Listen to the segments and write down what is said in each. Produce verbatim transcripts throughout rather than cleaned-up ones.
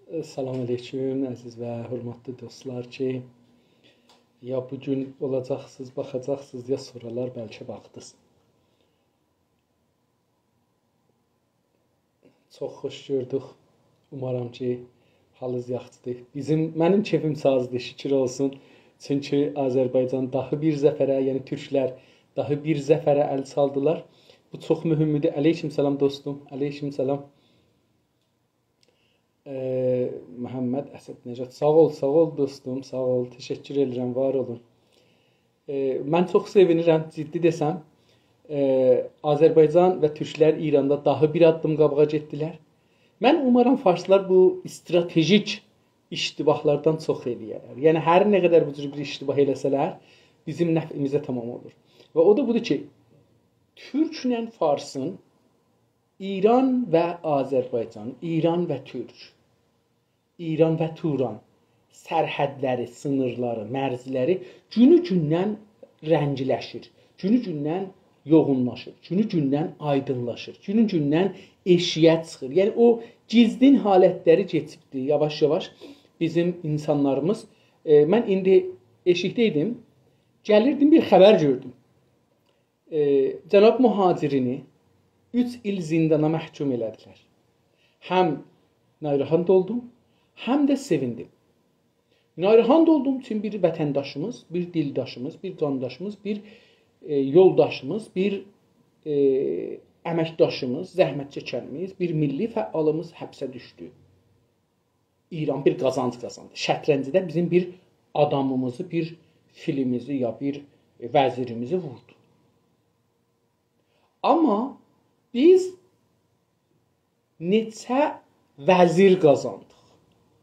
سلام علیکم، عزیز و حؤرمتلی دوستلار کی، یا بو گون اولاجاقسینیز، باخاجاقسینیز، یا سونرالار بلکه باخدینیز. چوخ خوش گؤردوک. اومارام کی، حالینیز یاخشیدیر. بیزیم، منیم کئفیم سازدیر، شوکور اولسون. چونکی آذربایجان داها بیر ظفره، یعنی تورکلر داها بیر ظفره ال سالدیلار. بو چوخ مهمدور. علیکم سلام دوستوم. علیکم سلام. ائ، محمد اسدنژاد، ساغ اول، ساغ اول دوستوم، ساغ اول. تشکر ائدیرم، وار اولون. ائ، من چوخ سئوینیرم، جدی دئسم. ائ، آذربایجان و تورکلر ایراندا داها بیر آددیم قاباغا گئتدیلر. من اومارام فارسلار بو استراتژیک اشتباهلاردان چوخ ائله‌یه‌لر. یعنی هر نه قدر بو جور بیر اشتباه ائله‌سه‌لر، بیزیم نفعیمیزه تمام اولور. و او دا بودور کی، تورکله فارسین، ایران و آذربایجان، ایران و تورک، ایران و توران سرحدلری، سینیرلاری، مرزلری گونو گوندن رنگلشیر، گونو گوندن یوغونلاشیر، گونو گوندن آیدینلاشیر، گونو گوندن ائشییه چیخیر. یعنی او گیزلین حالتلری کئچیبدیر یاواش-یاواش بیزیم اینسانلاریمیز. ائ، من ایندی ائشیکده ایدیم، گلیردیم، بیر خبر گؤردوم. ائ، جناب مهاجرینی اوچ ایل زیندانا محکوم ائله‌دیلر. هم ناراحت اولدوم، هم ده سئویندیم. ناراحت اولدوم، چونکی بیر وطنداشیمیز، بیر دیلداشیمیز، بیر قانداشیمیز، بیر، ائ، یولداشیمیز، بیر، ائ، امکداشیمیز، زحمت چکنیمیز، بیر میللی فعالیمیز حبسه دوشدو. ایران بیر قازانج قازاندی. شطرنجده بیزیم بیر آدامیمیزی، بیر فیلیمیزی یا بیر وزیریمیزی ووردو. آمما بیز نئچه وزیر قازاندیق.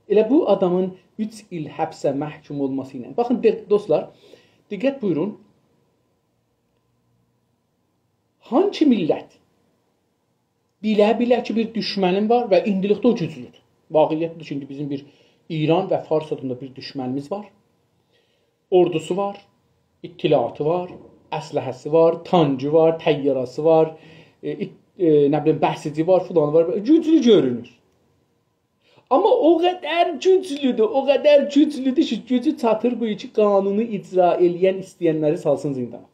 ائله بو آدامین اوچ ایل حبسه محکوم اولماسی ایله. باخین، دئ-، دوستلار، دقت بویورون. هانسی میللت بیله-بیله کی، بیر دوشمنین وار و ایندیلیکده او گوجلودور. واقعیت بودور کی، ایندی بیزیم بیر ایران و فارس آدیندا بیر دوشمنیمیز وار. اوردوسو وار، اطلاعاتی وار، اسلحه‌سی وار، تانکی وار، طیاره‌سی وار، ائ، ایت-، ائ، نه بیلیم، بسیجی وار، فلانی وار. گوجلو گؤرونور. آمما او قدر گوجلودور، او قدر گوجلودور کی، گوجو چاتیر بو کی، قانونو اجرا ائله‌ین، ایسته‌ینلری سالسین زیندانا.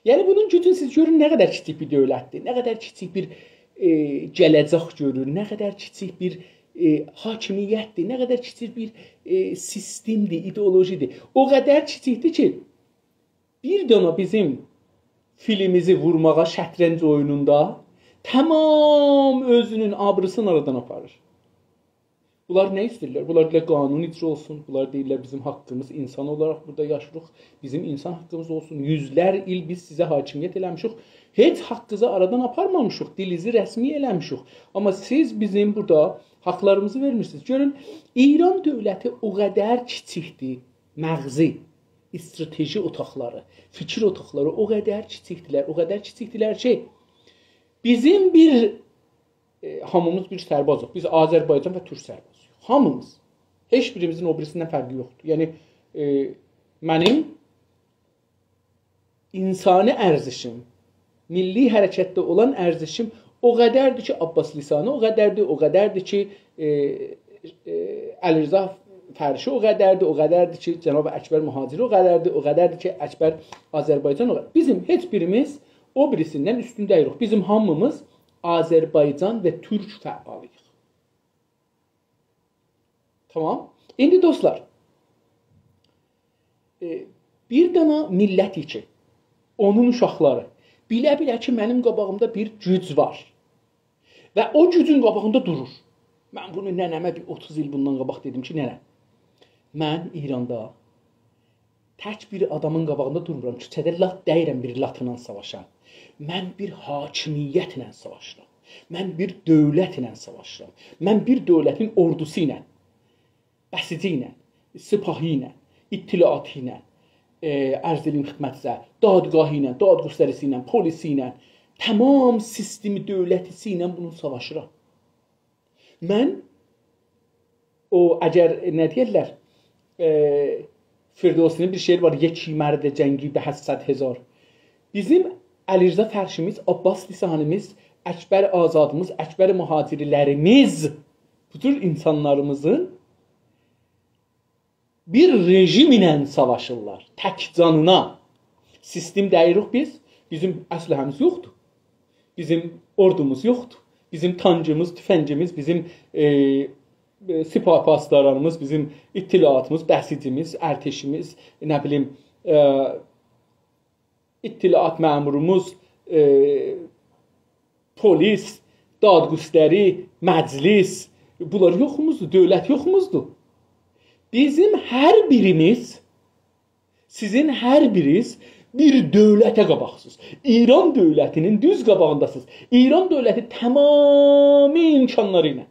یعنی، بونون گوجون سیز گؤرون، نه قدر کیچیک بیر دؤولتدیر، نه قدر کیچیک بیر، ائ، گله‌جک گؤرور، نه قدر کیچیک بیر، ائ، حاکمیتدیر، نه قدر کیچیک بیر، ائ، سیستمدیر، ایدئولوژیدیر. او قدر کیچیکدیر کی، بیر دنه بیزیم فیلیمیزی وورماغا شطرنج اویونوندا تمام اؤزونون آبریسینی آرادان آپاریر. بونلار نه ایسته‌ییرلر؟ بونلار دئییرلر، قانون اجرا اولسون. بونلار دئییرلر، بیزیم حاققیمیز، اینسان اولاراق بورادا یاشاییریق، بیزیم اینسان حاققیمیز اولسون. یوزلر ایل بیز سیزه حاکمیت ائله‌میشیک. هئچ حاققیزی آرادان آپارمامیشیق، دیلیزی رسمی ائله‌میشیک. آمما سیز بیزیم بورادا حاقلاریمیزی وئرمیرسینیز. گؤرون، ایران دؤولتی او قدر کیچیکدیر، مغزی، استراتژی اوتاقلاری، فیکیر اوتاقلاری او قدر کیچیکدیلر، او قدر کیچیکدیلر کی، بیزیم بیر، ائ، هامیمیز بیر سربازیق. بیز آذربایجان و تورک سربازی‌ییق. هامیمیز. هئچ بیریمیزین او بیریسیندن فرقی یوخدور. یعنی، ائ، منیم اینسانی ارزشیم، میللی حرکتده اولان ارزشیم او قدردیر کی، عباس لسانی او قدردیر، او قدردیر کی، ائ، ائ، علیرضا فرشی او قدردیر، او قدردیر کی، جناب اکبر مهاجری او قدردیر، او قدردیر کی، اکبر آذربایجان او قدر. بیزیم هئچ بیریمیز او بیریسیندن اوستون دئییلیک. بیزیم هامیمیز آذربایجان و تورک فعالی‌ییق. تامام. ایندی دوستلار، ائ، بیر دنه میللت کی، اونون اوشاقلاری بیله-بیله کی، منیم قاباغیمدا بیر گوج وار و او گوجون قاباغیندا دورور. من بونو ننه‌مه بیر اوتوز ایل بوندان قاباق دئدیم کی، ننه، من ایراندا تک بیر آدامین قاباغیندا دورمورام. کوچه‌ده لات دئییرم بیر لاتلا ساواشام. من بیر حاکمیتله ساواشیرام. من بیر دؤولتله ساواشیرام. من بیر دؤولتین اوردوسو ایله، بسیجی ایله، سپاهی ایله، اطلاعاتی ایله، ائ، عرض ائدیم خدمتینیزه، دادگاهی ایله، دادگستری‌سی ایله، پلیسی ایله، تامام سیستم دؤولتی‌سی ایله بونو ساواشیرام. من او، اگر، ائ، نه دئیرلر، ائ، فردوسی‌نین بیر شعری وار، «یکی مرد جنگی به از صد هزار». بیزیم علیرضا فرشیمیز، عباس لسانیمیز، اکبر آزادیمیز، اکبر مهاجری‌لریمیز بو جور اینسانلاریمیزین بیر رژیم ایله ساواشیرلار، تک جانینا. سیستم دئییریک بیز، بیزیم اسلحه‌میز یوخدور. بیزیم اوردوموز یوخدور. بیزیم تانکیمیز، توفنگیمیز، بیزیم، ائ، ائ، سپاه پاسدارانیمیز، بیزیم اطلاعاتیمیز، بسیجیمیز، ارتشیمیز، نه بیلیم، ائ، اطلاعات مأموروموز، ائ، پلیس، دادگستری، مجلس، بونلار یوخوموزدور، دؤولت یوخوموزدور. بیزیم هر بیریمیز، سیزین هر بیریز بیر دؤولته قاباقسیز. ایران دؤولتی‌نین دوز قاباغینداسینیز. ایران دؤولتی تمامی امکانلاری ایله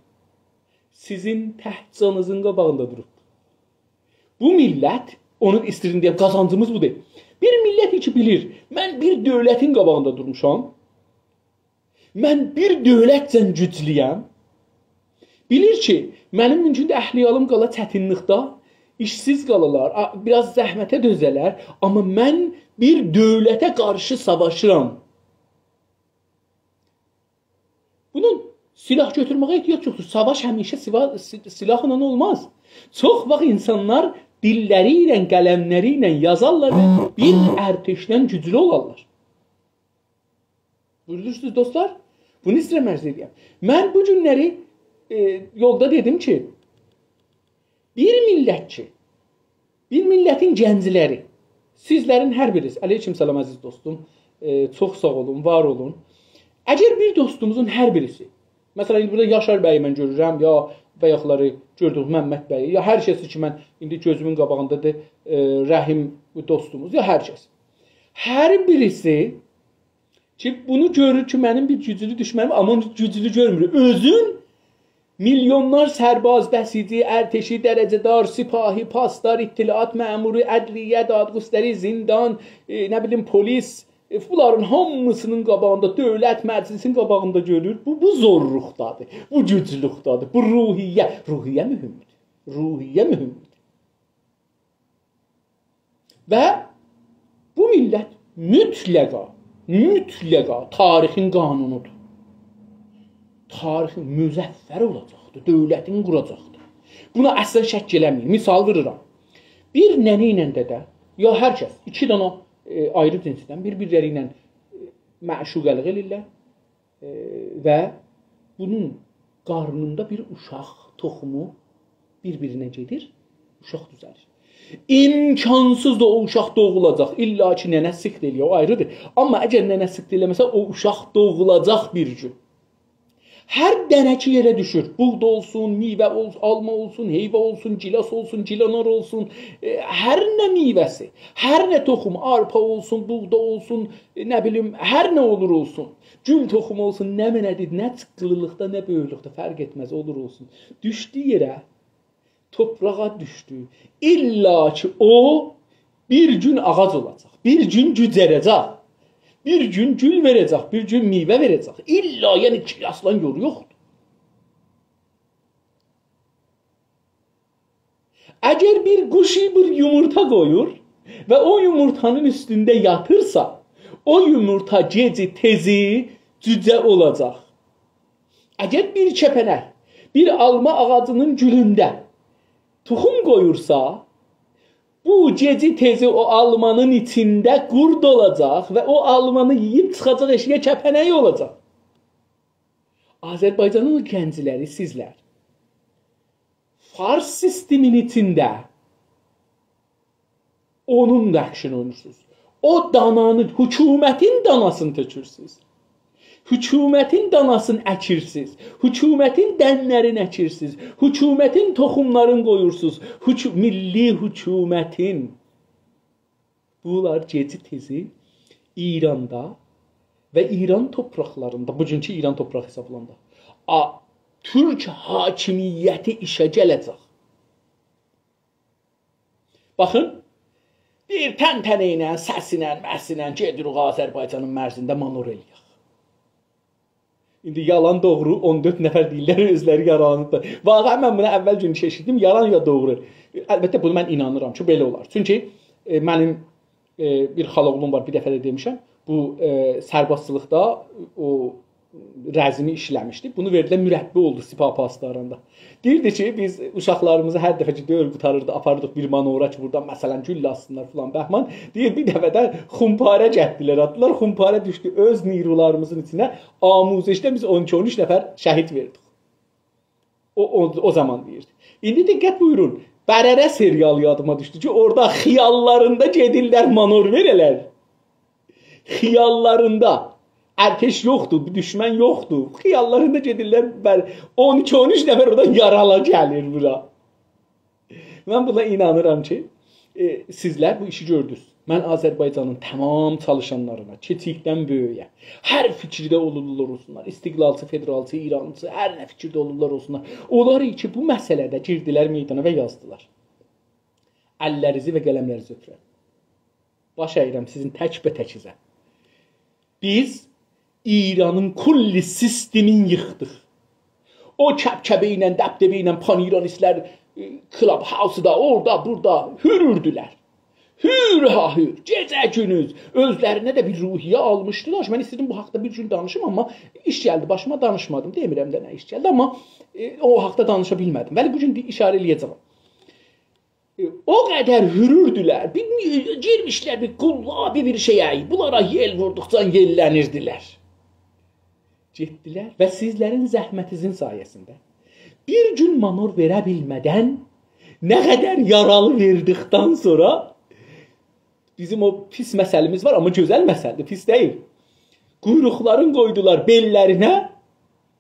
سیزین تک جانینیزین قاباغیندا دوروب. بو میللت، اونون ایستیرین دئیم، قازانجیمیز بودور. بیر میللت کی بیلیر، من بیر دؤولتین قاباغیندا دورموشام، من بیر دؤولتجن گوجلویم، بیلیر کی، منیم مومکوندور اهل و عیالیم قالا چتینلیکده، ایشسیز قالالار، آ-، بیر آز زحمته دؤزه‌لر، آمما من بیر دؤولته قارشی ساواشیرام. بونون سلاح گؤتورمه‌یه احتیاج یوخدور. ساواش همیشه سیوا-، سی-، سلاحلا اولماز. چوخ واخت اینسانلار دیللری ایله، قلملری ایله یازارلار و بیر ارتشدن گوجلو اولارلار. بویورورسونوز، دوستلار؟ بونو ایسته‌ییرم عرض ائدیم. من بو گونلری، ائ، یولدا دئدیم کی، بیر میللت کی، بیر میللتین گنجلری، سیزلرین هر بیریز، علیکم سلام عزیز دوستوم، ائ، چوخ ساغ اولون، وار اولون. اگر بیر دوستوموزون هر بیریسی، مثلا، ایندی بورادا یاشار بیی من گؤرورم، یا بایاقلاری گؤردویوم ممد بیی، یا هر کسی کی، من ایندی گؤزومون قاباغیندادیر، ائ، رحیم دوستوموز، یا هر کس. هر بیریسی کی، بونو گؤرور کی، منیم بیر گوجلو دوشمنیم، آمما اونو گوجلو گؤرمور. اؤزون میلیونلار سرباز، بسیجی، ارتشی، درجه‌دار، سپاهی، پاسدار، اطلاعات مأمورو، عدلیه، دادگستری، زندان، ائ، نه بیلیم، پلیس، ائ، بونلارین هامیسینین قاباغیندا، دؤولت مجلسین قاباغیندا گؤرور. بو، بو زورلوقدادیر، بو گوجلوقدادیر، بو روحیه، روحیه مهمدور. روحیه مهمدور. و بو میللت مطلقا، مطلقا تاریخین قانونودور. تاریخین مظفر اولاجاقدیر، دؤولتین قوراجاقدیر. بونا اصلا شک ائله‌مه‌یین. مثال وئریرم. بیر ننه ایله دده، یا هر کس، ایکی دانا، ائ، آیری جنسدن بیر-بیرلری ایله، ائ، معشوقه‌لیک ائله‌ییرلر. ائ، و بونون قارنیندا بیر اوشاق توخومو بیر-بیرینه گئدیر، اوشاق دوزه‌لیر. امکانسیزدیر او اوشاق دوغولاجاق. الا کی، ننه سقط ائله‌یه، او آیریدیر. آمما اگر ننه سقط ائله‌مه‌سه، او اوشاق دوغولاجاق بیر گون. هر دنه کی یئره دوشور، بوغدا اولسون، میوه اولسون، آلما اولسون، هئیوا اولسون، گیلاس اولسون، گیلانار اولسون، ائ، هر نه میوه‌سی، هر نه توخوم، آرپا اولسون، بوغدا اولسون، ائ، نه بیلیم، هر نه اولور اولسون. گول توخومو اولسون، نمنه‌دیر، نه چیققیلیلیقدا، نه بؤیوکلوکده، فرق ائتمز، اولور اولسون. دوشدو یئره، توپراغا دوشدو. الا کی، او بیر گون آغاج اولاجاق، بیر گون گوجره‌جک، بیر گون گول وئره‌جک، بیر گون میوه وئره‌جک. الا، یعنی کی، اصلا یولو یوخدور. اگر بیر قوش بیر یومورتا قویور و او یومورتانین اوستونده یاتیرسا، او یومورتا گئجی تئزی جوجه اولاجاق. اگر بیر کپنک بیر آلما آغاجینین گولونده توخوم قویورسا، بو گئجی تئزی او آلمانین ایچینده قورد اولاجاق و او آلمانی یئییب چیخاجاق ائشیگه، کپنک اولاجاق. آذربایجانین او گنجلری، سیزلر، فارس سیستمین ایچینده اونون نقشینی اویناییرسینیز. او دانانین، حکومتین داناسینی تؤکورسونوز. حکومتین داناسینی اکیرسینیز. حکومتین دنلرینی اکیرسینیز. حکومتین توخوملارینی قویورسونوز. حکو-، میللی حکومتین. بونلار گئجی تئزی ایراندا و ایران توپراقلاریندا، بوگونکو ایران توپراغی حسابلاندا، آ، تورک حاکمیتی ایشه گله‌جک. باخین، بیر طنطنه ایله، سسینن، مسینن گئدیریک آذربایجانین مرزینده مانور ائله‌یک. ایندی یالان دوغرو اون دؤرد نفر دئییرلر، اؤزلری یارالانیبلار. واقعا من بونو اول گون ائشیتدیم، یالان یا دوغرو. البته، بونو من اینانیرام کی، بئله اولار. چونکی، ائ، منیم، ائ، بیر خالااوغلوم وار، بیر دفعه ده دئمیشم. بو، ائ، سربازچیلیقدا او رزمی ایشله‌میشدی. بونو وئردیلر، مربی اولدو سپاه پاسداراندا. دئییردی کی، بیز اوشاقلاریمیزی هر دفعه کی دؤور قوتاریردی، آپاریردیق بیر مانورا کی، بورادان، مثلا، گولله آتسینلار فلان بهمان. دئییر، بیر دفعه ده خمپاره گتیردیلر، آتدیلار. خمپاره دوشدو اؤز نیرولاریمیزین ایچینه. آموزشده بیز اون ایکی، اون اوچ نفر شهید وئردیک. او، او، او زامان دئییردی. ایندی دقت بویورون. برره سریال یادیما دوشدو کی، اورادا خیاللاریندا گئدیرلر مانور وئره‌لر. خیاللاریندا. ارتش یوخدور، دوشمن یوخدور. خیاللاریندا گئدیرلر، بر-، اون ایکی، اون اوچ نفر اورادا یارالی گلیر بورا. من بونا اینانیرام کی، ائ، سیزلر بو ایشی گؤردونوز. من آذربایجانین تمام چالیشانلارینا، کیچیکدن بؤیویه، هر فیکیرده اولورلار اولسونلار، استقلالچی، فدرالچی، ایرانچی، هر نه فیکیرده اولورلار اولسونلار، اونلار کی، بو مسئله‌ده گیردیلر میدانا و یازدیلار. اللرینیزی و قلملرینیزی اؤپورم. باش اییرم سیزین تک‌به‌تکیزه. بیز ایرانین کلی سیستمین ییخدیق. او کبکبه ایله، دبدبه ایله پان‌ایرانیستلر، ائ، کلاب‌هاوسدا، اورادا، بورادا هوروردولر. هور ها هور، گئجه گوندوز. اؤزلرینه ده بیر روحیه آلمیشدیلار. من ایسته‌دیم بو حاقدا بیر گون دانیشیم، آمما ایش گلدی باشیما، دانیشمادیم. دئمیرم ده نه ایش گلدی، آمما، ائ، او حاقدا دانیشا بیلمه‌دیم. ولی بو گون ده ایشاره ائله‌یه‌جم. ائ، او قدر هوروردولر، بیر، گیرمیشلر بیر قولابی بیر شئیه، بونلارا یئل ووردوقجا یئللنیردیلر. گئتدیلر و سیزلرین زحمتینیزین سایه‌سینده بیر گون مانور وئره بیلمه‌دن، نه قدر یارالی وئردیکدن سونرا، بیزیم او پیس مثلیمیز وار، آمما گؤزل مثلدیر، پیس دئییل. قویروقلارین قویدولار بئللرینه،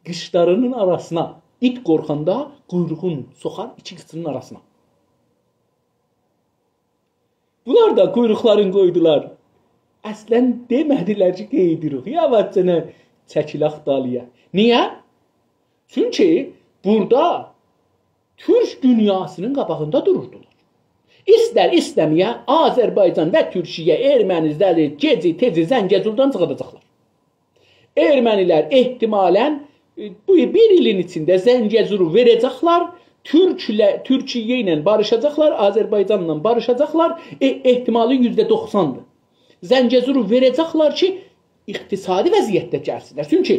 قیچلارینین آراسینا. ایت قورخاندا قویروغون سوخار ایکی قیچینین آراسینا. بونلار دا قویروقلارین قویدولار. اصلا دئمه‌دیلر کی، قئییدیریک. یاواشجانا چکیلک دالییا. نییه؟ چونکی بورادا تورک دونیاسینین قاباغیندا دوروردولار. ایستر ایسته‌مه‌یه آذربایجان و تورکیه ارمنی‌لری گئجی تئزی زنگه‌زوردان چیخاداجاقلار. ارمنی‌لر احتمالا، ائ، بو بیر ایلین ایچینده زنگه‌زورو وئره‌جکلر، تورکله-، تورکیه ایله باریشاجاقلار، آذربایجانلا باریشاجاقلار، ائ، احتمالی یوزده دوخساندیر. زنگه‌زورو وئره‌جکلر کی، اقتصادی وضعیتده گلسینلر. چونکی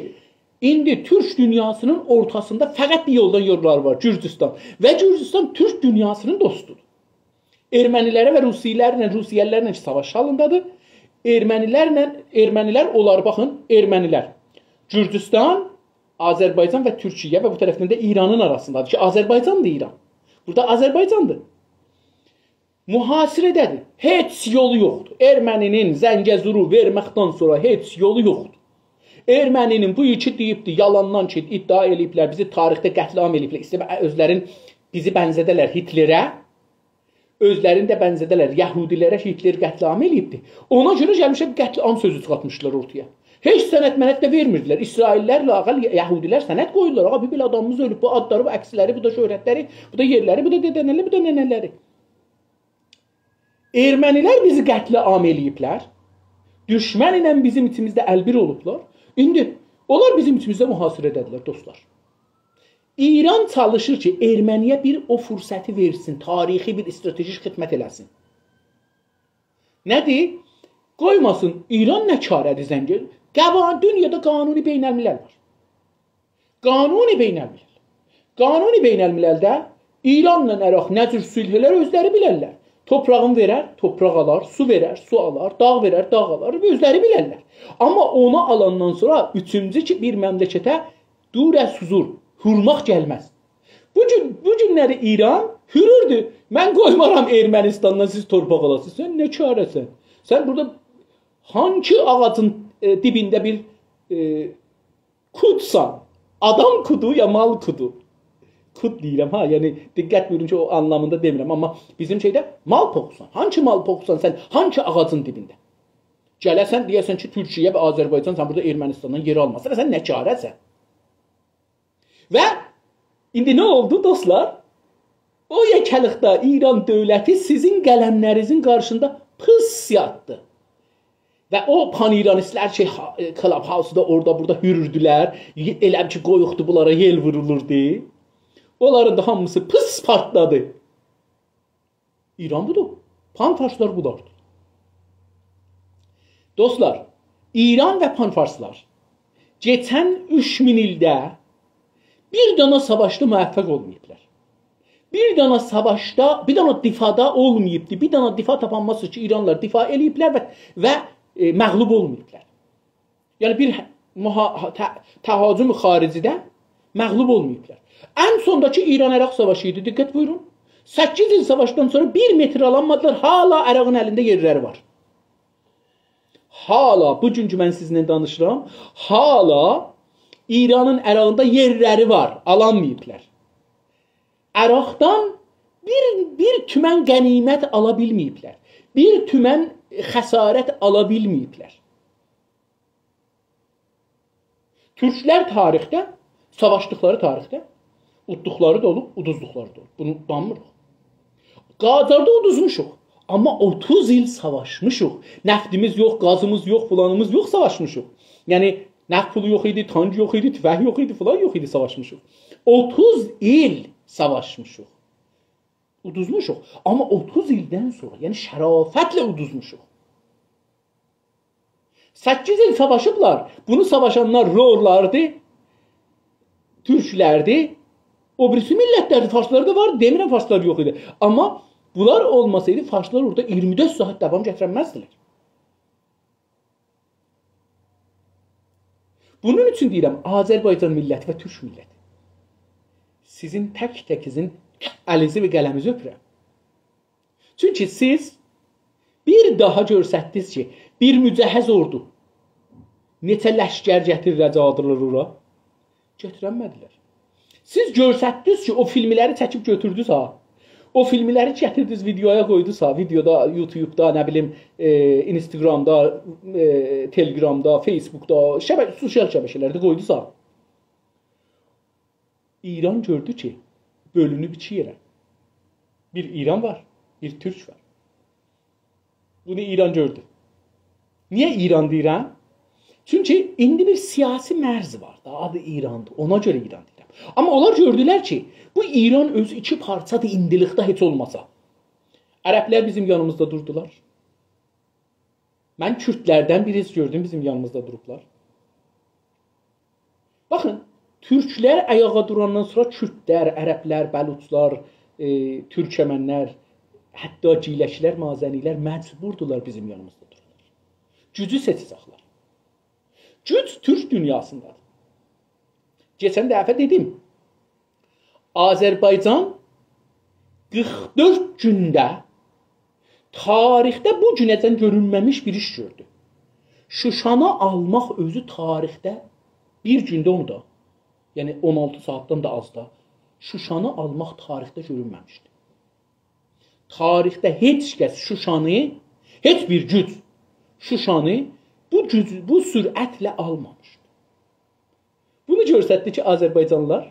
ایندی تورک دونیاسینین اورتاسیندا فقط بیر یولدان یوللاری وار، گورجوستان. و گورجوستان تورک دونیاسینین دوستودور. ارمنی‌لره و روسی‌لرله، روسیه‌لی‌لرله کی، ساواش حالیندادیر. ارمنی‌لرله، ارمنی‌لر اولار، باخین، ارمنی‌لر، گورجوستان، آذربایجان و تورکیه و بو طرفدن ده ایرانین آراسیندادیر کی، آذربایجاندیر ایران. بورادا آذربایجاندیر. محاصره‌ده‌دیر. هئچ یولو یوخدور. ارمنی‌نین زنگه‌زورو وئرمکدن سونرا هئچ یولو یوخدور. ارمنی‌نین بو ایکی دئییبدیر، یالاندان کی، ادعا ائله‌ییبلر، بیزی تاریخده قتل‌عام ائله‌ییبلر. ایسته‌ییب اؤزلرین، بیزی بنزه‌ده‌لر هیتلره، اؤزلرینی ده بنزه‌ده‌لر یهودی‌لره کی، هیتلر قتل‌عام ائله‌ییبدی. اونا گؤره گلمیشلر بیر قتل‌عام سؤزو چیخارتمیشلار اورتایا. هئچ سند منت ده وئرمیردیلر. اسرائیل‌لرله آقا، یهودی‌لر سند قویورلار. آقا، بیر بئله آدامیمیز اؤلوب، بو آدلاری، بو عکسلری، بو دا شهرتلری، بو دا یئرلری، بو دا دده‌نه‌لری، بو دا ننه‌لری. ارمنی‌لر بیزی قتل‌عام ائله‌ییبلر. دوشمن ایله بیزیم ایچیمیزده ال‌بیر اولوبلار. ایندی اونلار بیزیم ایچیمیزده محاصره‌ده‌دیرلر، دوستلار. ایران چالیشیر کی، ارمنی‌یه بیر او فرصتی وئرسین، تاریخی بیر استراتژیک خدمت ائله‌سین. نه‌دیر؟ قویماسین، ایران نه کاره‌دیر زنگه؟ قوا-، دونیادا قانون بین‌الملل وار. قانون بین‌الملل. قانون بین‌المللده ایرانلا عراق نه جور صلح ائلر، اؤزلری بیلرلر. توپراغین وئرر، توپراق آلار، سو وئرر، سو آلار، داغ وئرر، داغ آلار، اؤزلری بیلرلر. آمما اونو آلاندان سونرا اوچونجو کی، بیر مملکته دور از حضور، هورماق گلمز. بو گون، بو گونلری ایران هوروردو. «من قویمارام ارمنیستاندان سیز تورپاق آلاسینیز.» سن نه کاره‌سن؟ سن بورادا هانسی آغاجین، ائ، دیبینده بیر، ائ، کودسان؟ آدام کودو یا مال کودو؟ کود دئییرم ها، یعنی دقت بویورون کی، او آنلامیندا دئمیرم، آمما بیزیم شئیده مال پوخوسان. هانسی مال پوخوسان سن، هانسی آغاجین دیبینده؟ گله‌سن، دئیه‌سن کی، تورکیه و آذربایجان، سن بورادا ارمنیستاندان یئر آلماسان، سن نه کاره‌سن؟ و ایندی نه اولدو، دوستلار؟ او یئکه‌لیکده ایران دؤولتی سیزین قلملرینیزین قارشیندا پیس یاتدی. و او پان‌ایرانیستلر کی، ها-، کلاب‌هاوسدا، اورادا، بورادا هوروردولر، ی-، ائله کی، قویوقدو بونلارا یئل وورولوردو. اونلارین دا هامیسی پیس پارتلادی. ایران بودور. پان‌فارسلار بودور. دوستلار، ایران و پان‌فارسلار کئچن اوچ مین ایلده بیر دانا ساواشدا موفق اولماییبلار. بیر دانا ساواشدا، بیر دانا دفاعدا اولماییبدی. بیر دانا دفاع تاپانمازسینیز کی، ایرانلیلار دفاع ائله‌ییبلر و، و، ائ، مغلوب اولماییبلار. یعنی بیر محا-، ته-، تهاجم خارجیده مغلوب اولماییبلار. ان سونداکی ایران-عراق ساواشی ایدی. دقت بویورون. سککیز ایل ساواشدان سونرا بیر متر آلانمادیلار. حالا عراقین الینده یئرلری وار. حالا، بو گون کی من سیزینله دانیشیرام، حالا ایرانین عراقیندا یئرلری وار، آلانماییبلار. عراقدان بیر، بیر تومن غنیمت آلا بیلمه‌ییبلر. بیر تومن خسارت آلا بیلمه‌ییبلر. تورکلر تاریخده، ساواشدیقلاری تاریخده، اوددوقلاری دا اولوب، اودوزدوقلاری دا اولوب. بونو دانمیریق. قاجاردا اودوزموشوق. آمما اوتوز ایل ساواشمیشیق. نفتیمیز یوخ، گازیمیز یوخ، فلانیمیز یوخ، ساواشمیشیق. یعنی، نفت پولو یوخ ایدی، تانک یوخ ایدی، توفنگ یوخ ایدی، فلان یوخ ایدی، ساواشمیشیق. اوتوز ایل ساواشمیشیق. اودوزموشوق. آمما اوتوز ایلدن سونرا، یعنی شرافتله اودوزموشوق. سککیز ایل ساواشیبلار. بونو ساواشانلار لورلاردی، تورکلردی، او بیریسی میللتلردی. فارسلار دا وار، دئمیرم فارسلار یوخ ایدی. آمما بونلار اولماسایدی، فارسلار اورادا اییرمی دؤرد ساعات داوام گتیرنمزدیلر. بونون اوچون دئییرم، آذربایجان میللتی و تورک میللتی، سیزین تک-تکینیزین الینیزی و قلمینیزی اؤپورم. چونکی سیز بیر داها گؤستردینیز کی، بیر مجهز اوردو نئچه لشکر گتیره‌جکدیلر اورا. گتیرنمه‌دیلر. سیز گؤستردینیز کی، او فیلملری چکیب گؤتوردونوز ها. او فیلملری گتیردینیز، ویدیویا قویدونوز ها. ویدیودا، یوتیوبدا، نه بیلیم، ائ، اینستاگرامدا، ائ، تلگرامدا، فیسبوکدا، شبه-، سوسیال شبکه‌لرده قویدونوز ها. ایران گؤردو کی، بؤلونوب ایکی یئره. بیر ایران وار، بیر تورک وار. بونو ایران گؤردو. نییه ایران دئییرم؟ چونکی ایندی بیر سیاسی مرز وار دا، آدی ایراندیر. اونا گؤره ایران دئییرم. آمما اونلار گؤردولر کی، بو ایران اؤزو ایکی پارچادیر ایندیلیکده هئچ اولماسا. عربلر بیزیم یانیمیزدا دوردولار. من کوردلردن بیریسی گؤردوم، بیزیم یانیمیزدا دوروبلار. باخین، تورکلر آیاغا دوراندان سونرا کوردلر، عربلر، بلوچلار، ائ، تورکمنلر، حتی گیلکلر، مازنیلر مجبوردولار بیزیم یانیمیزدا دورالار. گوجو سئچه‌جکلر. گوج تورک دونیاسیندادیر. کئچن دفعه دئدیم، آذربایجان قیرخ دؤرد گونده تاریخده بو گونه‌جن گؤرونمه‌میش بیر ایش گؤردو. شوشانی آلماق اؤزو تاریخده بیر گونده اونو دا، یعنی اون آلتی ساعاتدان دا آزدا، شوشانی آلماق تاریخده گؤرونمه‌میشدی. تاریخده هئچ کس شوشانی، هئچ بیر گوج شوشانی بو گوج، بو سرعتله آلمامیشدی. بونو گؤستردی کی، آذربایجانلیلار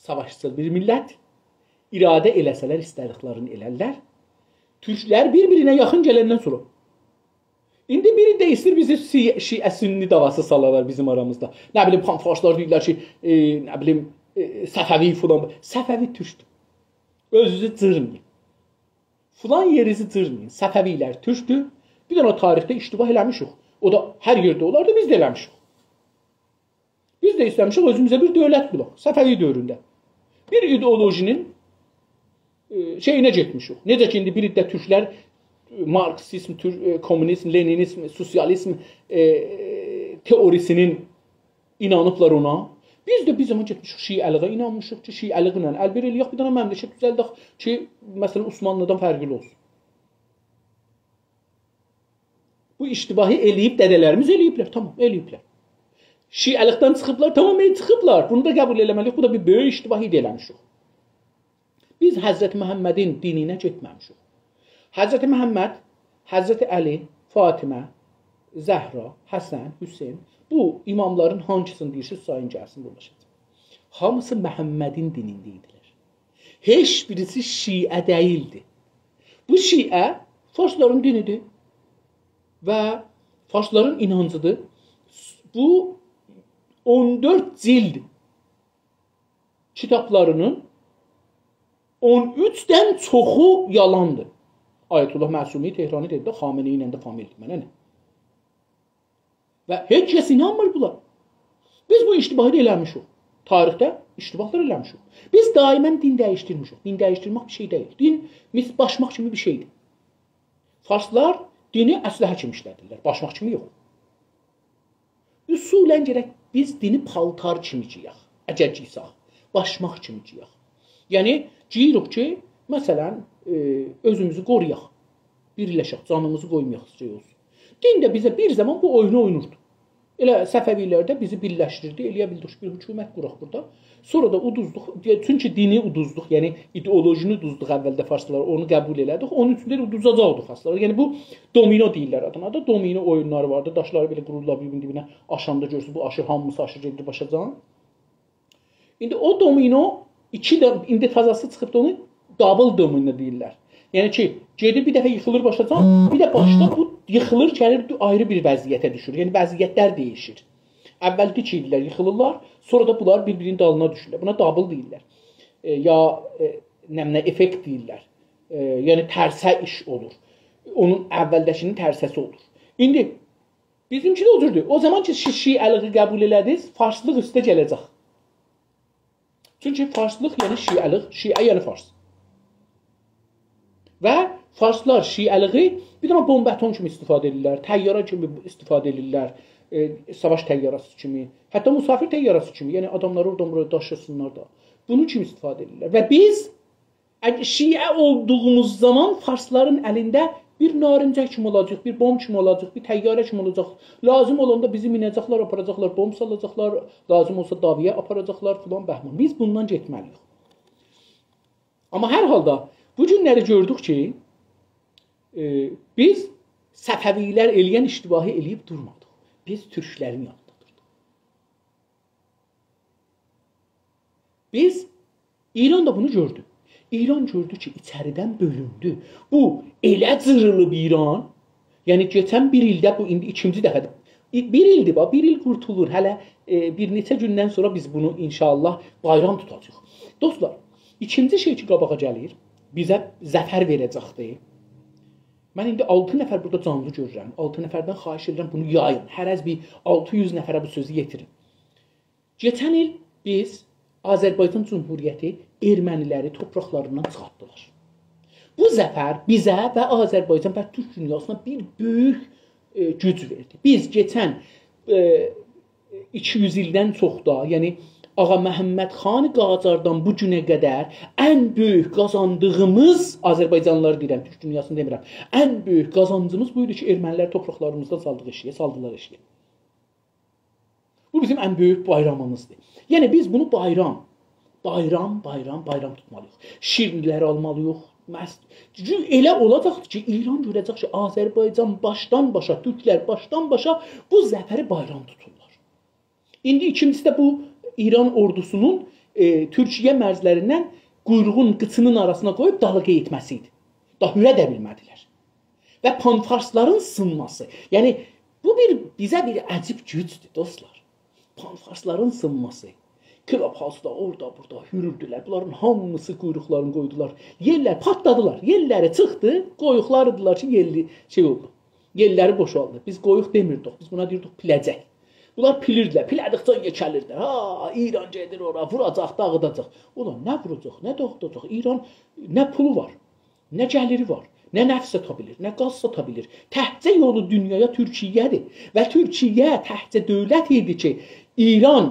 ساواشچیل بیر میللت، اراده ائله‌سه‌لر، ایسته‌دیکلرینی ائلرلر. تورکلر بیر-بیرینه یاخین گلندن سونرا. ایندی بیری ده ایسته‌ییر بیزی شی-، شیعه سنی دعواسی سالالار بیزیم آرامیزدا. نه بیلیم، پان‌فارسلار دئییرلر کی، ائ، نه بیلیم، ائ، صفوی فلان. صفوی تورکدور. اؤزونوزو جیرمایین. فلان یئرینیزی جیرمایین. صفوی‌لر تورکدور. بیر دنه تاریخده اشتباه ائله‌میشیک. او دا هر یئرده اولاردی، بیز ده ائله‌میشیک. بیز ده ایسته‌میشیک اؤزوموزه بیر دؤولت قوراق. صفوی دؤورونده. بیر ایدئولوژی‌نین، ائ، شئیینه گئتمیشیک. نئجه کی، ایندی بیر عده تورکلر، ائ، مارکسیزم، تور-، ائ، کومونیزم، لنینیزم، سوسیالیزم، ائ، تئوریسی‌نین اینانیبلار اونا. بیز ده بیر زامان گئتمیشیک شیعه‌لیگه، اینانمیشیق کی، شیعه‌لیگله ال‌بیر ائله‌یک، بیر دنه مملکت دوزلدک کی، مثلا، عثمانلی‌دان فرقلی اولسون. بو اشتباهی ائله‌ییب، دده‌لریمیز ائله‌ییبلر، تامام، ائله‌ییبلر. شیعه‌لیکدن چیخیبلار، تامام، ائ، چیخیبلار. بونو دا قبول ائله‌مه‌لی‌ییک، بو دا بیر بؤیوک اشتباه ایدی، ائله‌میشیک. بیز حضرت محمدین دینینه گئتمه‌میشیک. حضرت محمد، حضرت علی، فاطمه، زهرا، حسن، حسین، بو اماملارین هانسینی دئییرسینیز، سایین گلسین، بوردا شئیدیر. هامیسی محمدین دینینده ایدیلر. هئچ بیریسی شیعه دئییلدی. بو شیعه فارسلارین دینیدیر و فارسلارین اینانجیدیر. بو اون دؤرد جلد کیتابلارینین اون اوچدن چوخو یالاندیر. آیت‌الله معصومی تهرانی دئدی ده، خامنه‌ای ایله ده فامیلدیر. منه نه؟ و هئچ کس اینانمیر بونلارا. بیز بو اشتباهی دا ائله‌میشیک. تاریخده اشتباهلار ائله‌میشیک. بیز دائماً دین دییشدیرمیشیک. دین دییشدیرمک بیر شئی دئییل. دین میس-، باشماق کیمی بیر شئیدیر. فارسلار دینی اسلحه کیمی ایشلدیرلر، باشماق کیمی یوخ. اصولاً گرک بیز دینی پالتار کیمی گئیک، اگر گئیسک، باشماق کیمی گئیک. یعنی، گئییریک کی، مثلاً، ائ، اؤزوموزو قورویاق، بیرلشک، جانیمیزی قویمایاق، شئی اولسون. دین ده بیزه بیر زامان بو اویونو اوینوردو. ائله صفوی‌لر ده بیزی بیرلشدیردی، ائلیه بیلدیک کی، بیر حکومت قوراق بورادا. سونرا دا اودوزدوق، دئیه-، چونکی دینی اودوزدوق، یعنی ایدئولوژینی اودوزدوق اولده فارسلار، اونو قبول ائله‌دیک، اونون اوچون ده اودوزاجاقدیق فارسلار. یعنی بو دومینو دئییرلر آدینا دا، دومینو اویونلاری واردی، داشلاری بئله قورورلار بیر-بیرینین دیبینه، آشاندا گؤرورسن، بو آشیر، هامیسی آشیر گئدیر، باشاجان. ایندی او دومینو ایکی ده، ایندی تازاسی چیخیبدی، اونو دابل دومینو دئییرلر. یعنی کی، گئدیر بیر دفعه ییخیلیر باشاجان، بیر ده باشدا بو ییخیلیر، گلیر آیری بیر وضعیته دوشور. یعنی وضعیتلر دییشیر. اول دیک ایدیلر، ییخیلیرلار، سونرا دا بونلار بیر-بیرینین دالینا دوشورلر. بونا دابل دئییرلر. ائ، یا، ائ، نمنه افکت دئییرلر. ائ، یعنی ترسه ایش اولور. اونون اولده‌کی‌نین ترسه‌سی اولور. ایندی بیزیمکی ده او جوردور. او زامان کی، شی-، شیعه‌لیگی قبول ائله‌دینیز، فارسلیق اوسته گله‌جک. چونکی فارسلیق یعنی شیعه‌لیک، شیعه یعنی فارس. و فارسلار شیعه‌لیگی بیر دنه بمب اتم کیمی استفاده ائدیرلر، طیاره کیمی استفاده ائدیرلر، ائ، ساواش طیاره‌سی کیمی، حتی مسافر طیاره‌سی کیمی، یعنی آداملاری اورادان بورایا داشیسینلار دا. بونون کیمی استفاده ائدیرلر. و بیز اگر شیعه اولدوغوموز زامان فارسلارین الینده بیر نارنجک کیمی اولاجاق، بیر بمب کیمی اولاجاق، بیر طیاره کیمی اولاجاق. لازیم اولاندا بیزی مینه‌جکلر، آپاراجاقلار، بمب سالاجاقلار، لازیم اولسا داویه آپاراجاقلار، فلان بهمان. بیز بوندان گئتمه‌لی‌ییک. آمما هر حالدا بو گونلری گؤردوک کی، ائ، بیز صفوی‌لر ائله‌ین اشتباهی ائله‌ییب دورمادیق. بیز تورکلرین یانیندا دوردوق. بیز، ایران دا بونو گؤردو. ایران گؤردو کی، ایچریدن بؤلوندو. بو ائله جیریلیب ایران، یعنی کئچن بیر ایلده، بو ایندی ایکینجی دفعه‌دیر. ای-، بیر ایلدیر، باخ، بیر ایل قورتولور. هله، ائ، بیر نئچه گوندن سونرا بیز بونو ان‌شاءالله بایرام توتاجاغیق. دوستلار، ایکینجی شئی کی، قاباغا گلیر، بیزه ظفر وئره‌جکدیر. من ایندی آلتی نفر بورادا جانلی گؤرورم. آلتی نفردن خواهش ائدیرم، بونو یایین. هره‌ز بیر آلتی یوز نفره بو سؤزو یئتیرین. کئچن ایل بیز آذربایجان جمهوریتی ائرمنی‌لری تورپاقلاریندان چیخارتدیلار. بو ظفر بیزه و آذربایجان و تورک دونیاسینا بیر بؤیوک، ائ، گوج وئردی. بیز کئچن، ائ، ایکی یوز ایلدن چوخدا، یعنی آغا محمد خان قاجاردان بو گونه قدر ان بؤیوک قازاندیغیمیز، آذربایجانلیلاری دئییرم، تورک دونیاسینی دئمیرم، ان بؤیوک قازانجیمیز بو ایدی کی، ائرمنی‌لری تورپاقلاریمیزدان سالدیق ائشییه، سالدیلار ائشییه. بو بیزیم ان بؤیوک بایرامیمیزدیر. یعنی بیز بونو بایرام، بایرام، بایرام، بایرام توتمالی‌ییق. شیرینی‌لر آلمالی‌ییق. مس-، جو-، ائله اولاجاقدیر کی، ایران گؤره‌جک کی، آذربایجان باشدان باشا، تورکلر باشدان باشا بو ظفری بایرام توتورلار. ایندی ایکینجیسی ده بو ایران اوردوسونون، ائ، تورکیه مرزلریندن قویروغون قیچینین آراسینا قویوب دالی قئییتمه‌سی ایدی. دا هوره ده بیلمه‌دیلر. و پان‌فارسلارین سینماسی. یعنی، بو بیر، بیزه بیر عجیب گوجدور، دوستلار. پان‌فارسلارین سینماسی. کلاب‌هاوسدا، اورادا، بورادا هوروردولر. بونلارین هامیسی قویروقلارینی قویدولار. یئللر پاتلادیلار. یئللری چیخدی، قویوقلاریدیلار کی، یئللی شئی اولدو. یئللری بوشالدی. بیز قویوق دئمیردیک، بیز بونا دئییردیک پیله‌جک. بونلار پیلیردیلر، پیله‌دیکجه یئکه‌لیردیلر. ها، ایران گئدیر اورا، ووراجاق، داغیداجاق. اولان، نه ووراجاق، نه داغیداجاق؟ ایران نه پولو وار، نه گلیری وار، نه نفت ساتا بیلیر، نه گاز ساتا بیلیر. تکجه یولو دونیایا تورکیه‌دیر. و تورکیه تکجه دؤولت ایدی کی، ایران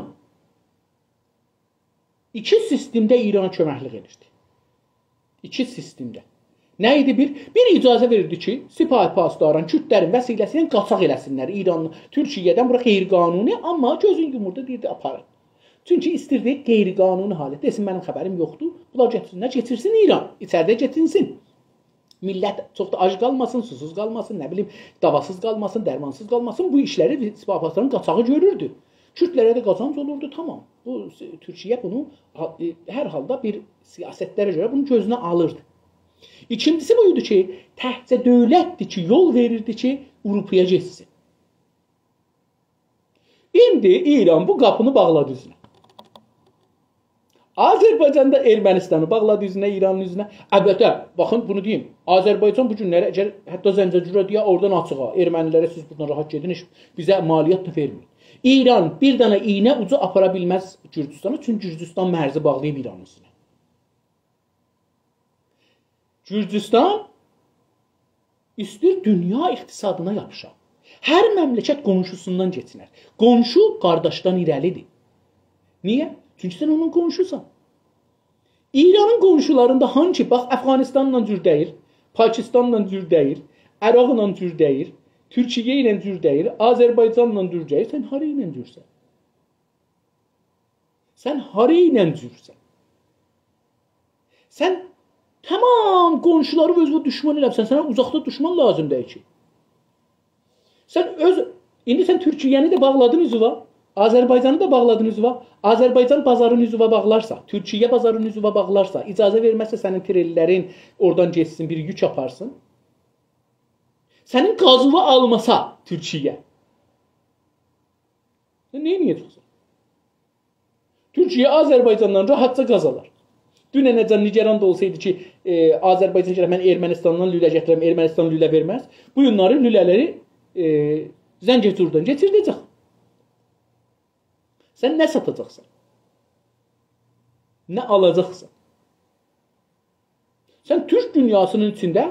ایکی سیستمده ایرانا کؤمکلیک ائدیردی. ایکی سیستمده. نه ایدی بیر؟ بیر اجازه وئریردی کی، سپاه پاسداران کوردلرین وسیله‌سی ایله قاچاق ائله‌سینلر ایران، تورکیه‌دن بورا غیرقانونی، آمما گؤزون یوموردو، دئییردی، آپارین. چونکی ایستیردی غیرقانونی حالت. دئسین، منیم خبریم یوخدور. بونلار گتیرسینلر، گتیرسین ایران. ایچریده گتیرسین. میللت چوخ دا آج قالماسین، سوسوز قالماسین، نه بیلیم، داواسیز قالماسین، درمانسیز قالماسین. بو ایشلری سپاه پاسداران قاچاغی گؤروردو. کوردلره ده قازانج اولوردو، تامام. بو، تورکیه بونو، ائ، هر حالدا بیر سیاستلره گؤره بونو گؤزونه آلیردی. ایکینجیسی بو ایدی کی، تکجه دؤولتدیر کی، یول وئریردی کی، آوروپایا گئتسین. ایندی ایران بو قاپینی باغلادی اوزونه. آذربایجان دا ارمنستانی باغلادی اوزونه، ایرانین اوزونه. البته، باخین، بونو دئییم، آذربایجان بو گونلری اگر حتی زنجانجورا دئیه، اورادان آچیغا، ارمنی‌لره سیز بورادان راحت گئدین، هئچ بیزه مالیات دا وئرمه‌یین. ایران بیر دنه ایینه اوجو آپارا بیلمز گورجوستانا، چونکی گورجوستان مرزی باغلاییب ایرانین اوستونه. گورجوستان ایسته‌ییر دونیا اقتصادینا یاپیشا. هر مملکت قونشوسوندان کئچینر. قونشو قارداشدان ایره‌لی‌دیر. نییه؟ چونکی سن اونون قونشوسان. ایرانین قونشولاریندا هانسی، باخ، افغانستانلا جور دئییل، پاکستانلا جور دئییل، عراقلا جور دئییل، تورکیه ایله جور دئییل، آذربایجانلا جور دئییل، سن هاری ایله جورسن؟ سن هاری ایله جورسن؟ سن تمام قونشولاری اؤزونه دوشمن ائله‌میسن، سنه اوزاقدا دوشمن لازیم دئییل کی. سن اؤز، ایندی سن تورکیه‌نی ده باغلادین اوزووه، آذربایجانی دا باغلادین اوزووه. آذربایجان بازارین اوزووه باغلارسا، تورکیه بازارین اوزووه باغلارسا، اجازه وئرمزسه سنین ترئللرین اورادان گئتسین، بیر یوک آپارسین، سنین گازیوی آلماسا تورکیه، سن نه ائده‌جکسن؟ تورکیه آذربایجاندان راحتجا گاز آلار. دوننه‌جن نگران دا اولسایدی کی، ائ، آذربایجان گرک من ارمنستاندان لوله گتیرم، ارمنستان لوله وئرمز، بو گونلری لوله‌لری، ائ، زنگه‌جوردان گتیرده‌جک. سن نه ساتاجاقسان؟ نه آلاجاقسان؟ سن تورک دونیاسینین ایچینده،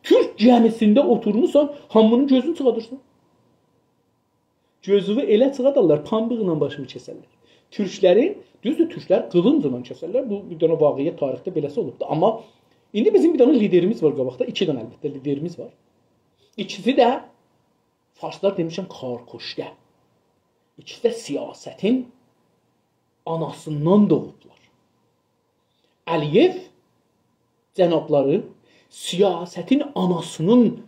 تورک گمی‌سینده اوتورموسان، هامی‌نین گؤزونو چیخادیرسان. گؤزووو ائله چیخادارلار، پامبیقلا باشینی کسرلر. تورکلری، دوزدور، تورکلر قیلینجلا کسرلر. بو، بیر دنه واقعیت تاریخده بئله‌سی اولوبدور. آمما ایندی بیزیم بیر دنه لیدریمیز وار قاباقدا، ایکی دنه البته لیدریمیز وار. ایکیسی ده، فارسلار دئمیشکن، کارکشته. ایکیسی ده سیاستین آناسیندان دوغوبلار. علی‌یئو جنابلاری سیاستین آناسی‌نین،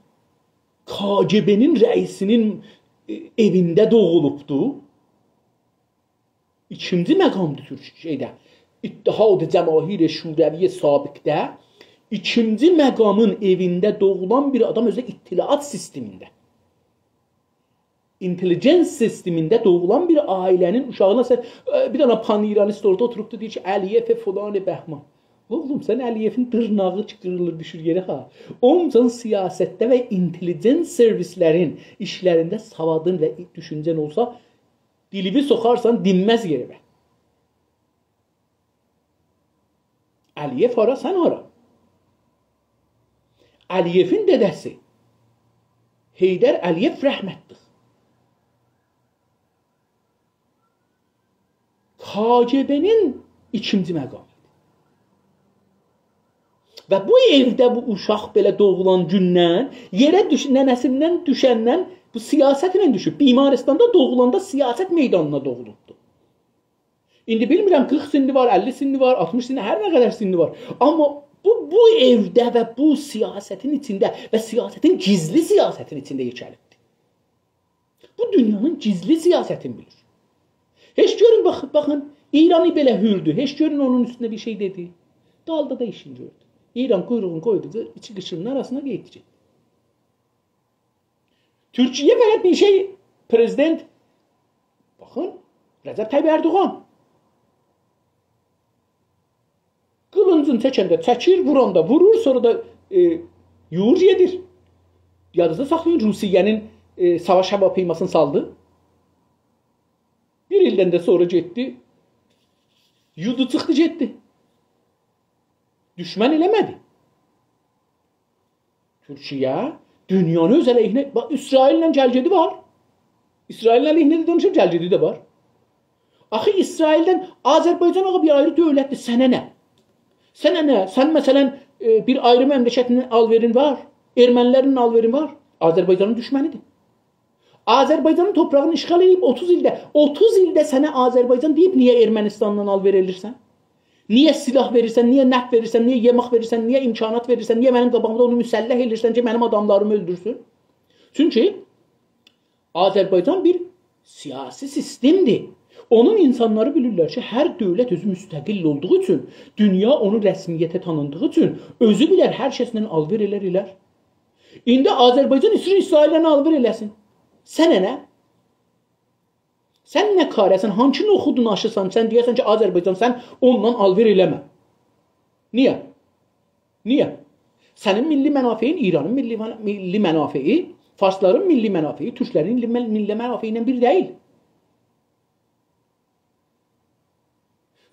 کا‌گب‌نین رئیسی‌نین، ائ، ائوینده دوغولوبدو. ایکینجی مقامدیر تورک شئیده، اتحاد جماهیر شوروی سابقده ایکینجی مقامین ائوینده دوغولان بیر آدام، اؤزو ده اطلاعات سیستمینده، اینتلیجنس سیستمینده دوغولان بیر عائله‌نین اوشاغینا سن، ائ، بیر دنه پان‌ایرانیست اورادا اوتوروبدو، دئییر کی، علی‌یئو فلان بهمان. اوغلوم، سن علی‌یئوین دیرناغی کی قیریلیر، دوشور یئره ها. اونجا سیاستده و اینتلیجنس سرویسلرین ایشلرینده سوادین و دوشونجه‌ن اولسا، دیلیوی سوخارسان دینمز یئریوه. علی‌یئو هارا، سن هارا؟ علی‌یئوین دده‌سی حیدر علی‌یئو رحمتلیک کا‌گب‌نین ایکینجی مقامی. و بو ائوده بو اوشاق بئله دوغولان گوندن، یئره دوش-، ننه‌سیندن دوشندن بو سیاستله دوشوب. بیمارستاندا دوغولاندا سیاست میدانینا دوغولوبدو. ایندی بیلمیرم، قیرخ سنّی وار، اللی سنّی وار، آلتمیش سنّی، هر نه قدر سنّی وار. آمما بو، بو ائوده و بو سیاستین ایچینده و سیاستین، گیزلی سیاستین ایچینده یئکه‌لیبدیر. بو دونیانین گیزلی سیاستینی بیلیر. هئچ گؤرون، باخ-، باخین، ایرانی بئله هوردو. هئچ گؤرون اونون اوستونه بیر شئی دئدی. دالدا دا ایشین گؤردو. ایران قویروغونو قویدو، ایکی قیچینین آراسینا گئتدی. تورکیه فقط بیر شئی، پرزیدنت، باخین، رجب طیب اردوغان. قیلینجین چکنده چکیر، ووراندا وورور، سونرا دا، ائ، یویور، یئدیر. یادینیزدا ساخلایین، روسیه‌نین، ائ، ساواش هواپیماسینی سالدی. بیر ایلدن ده سونرا گئتدی. یودو، چیخدی، گئتدی. دوشمن ائله‌مه‌دی. تورکیه دونیانی اؤز علیهینه، باخ، اسرائیل‌له گل‌گئدی وار. اسرائیلین علیهینه ده دانیشیر، گل‌گئدی ده وار. آخی اسرائیلدن، آذربایجان آخی بیر آیری دؤولتدیر، سنه نه؟ سنه نه؟ سن، مثلا، ائ، بیر آیری مملکتینن آل‌وئرین وار، ارمنی‌لرله آل‌وئرین وار. آذربایجانین دوشمنیدیر. آذربایجانین توپراغینی اشغال ائدیب اوتوز ایلده، اوتوز ایلده سنه آذربایجان دئییب، نییه ارمنیستانلا آل‌وئر ائلیرسن؟ نییه سلاح وئریرسن، نییه نفت وئریرسن، نییه یئمک وئریرسن، نییه امکانات وئریرسن، نییه منیم قاباغیمدا اونو مسلح ائلیرسن کی، منیم آداملاریمی اؤلدورسون؟ چونکی آذربایجان بیر سیاسی سیستمدیر. اونون اینسانلاری بیلیرلر کی، هر دؤولت اؤزو مستقل اولدوغو اوچون، دونیا اونو رسمیته تانیدیغی اوچون، اؤزو بیلر، هر کسله آل‌وئر ائلر، ائلر. ایندی آذربایجان ایسته‌ییر اسرائیل‌له آل‌وئر ائله‌سین. سنه نه؟ سن نه کاره‌سن؟ هانسی نوخودون آشیسان؟ سن دئیه‌سن کی، آذربایجان، سن اونونلا آل‌وئر ائله‌مه. نییه؟ نییه؟ سنین میللی منافعین، ایرانین میللی من-، میللی منافعی، فارسلارین میللی منافعی، تورکلرین میللی من-، میللی منافعی ایله بیر دئییل.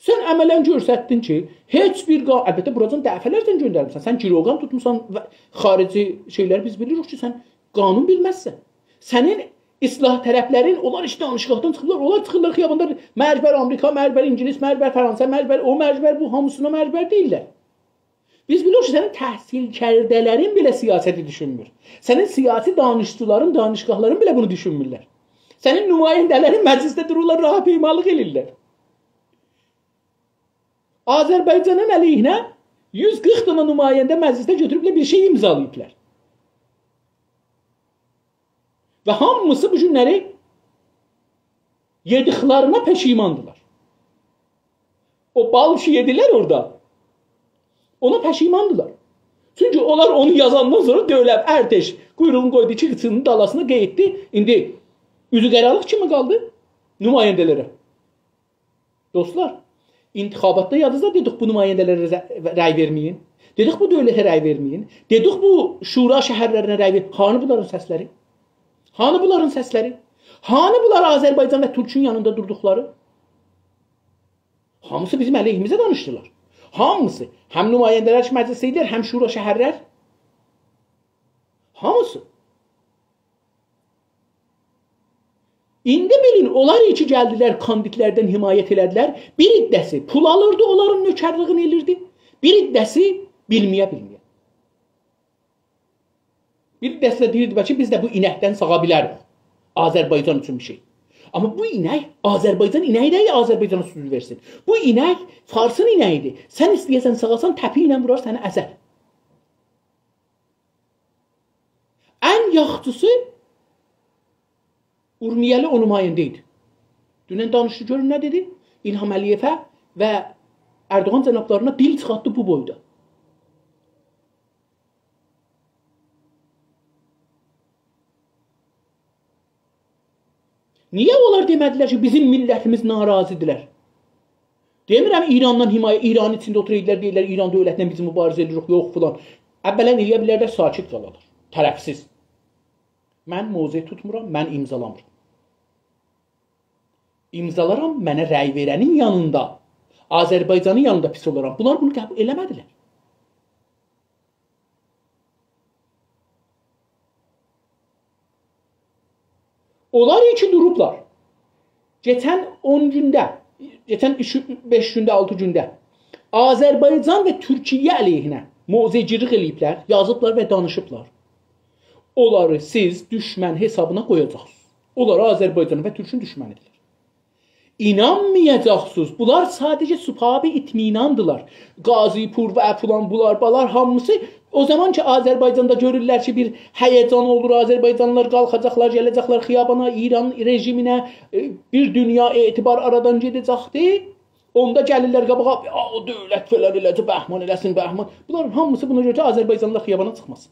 سن عملاً گؤستردین کی، هئچ بیر قا-، البته، بوراجان دفعه‌لرله گؤندریبسن. سن گروگان توتموسان و خارجی شئیلر، بیز بیلیریک کی، سن قانون بیلمزسن. سنین اصلاح‌طلب‌لرین، اونلار ایشته دانشگاهدان چیخیبلار، اونلار چیخیرلار خیاباندا، «مرگ بر آمریکا، مرگ بر اینگیلیس، مرگ بر فرانسه، مرگ بر او، مرگ بر بو»، هامیسینا مرگ بر دئییرلر. بیز بیلیریک کی، سنین تحصیل‌کرده‌لرین بئله سیاستی دوشونمور. سنین سیاسی دانشجولارین، دانشگاهلارین بئله بونو دوشونمورلر. سنین نماینده‌لرین مجلسده دورورلار، راهپیمالیق ائله‌ییرلر. آذربایجانین علیهینه یوز قیرخ دنه نماینده مجلسده گؤتوروبلر، بیر شئی امضالاییبلار. و هامیسی بو گونلری یئدیکلرینه پشیماندیلار. او بال کی یئدیلر اورادا، اونا پشیماندیلار. چونکی اونلار اونو یازاندان سونرا دؤولت، ارتش قویروغونو قویدو ایکی قیچینین دالاسینا، گئتدی. ایندی اوزو قارالیق کیمی قالدی نماینده‌لره. دوستلار، انتخاباتدا یادینیزدا دئدیک بو نماینده‌لره ر-، رأی وئرمه‌یین. دئدیک بو دؤولته رأی وئرمه‌یین. دئدیک بو شورا شهرلرینه رأی وئر-، هانی بونلارین سسلری؟ هانی بونلارین سسلری؟ هانی بونلار آذربایجان و تورکون یانیندا دوردوقلاری؟ هامیسی بیزیم علیهیمیزه دانیشدیلار. هامیسی. هم نماینده‌لر کی مجلسده ایدیلر، هم شورا شهرلر. هامیسی. ایندی بیلین، اونلار کی گلدیلر، کاندیدلردن حمایت ائله‌دیلر، بیر عده‌سی پول آلیردی، اونلارین نؤکرلیگینی ائلیردی، بیر عده‌سی بیلمه‌یه بیلمه‌یه. بیر عده‌سی ده دئییردی، بلکه بیز ده بو اینکدن ساغا بیلریک. آذربایجان اوچون بیر شئی. آمما بو اینک آذربایجان اینه‌یی دئییل، آذربایجانا سودو وئرسین. بو اینک فارسین اینه‌ییدیر. سن ایسته‌یه‌سن ساغاسان، تپیک ایله وورار، سنی ازر. ان یاخشیسی، اورمیه‌لی او نماینده ایدی. دونن دانیشدی، گؤرون نه دئدی؟ الهام علی‌یئوه و اردوغان جنابلارینا دیل چیخارتدی بو بویدا. نییه اونلار دئمه‌دیلر کی بیزیم میللتیمیز ناراضی‌دیرلر؟ دئمیرم ایراندان حمایت، ایرانین ایچینده اوتورایدیلار، دئییرلر ایران دؤولتینن بیز موباریزه ائدیریک، یوخ فلان. اولاً ائلیه بیلرلر ساکت قالالار، طرفسیز. من موضع توتمورام، من امضالامیرام. امضالارام، منه رأی وئرنین یانیندا، آذربایجانین یانیندا پیس اولارام. بونلار بونو قبول ائله‌مه‌دیلر. اونلار کی دوروبلار، کئچن اون گونده، کئچن اوچ، بئش گونده، آلتی گونده آذربایجان و تورکیه علیهینه موضع‌گیرلیک ائله‌ییبلر، یازیبلار و دانیشیبلار. اونلاری سیز دوشمن حسابینا قویاجاقسینیز. اونلار آذربایجانین و تورکون دوشمنی‌دیرلر. اینانمایاجاقسینیز. بونلار ساده‌جه صحاب اطمیناندیلار. قاضی‌پور و فلان، بونلار، بالار هامیسی، او زامان کی آذربایجاندا گؤرورلر کی بیر هیجان اولور، آذربایجانلیلار قالخاجاقلار، گله‌جکلر خیابانا، ایران رژیمینه، ائ، بیر دونیا اعتبار آرادان گئده‌جکدیر. اوندا گلیرلر قاباغا، «یا، او دؤولت فلان ائله‌جک، بهمان ائله‌سین، بهمان.» بونلارین هامیسی بونا گؤره کی آذربایجانلیلار خیابانا چیخماسین.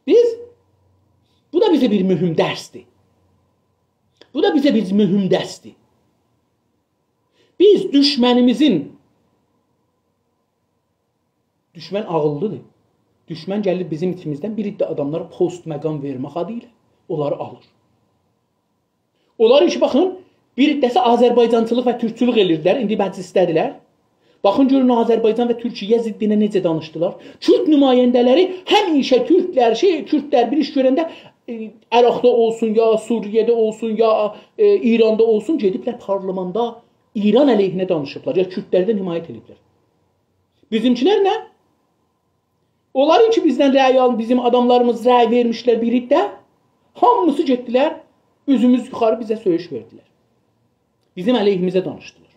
بیز، بو دا بیزه بیر مهم درسدیر. بو دا بیزه بیر مهم درسدیر. بیز دوشمنیمیزین، دوشمن عاغیللی‌دیر. دوشمن گلیر بیزیم ایچیمیزدن بیر عده آداملارا پست، مقام وئرمک آدی ایله اونلاری آلیر. اونلار کی، باخین، بیر عده‌سی آذربایجانچیلیق و تورکچولوک ائلیردیلر، ایندی مجلسده‌دیرلر. باخین، گؤرون، آذربایجان و تورکیه ضدینه نئجه دانیشدیلار. کورد نماینده‌لری همیشه کوردلر، شئی، کوردلر بیر ایش گؤرنده، ائ، عراقدا اولسون، یا سوریه‌ده اولسون، یا، ائ، ایراندا اولسون، گئدیبلر پارلماندا ایران علیهینه دانیشیبلار، یا کوردلردن حمایت ائدیبلر. بیزیمکیلر نه؟ اونلار کی بیزدن رأی آلین، بیزیم آداملاریمیز رأی وئرمیشلر بیر عده، هامیسی گئتدیلر، اوزوموز یوخاری بیزه سؤیوش وئردیلر. بیزیم علیهیمیزه دانیشدیلار.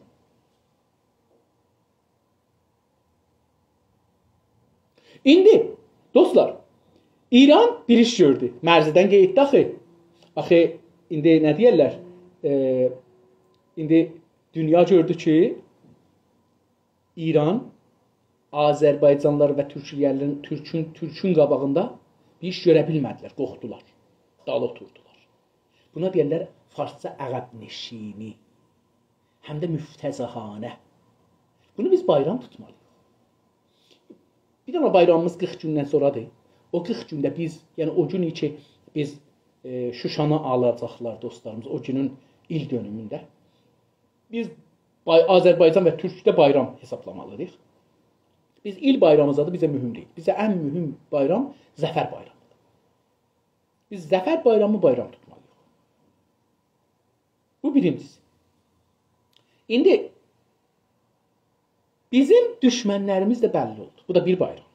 ایندی، دوستلار، ایران بیر ایش گؤردو. مرزدن قئییتدی آخی. آخی، ایندی نه دئیرلر؟ ائ، ایندی دونیا گؤردو کی، ایران، آذربایجانلیلار و تورکیه‌لیلرین، تورکون، تورکون قاباغیندا بیر ایش گؤره بیلمه‌دیلر، قورخدولار. دالی اوتوردولار. بونا دئیرلر فارسجا عقب‌نشینی، هم ده مفتضحانه. بونو بیز بایرام توتمالی‌ییق. بیر دنه بایرامیمیز قیرخ گوندن سونرادیر. او قیرخ گونده بیز، یعنی او گون کی بیز، ائ، شوشانی آلاجاقلار دوستلاریمیز، او گونون ایل دؤنومونده. بیز بای-، آذربایجان و تورکده بایرام حسابلامالی‌ییق. بیز ایل بایرامیمیزدا دا بیزه مهم دئییل. بیزه ان مهم بایرام ظفر بایرامی‌دیر. بیز ظفر بایرامی بایرام توتمالی‌ییق. بو بیرینجیسی. ایندی بیزیم دوشمنلریمیز ده بللی اولدو. بو دا بیر بایرامدیر.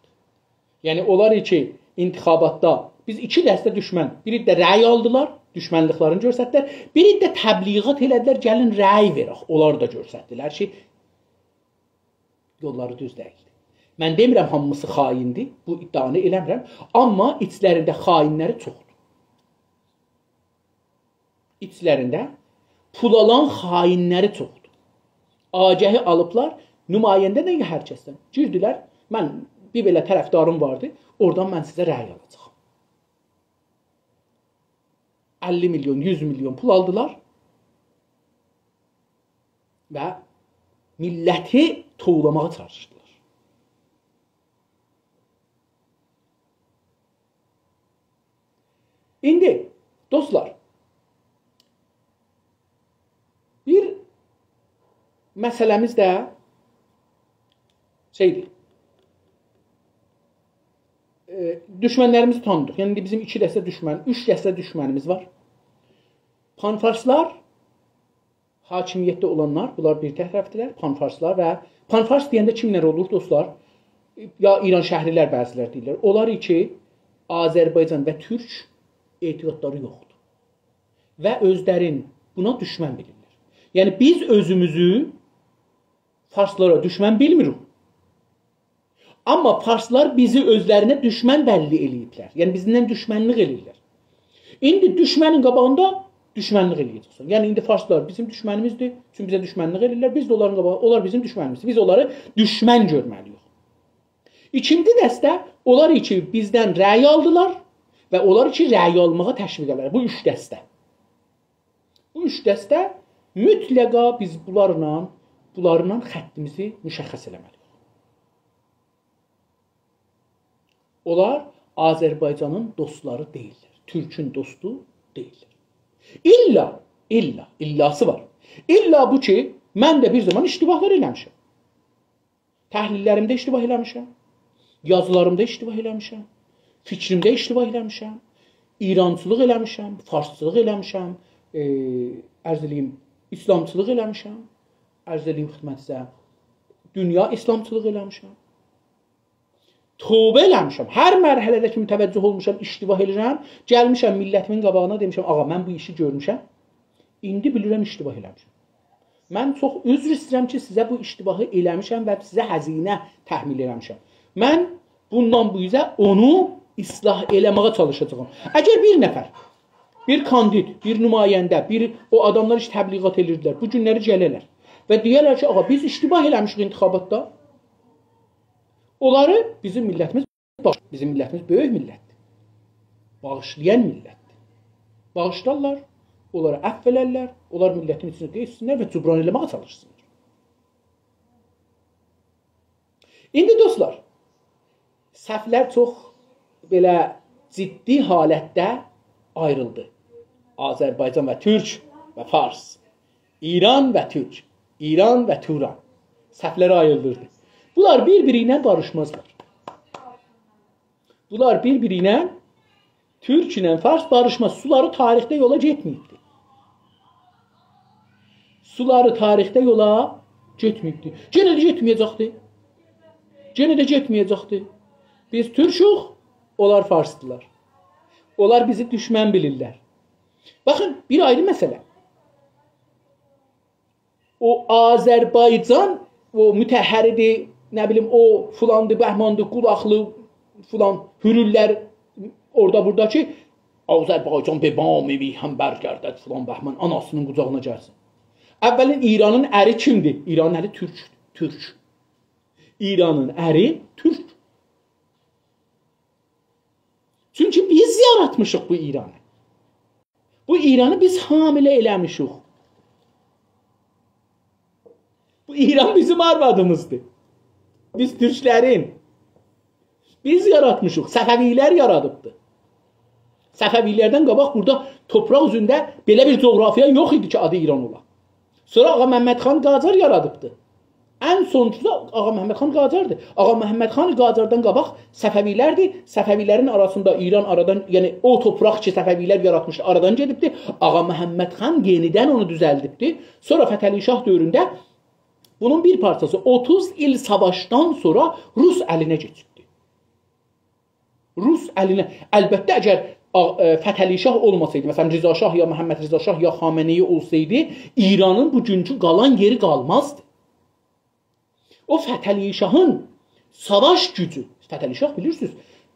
یعنی، اونلار کی انتخاباتدا بیز ایکی دسته دوشمن، بیری ده رأی آلدیلار، دوشمنلیکلرینی گؤستردیلر، بیری ده تبلیغات ائله‌دیلر، گلین رأی وئرک. اونلار دا گؤستردیلر کی، یوللاری دوز دئییلدی. من دئمیرم هامیسی خائندیر، بو ادعانی ائله‌میرم، آمما ایچلرینده خائنلری چوخدور. ایچلرینده پول آلان خائنلری چوخدور. آگهی آلیبلار، نماینده ده هر کسدن. گیردیلر، من بیر بئله طرفداریم واردی، اورادان من سیزه رأی آلاجاغام. اللی میلیون، یوز میلیون پول آلدیلار و میللتی توولاماغا چالیشدیلار. ایندی، دوستلار، بیر مسئله‌میز ده شئیدیر. ائ، دوشمنلریمیزی تانیدیق. یعنی، ایندی بیزیم ایکی دسته دوشمن، اوچ دسته دوشمنیمیز وار. پان‌فارسلار، حاکمیتده اولانلار، بونلار بیر طرفدیرلر، پان‌فارسلار و پان‌فارس دئینده کیملر اولور، دوستلار؟ یا ایرانشهری‌لر، بعضی‌لر دئییرلر. اونلار کی آذربایجان و تورک اعتقادلاری یوخدور. و اؤزلرین بونا دوشمن بیلیرلر. یعنی، بیز اؤزوموزو فارسلارا دوشمن بیلمیریک. آمما فارسلار بیزی اؤزلرینه دوشمن بللی ائله‌ییبلر. یعنی، بیزیمله دوشمنلیک ائله‌ییرلر. ایندی دوشمنین قاباغیندا دوشمنلیک ائله‌یه‌جکسن. یعنی، ایندی فارسلار بیزیم دوشمنیمیزدیر. چونکی بیزه دوشمنلیک ائله‌ییرلر. بیز ده اونلارین قاباغیندا، اونلار بیزیم دوشمنیمیزدیر. بیز اونلاری دوشمن گؤرمه‌لی‌ییک. ایکینجی دسته، اونلار کی بیزدن رأی آلدیلار و اونلار کی رأی آلماغا تشویق ائدیرلر. بو اوچ دسته. بو اوچ دسته مطلقا بیز بونلارلا، بونلارلا خطیمیزی مشخص ائله‌مه‌لی‌ییک. اونلار آذربایجانین دوستلاری دئییللر. تورکون دوستو دئییللر. الّا، الّا، الّاسی وار. الّا بو کی، من ده بیر زامان اشتباهلار ائله‌میشم. تحلیللریمده اشتباه ائله‌میشم. یازیلاریمدا اشتباه ائله‌میشم. فیکریمده اشتباه ائله‌میشم. ایرانچیلیق ائله‌میشم، فارسچیلیق ائله‌میشم، ائ، عرض ائله‌ییم، اسلامچیلیق ائله‌میشم. عرض ائله‌ییم خدمتینیزه، دونیا اسلامچیلیق ائله‌میشم. توبه ائله‌میشم. هر مرحله‌ده کی متوجه اولموشام، اشتباه ائله‌ییرم، گلمیشم میللتیمین قاباغینا، دئمیشم: «آغا، من بو ایشی گؤرموشم. ایندی بیلیرم اشتباه ائله‌میشم. من چوخ عذر ایسته‌ییرم کی سیزه بو اشتباهی ائله‌میشم و سیزه هزینه تحمیل ائله‌میشم. من بوندان بو اوزه اونو اصلاح ائله‌مه‌یه چالیشاجاغام.» اگر بیر نفر، بیر کاندید، بیر نماینده، بیر او آداملار کی تبلیغات ائدیردیلر، بو گونلری گله‌لر و دئیه‌لر کی: «آغا، بیز اشتباه ائله‌میشیک انتخاباتدا.» اونلاری بیزیم میللتیمیز باغیش-، بیزیم میللتیمیز بؤیوک میللتدیر. باغیشلایان میللتدیر. باغیشلارلار، اونلاری عفو ائلرلر، اونلار میللتین ایچینده گئچسینلر و جبران ائله‌مه‌یه چالیشسینلار. ایندی دوستلار، صفلر چوخ بئله جدی حالتده آیریلدی. آذربایجان و تورک و فارس، ایران و تورک، ایران و توران. صفلر آیریلدی. بونلار بیر-بیری ایله باریشمازلار. بونلار بیر-بیری ایله، تورک ایله فارس باریشماز. سولاری تاریخده یولا گئتمه‌ییبدی. سولاری تاریخده یولا گئتمه‌ییبدی. یئنه ده گئتمه‌یه‌جکدی. یئنه ده گئتمه‌یه‌جکدی. بیز تورکوک، اونلار فارسدیلار. اونلار بیزی دوشمن بیلیرلر. باخین، بیر آیری مسئله. او آذربایجان، او مطهری‌دیر، نه بیلیم، او فلاندیر، بهماندیر، قولاقلی فلان، هوروللر اورادا بورادا کی، «آذربایجان به بام میهن برگردد»، فلان بهمان، آناسی‌نین قوجاغینا گلسین. اولاً، ایرانین اری کیمدیر؟ ایرانین اری تورک، تورک. ایرانین اری تورک. چونکی بیز یاراتمیشیق بو ایرانی. بو ایرانی بیز حامله ائله‌میشیک. بو ایران بیزیم آروادیمیزدیر. بیز تورکلرین بیز یاراتمیشیق، صفوی‌لر یارادیبدی. صفوی‌لردن قاباق بورادا تورپاق اوزونده بئله بیر جغرافیا یوخ ایدی کی، آدی ایران اولا. سونرا آقا محمد خان قاجار یارادیبدی. ان سونونجوسو آقا محمد خان قاجاردیر. آقا محمد خان قاجاردان قاباق صفوی‌لردیر. صفوی‌لرین آراسیندا ایران آرادان، یعنی او تورپاق کی، صفوی‌لر یاراتمیشدی، آرادان گئدیبدی. آقا محمد خان یئنیدن اونو دوزلدیبدی. سونرا فتحعلی شاه دؤورونده بونون بیر پارچاسی اوتوز ایل ساواشدان سونرا روس الینه کئچیبدی. روس الینه. البته، اگر آ-، ائ، فتحعلی شاه اولماسایدی، مثلا، رضا شاه یا محمدرضا شاه یا خامنه‌ای اولسایدی، ایرانین بوگونکو قالان یئری قالمازدی. او فتحعلی شاهین ساواش گوجو، فتحعلی شاه بیلیرسینیز،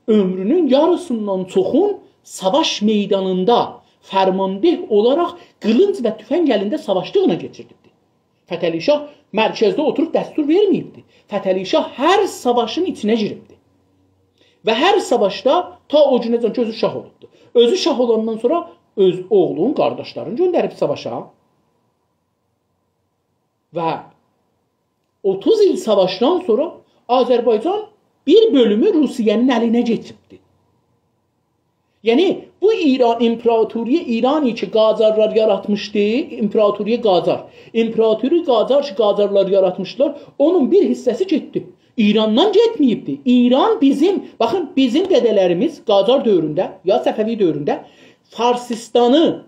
عؤمرونون یاریسیندان چوخون ساواش میدانیندا فرمانده اولاراق قیلینج و توفنگ الینده ساواشدیغینا کئچیردیبدی. فتحعلی شاه مرکزده اوتوروب دستور وئرمه‌ییبدی. فتحعلی شاه هر ساواشین ایچینه گیریبدی. و هر ساواشدا تا او گونه‌جن کی، اؤزو شاه اولوبدو. اؤزو شاه اولاندان سونرا اؤز اوغلون، قارداشلارین گؤندریب ساواشا. و اوتوز ایل ساواشدان سونرا آذربایجان بیر بؤلومو روسیه‌نین الینه کئچیبدی. یعنی، بو ایران، امپراتوری ایرانی کی، قاجارلار یاراتمیشدی، امپراتوری قاجار، امپراتوری قاجار کی، قاجارلار یاراتمیشدیلار، اونون بیر حیصه‌سی گئتدی. ایراندان گئتمه‌ییبدی. ایران بیزیم، باخین، بیزیم دده‌لریمیز قاجار دؤورونده، یا صفوی دؤورونده فارسیستانی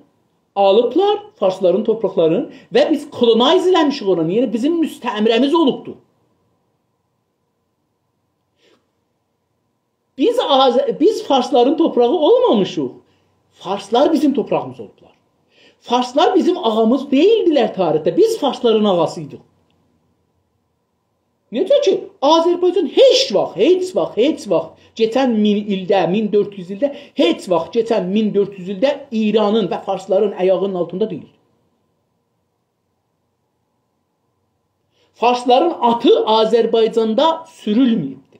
آلیبلار، فارسلارین تورپاقلارینی، و بیز کولونایز ائله‌میشیک اورانی. یعنی، بیزیم مستعمره‌میز اولوبدو. بیز آذ-، بیز فارسلارین تورپاغی اولمامیشیق. فارسلار بیزیم تورپاغیمیز اولوبلار. فارسلار بیزیم آغامیز دئییلدیلر تاریخده. بیز فارسلارین آغاسی‌یدیق. نئجه کی، آذربایجان هئچ واخت، هئچ واخت، هئچ واخت، کئچن مین ایلده، مین دؤرد یوز ایلده، هئچ واخت کئچن مین دؤرد یوز ایلده ایرانین و فارسلارین آیاغینین آلتیندا دئییل. فارسلارین آتی آذربایجاندا سورولمه‌ییبدی.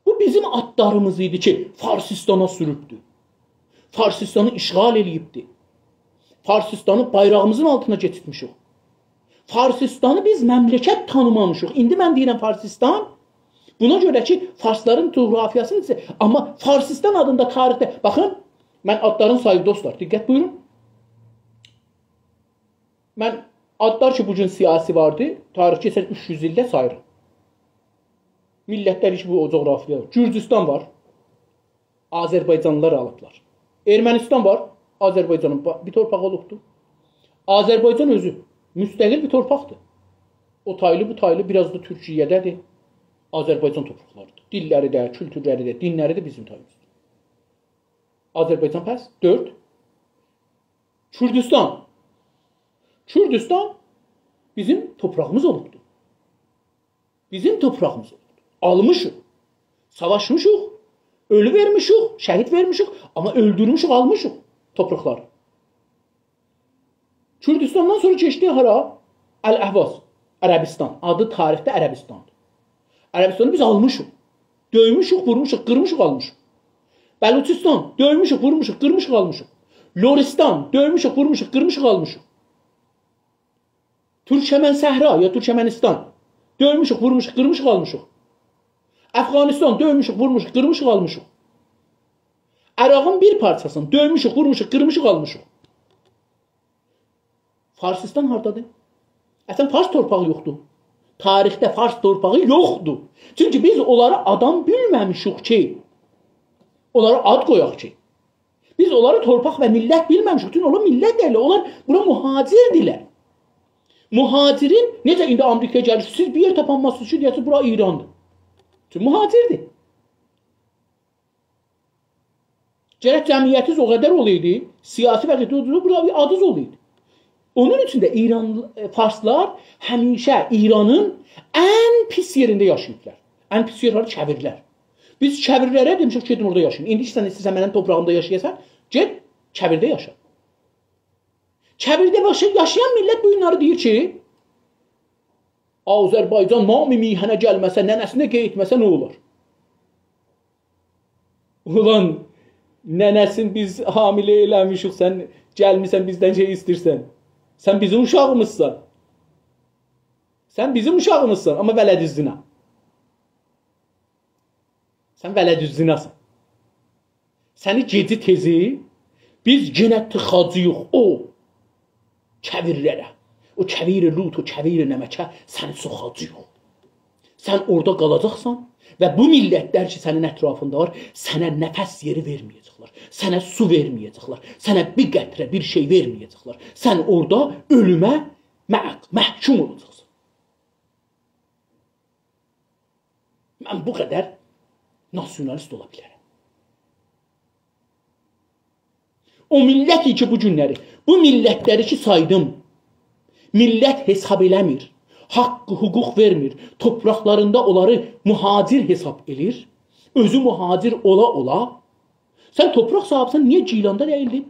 بو بیزیم آتلاریمیز ایدی کی، فارسیستانا سوروبدو. فارسیستانی اشغال ائله‌ییبدی. فارسیستانی بایراغیمیزین آلتینا کئچیرتمیشیک. فارسیستانی بیز مملکت تانیمامیشیق. ایندی من دئییرم فارسیستان، بونا گؤره کی، فارسلارین جغرافیاسینی ایچه-، آمما فارسیستان آدیندا تاریخده، باخین، من آدلارین ساییر، دوستلار، دقت بویورون. من آدلار کی، بو گون سیاسی واردی، تاریخ کئچن اوچ یوز ایلده ساییرام. میللتلر کی، بو جغرافیادا. گورجوستان وار. آذربایجانلیلار آلیبلار. ارمنیستان وار. آذربایجانین با-، بیر تورپاغی اولوبدور. آذربایجان اؤزو مستقل بیر تورپاقدیر. او تایلی، بو تایلی، بیر آز دا تورکیه‌ده‌دیر. آذربایجان تورپاقلاریدیر. دیللری ده، کولتورلری ده، دینلری ده بیزیم تاییمیزدیر. آذربایجان پس. دؤرد. کوردوستان. کوردوستان بیزیم تورپاغیمیز اولوبدور. بیزیم تورپاغیمیز اولوبدور. آلمیشیق. ساواشمیشیق. اؤلو وئرمیشیک، شهید وئرمیشیک، آمما اؤلدورموشوک، آلمیشیق تورپاقلاری. کوردوستاندان سونرا کئچدی هارا؟ الاحواز، عربیستان. آدی تاریخده عربیستاندیر. عربیستانی بیز آلمیشیق. دؤیموشوک، وورموشوق، قیرمیشیق، آلمیشیق. بلوچیستان، دؤیموشوک، وورموشوق، قیرمیشیق، آلمیشیق. لرستان، دؤیموشوک، وورموشوق، قیرمیشیق، آلمیشیق. تورکمن صحرا یا تورکمنیستان، دؤیموشوک، وورموشوق، قیرمیشیق، آلمیشیق. افغانیستان، دؤیموشوک، وورموشوق، قیرمیشیق، آلمیشیق. عراقین بیر پارچاسینی دؤیموشوک، وورموشوق، قیرمیشیق، آلمیشیق. فارسیستان هاردادیر؟ اصلا فارس تورپاغی یوخدور. تاریخده فارس تورپاغی یوخدور. چونکی بیز اونلاری آدام بیلمه‌میشیک کی، اونلارا آد قویاق کی. بیز اونلاری تورپاق و میللت بیلمه‌میشیک. چونکی اونلار میللت دئییللر، اونلار بورا مهاجردیرلر. مهاجرین، نئجه ایندی آمریکایا گلیر، سیز بیر یئر تاپانمازسینیز کی، دئیه‌سینیز، بورا ایراندیر. چونکی مهاجردیر. گرک جمعیتینیز او قدر اولایدی، سیاسی وضعیت اولایدی، بورا بیر آدینیز اولایدی. اونون اوچون ده ایران، ائ، فارسلار همیشه ایرانین ان پیس یئرینده یاشاییبلار. ان پیس یئر هارا؟ کویرلر. بیز کویرلره دئمیشیک، گئدین اورادا یاشایین. ایندی سن ایسته‌ییرسن منیم تورپاغیمدا یاشایاسان، گئت کویرده یاشا. کویرده یاشا-، یاشایان میللت بو گونلری دئییر کی، آذربایجان نام میهنه گلمه‌سه، ننه‌سینه قئییتمه‌سه نه اولار؟ اولان، ننه‌سین بیز حامله ائله‌میشیک، سن گلمیسن بیزدن شئی ایسته‌ییرسن. سن بیزیم اوشاغیمیزسان. سن بیزیم اوشاغیمیزسان، آمما ولدیزدینه. سن ولدالزناسان. سنی گئجی تئزی بیز یئنه تیخاجاغیق او کویرلره. او کویر لوط، او کویر نمکه سنی سوخاجاغیق. سن اورادا قالاجاقسان و بو میللتلر کی، سنین اطرافیندا وار، سنه نفس یئری وئرمه‌یه‌جکلر. سنه سو وئرمه‌یه‌جکلر. سنه بیر قطره بیر شئی وئرمه‌یه‌جکلر. سن اورادا اؤلومه مح-، محکوم اولاجاقسان. من بو قدر ناسیونالیست اولا بیلرم. او میللت کی، بو گونلری، بو میللتلری کی سایدیم، میللت حساب ائله‌میر، حق، حقوق وئرمیر، تورپاقلاریندا اونلاری مهاجر حساب ائله‌ییر، اؤزو مهاجر اولا-اولا، سن تورپاق صاحیبیسن، نییه گیلاندا دئییلدین؟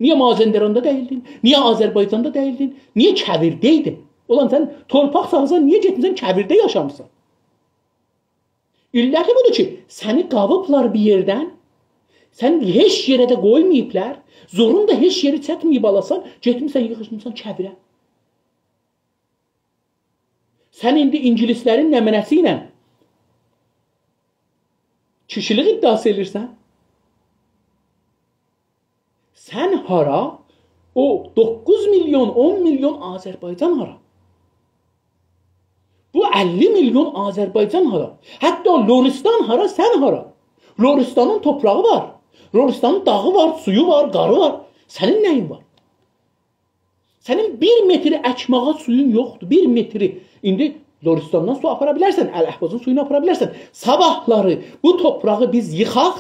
نییه مازندراندا دئییلدین؟ نییه آذربایجاندا دئییلدین؟ نییه کویرده‌یدین؟ اولان سن تورپاق صاحیبیسن، نییه گئتمیسن کویرده یاشامیسان؟ علتی بودور کی، سنی قاویبلار بیر یئردن، سن هئچ یئره ده قویماییبلار، زورون دا هئچ یئری چاتماییب آلاسان، گئتمیسن، ییغیشمیسان کویره. سن ایندی اینگیلیسلرین نمنه‌سی ایله کیشیلیک ادعاسی ائدیرسن؟ سن هارا؟ او دوققوز میلیون، اون میلیون آذربایجان هارا؟ بو اللی میلیون آذربایجان هارا؟ حتی لرستان هارا، سن هارا؟ لرستانین تورپاغی وار. لرستانین داغی وار، سویو وار، قاری وار. سنین نه‌یین وار؟ سنین بیر متر اکماغا سویون یوخدور، بیر متری. ایندی لرستاندان سو آپارا بیلرسن، الاحوازین سویونو آپارا بیلرسن. صاباحلاری بو تورپاغی بیز ییخاق،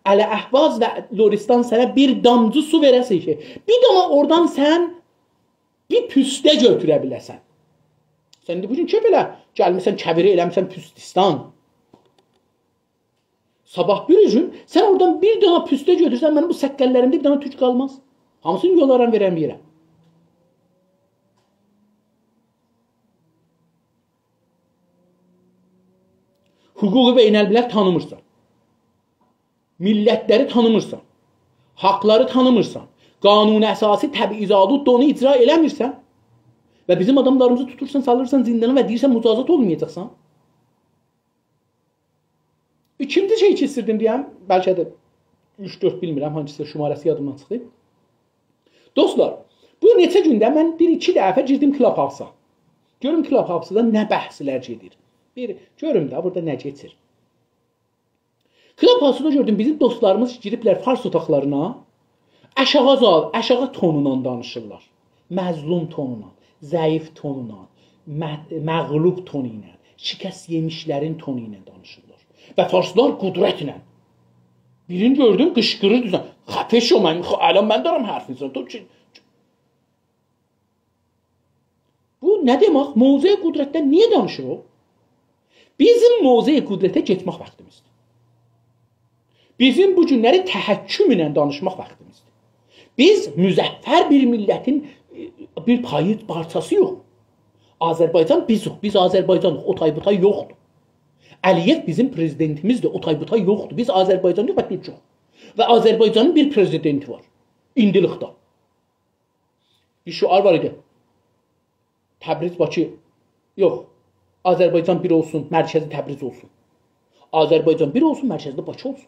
الاحواز و لرستان سنه بیر دامجی سو وئره‌سن کی، بیر دانا اورادان سن بیر پوسته گؤتوره بیله‌سن. سن ایندی بو گون کئف ائله، گلمیسن کویره ائله‌میسن پوستستان. صاباح بیر گون سن اورادان بیر دانا پوسته گؤتورسن، منیم بو سققللریمده بیر دانا توک قالماز. هامیسینی یولارام، وئررم یئره. حقوق بین‌الملل تانیمیرسان. میللتلری تانیمیرسان. حاقلاری تانیمیرسان. قانون اساسی تبعیض‌آلوددور، اونو اجرا ائله‌میرسن. و بیزیم آداملاریمیزی توتورسان، سالیرسان زیندانا و دئییرسن مجازات اولمایاجاقسان. ایکینجی شئی کی ایستیردیم دئیم، بلکه ده اوچ، دؤرد، بیلمیرم، هانسیسا شماره‌سی یادیمدان چیخیب. دوستلار، بو نئچه گونده من بیر ایکی دفعه گیردیم کلاب‌هاوسا. گؤروم کلاب‌هاوسدا نه بحثلر گئدیر. بیر گؤروم ده بورادا نه کئچیر. کلاب‌هاوسدا گؤردوم، بیزیم دوستلاریمیز گیریبلر فارس اوتاقلارینا، آشاغی زال، آشاغی تونونان دانیشیرلار. مظلوم تونونان، ضعیف تونونان، مه-، مغلوب تونو ایله، شکست یئمیشلرین تونو ایله دانیشیرلار. و فارسلار قدرتله. بیرینی گؤردوم، قیشقیریردی: «خفه شو، من، خو-، الان من دارم حرف می‌زنم.» تو کی-، بو نه دئمک؟ موضع قدرتدن نییه دانیشیر او؟ بیزیم موضع قدرته گئتمک واختیمیزدیر. بیزیم بو گونلری تحکم ایله دانیشماق واختیمیزدیر. بیز مظفر بیر میللتین، ائ، بیر پایی، پارچاسی‌ییق. آذربایجان بیزیک، بیز آذربایجانیق، او تای بو تای یوخدور. علی‌یئو بیزیم پرزیدنتیمیزدیر، او تای بو تای یوخدور. بیز آذربایجانلی‌ییق و تورکوک. و آذربایجانین بیر پرزیدنتی وار. ایندیلیکده. بیر شعار وار ایدی. تبریز، باکی، یوخ. آذربایجان بیر اولسون، مرکزی تبریز اولسون. آذربایجان بیر اولسون، مرکزی ده باکی اولسون.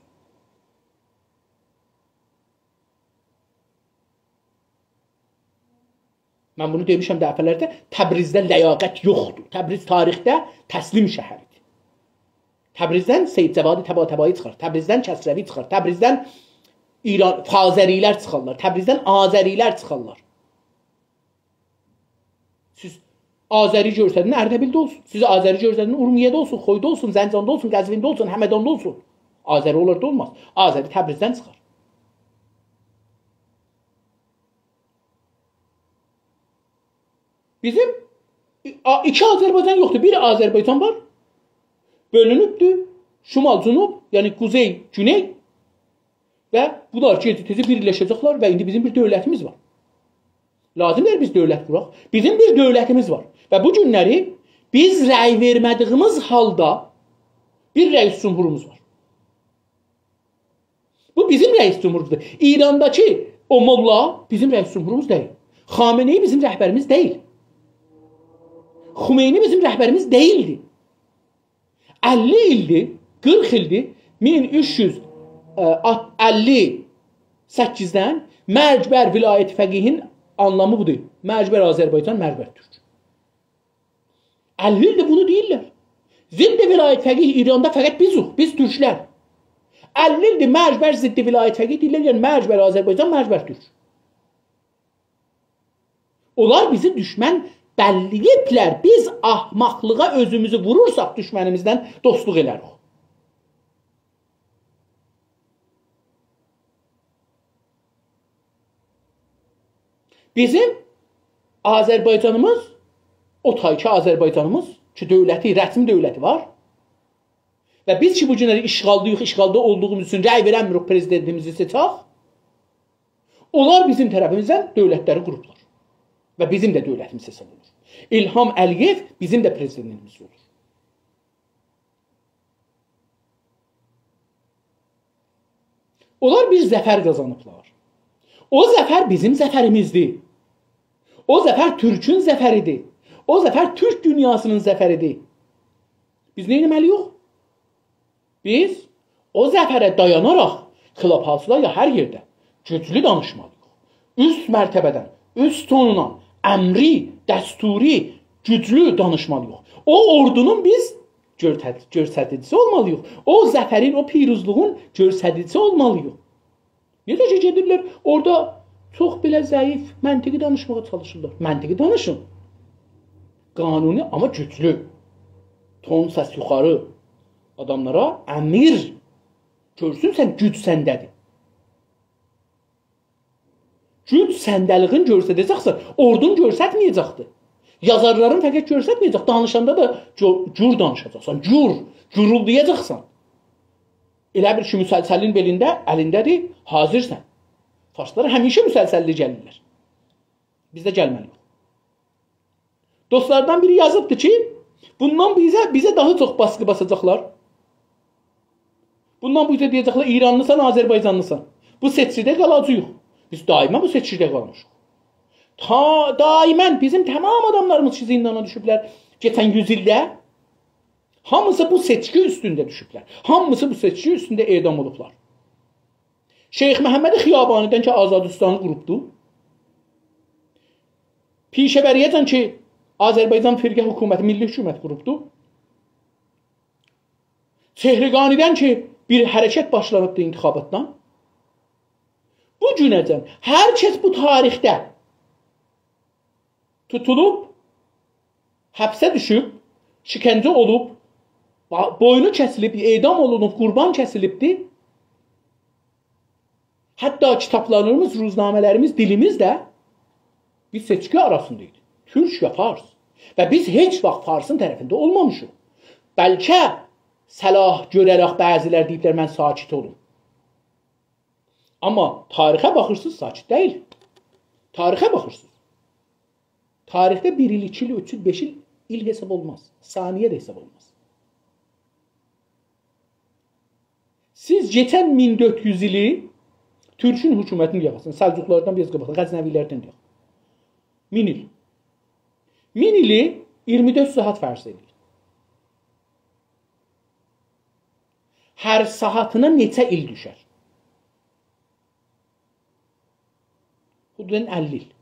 من بونو دئمیشم دفعه‌لرله، تبریزده لیاقت یوخدور. تبریز تاریخده تسلیم شهر ایدی. تبریزدن سید جواد طباطبایی چیخار، تبریزدن کسروی چیخار، تبریزدن ایران، آذری‌لر چیخارلار، تبریزدن آذری‌لر چیخارلار. سیز آذری گؤرسدین، اردبیلده اولسون. سیز آذری گؤرسدین، اورمیه‌ده اولسون، خویدا اولسون، زنجاندا اولسون، قزوینده اولسون، همداندا اولسون. آذری اونلاردا اولماز. آذری تبریزدن چیخار. بیزیم، آ، ایکی آذربایجان یوخدور. بیر آذربایجان وار، بؤلونوبدور. شمال، جنوب، یعنی قوزئی، گونئی. و بونلار گئجی-تئزی بیرلشه‌جکلر و ایندی بیزیم بیر دؤولتیمیز وار. لازیم دئییل بیز دؤولت قوراق. بیزیم بیر دؤولتیمیز وار. و بو گونلری بیز رأی وئرمه‌دیییمیز حالدا بیر رئیس جمهوروموز وار. بو بیزیم رئیس جمهوروموزدور. ایرانداکی او موللا بیزیم رئیس جمهوروموز دئییل. خامنه‌ای بیزیم رهبریمیز دئییل. خمینی بیزیم رهبریمیز دئییلدی. اللی ایلدیر، قیرخ ایلدیر مین اوچ یوز اللی سککیزدن مرگ بر ولایت فقیهین آنلامی بودور. مرگ بر آذربایجان، مرگ بر تورک. اللی ایلدیر بونو دئییرلر. ضد ولایت فقیه ایراندا فقط بیزوخ، بیز تورکلر. اللی ایلدیر مرگ بر ضد ولایت فقیه دئییرلر، یعنی مرگ بر آذربایجان، مرگ بر تورک. اونلار بیزی دوشمن بلله‌ییبلر. بیز احمقلیغا اؤزوموزو وورورساق دوشمنیمیزدن، دوستلوق ائلریک. بیزیم آذربایجانیمیز، او تایکی آذربایجانیمیز کی، دؤولتی، رسمی دؤولتی وار. و بیز کی، بو گونلری اشغالداییق، اشغالدا اولدوغوموز اوچون رأی وئرنمیریک پرزیدنتیمیزی سئچک. اونلار بیزیم طرفیمیزدن دؤولتلری قوروبلار. و بیزیم ده دؤولتیمیز حساب اولونور. الهام علی‌یئو بیزیم ده پرزیدنتیمیز اولور. اونلار بیر ظفر قازانیبلار. او ظفر بیزیم ظفریمیزدیر. او ظفر تورکون ظفریدیر. او ظفر تورک دونیاسی‌نین ظفریدیر. بیز نه ائتمه‌لی‌ییک؟ بیز او ظفره دایاناراق کلاب‌هاوسدا یا هر یئرده گوجلو دانیشمالی‌ییق. اوست مرتبه‌دن، اوست تونونان، امری، دستوری، گوجلو دانیشمالی‌ییق. او اوردونون بیز گؤرته-، گؤستریجیسی اولمالی‌ییق. او ظفرین، او پیروزلوغون گؤستریجیسی اولمالی‌ییق. نئجه کی گئدیرلر، اورادا چوخ بئله ضعیف، منطقی دانیشماغا چالیشیرلار. منطقی دانیشین. قانونی، آمما گوجلو. تون سس یوخاری. آداملارا امیر. گؤرسون سن، گوج سنده‌دیر. گوج سنده‌لیگین گؤستره‌جکسن، اوردون گؤسترمه‌یه‌جکدیر. یازارلارین فقط گؤسترمه‌یه‌جک، دانیشاندا دا گو-، گور دانیشاجاقسان، گور، گورولدایاجاقسان. ائله بیل کی، مسلسلین بئلینده، الینده‌دیر، حاضرسان. فارسلار همیشه مسلسللی گلیرلر. بیز ده گلمه‌لی‌ییک. دوستلاردان بیری یازیبدی کی، بوندان بیزه، بیزه داها چوخ باسقی باساجاقلار. بوندان بیزه دئیه‌جکلر، ایرانلیسان، آذربایجانلیسان. بو سئچکیده قالاجاغیق. بیز دائما بو سئچکیده قالمیشیق. تا، دائما بیزیم تمام آداملاریمیز کی، زیندانا دوشوبلر کئچن یوز ایلده، هامیسی بو سئچکی اوستونده دوشوبلر. هامیسی بو سئچکی اوستونده اعدام اولوبلار. شیخ محمد خیابانی‌دن کی، آزادیستانی قوروبدو. پیشه‌وری‌یه‌جن کی، آذربایجان فرقه حکومتی، میللی حکومت قوروبدو. چهرگانی‌دن کی، بیر حرکت باشلانیبدی انتخاباتدان. بو گونه‌جن هر کس بو تاریخده توتولوب، حبسه دوشوب، شکنجه اولوب، با-، بوینو کسیلیب، اعدام اولونوب، قوربان کسیلیبدی. حتی کیتابلاریمیز، روزنامه‌لریمیز، دیلیمیز ده بیر سئچکی آراسیندا ایدی. تورک یا فارس. و بیز هئچ واخت فارسین طرفینده اولمامیشیق. بلکه صلاح گؤره‌رک بعضی‌لر دئییبلر، «من ساکت اولوم.» آمما تاریخه باخیرسینیز، ساکت دئییل. تاریخه باخیرسینیز. تاریخده بیر ایل، ایکی ایل، اوچ ایل، بئش ایل، ایل حساب اولماز. ثانیه ده حساب اولماز. سیز کئچن مین دؤرد یوز ایلی تورکون حکومتینین یاخاسیندا، سلجوقلاردان بیر آز قاباقدا، غزنوی‌لردن دئیک. مین ایل. مین ایلی اییرمی دؤرد ساعات فرض ائدین. هر ساعاتینا نئچه ایل دوشر؟ حدوداً اللی ایل.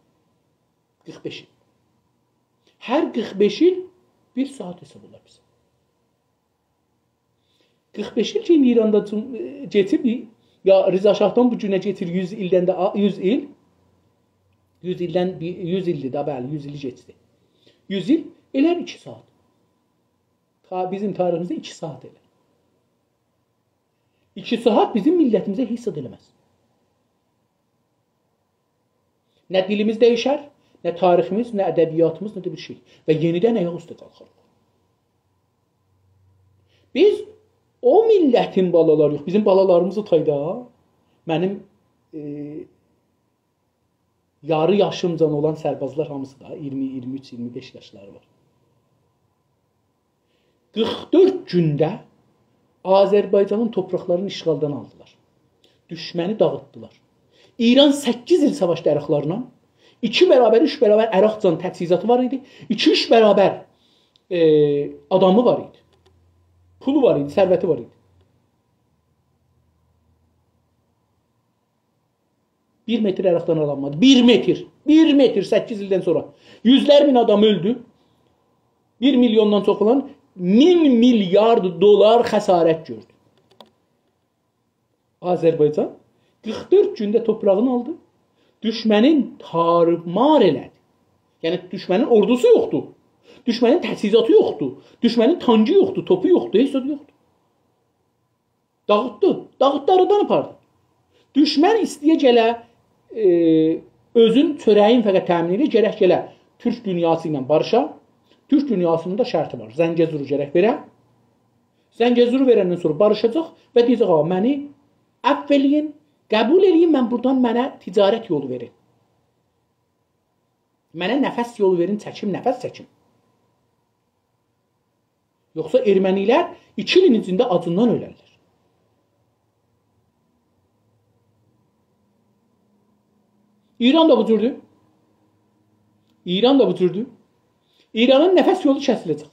قیرخ بئش ایل. هر قیرخ بئش ایل بیر ساعات حساب اولار بیزه. قیرخ بئش ایل کی، ایراندا جوم-، ائ، کئچیب، یا رضا شاهدان بو گونه کئچیر یوز ایلدن ده آ-، یوز ایل. یوز ایلدن بیر، یوز ایلدیر ده، بلی، یوز ایلی کئچدی. یوز ایل ائلر ایکی ساعات. تا-، بیزیم تاریخیمیزده ایکی ساعات ائلر. ایکی ساعات بیزیم میللتیمیزه هئچ زاد ائله‌مز. نه دیلیمیز دییشر، نه تاریخیمیز، نه ادبیاتیمیز، نه ده بیر شئی. و یئنیدن آیاق اوسته قالخاریق. بیز او میللتین بالالاری یوخ، بیزیم بالالاریمیز او تایدا. منیم، ائ، یاری یاشیمجان اولان سربازلار هامیسی دا اییرمی، اییرمی اوچ، اییرمی بئش یاشلاری وار. قیرخ دؤرد گونده آذربایجانین توپراقلارینی اشغالدان آلدیلار. دوشمنی داغیتدیلار. ایران سککیز ایل ساواشدی عراقلارلا. ایکی برابر، اوچ برابر عراقجان تجهیزاتی وار ایدی. ایکی، اوچ برابر، ائ، آدامی وار ایدی. پولو وار ایدی، ثروتی وار ایدی. بیر متر عراقدان آلانمادی. بیر متر. بیر متر سککیز ایلدن سونرا. یوزلر مین آدام اؤلدو. بیر میلیوندان چوخ اولان مین میلیارد دلار خسارت گؤردو. آذربایجان قیرخ دؤرد گونده توپراغینی آلدی. دوشمنین تارومار ائله‌دی. یعنی دوشمنین اوردوسو یوخدور. دوشمنین تجهیزاتی یوخدور. دوشمنین تانکی یوخدور، توپو یوخدور، هئچ زادی یوخدور. داغیتدی. داغیتدی، آرادان آپاردی. دوشمن ایسته‌یه گله، ائ، اؤزون چؤره‌یین فقط تأمین ائدیر، گرک گله تورک دونیاسی ایله باریشا. تورک دونیاسینین دا شرطی وار. زنگه‌زورو گرک وئره. زنگه‌زورو وئرندن سونرا باریشاجاق و دئیه‌جک: «آغا، منی عفو ائله‌یین، قبول ائله‌یین، من بورادان منه تجارت یولو وئرین. منه نفس یولو وئرین، چکیم، نفس چکیم.» یوخسا ارمنی‌لر ایکی ایلین ایچینده آجیندان اؤلرلر. ایران دا بو جوردور. ایران دا بو جوردور. ایرانین نفس یولو کسیله‌جک.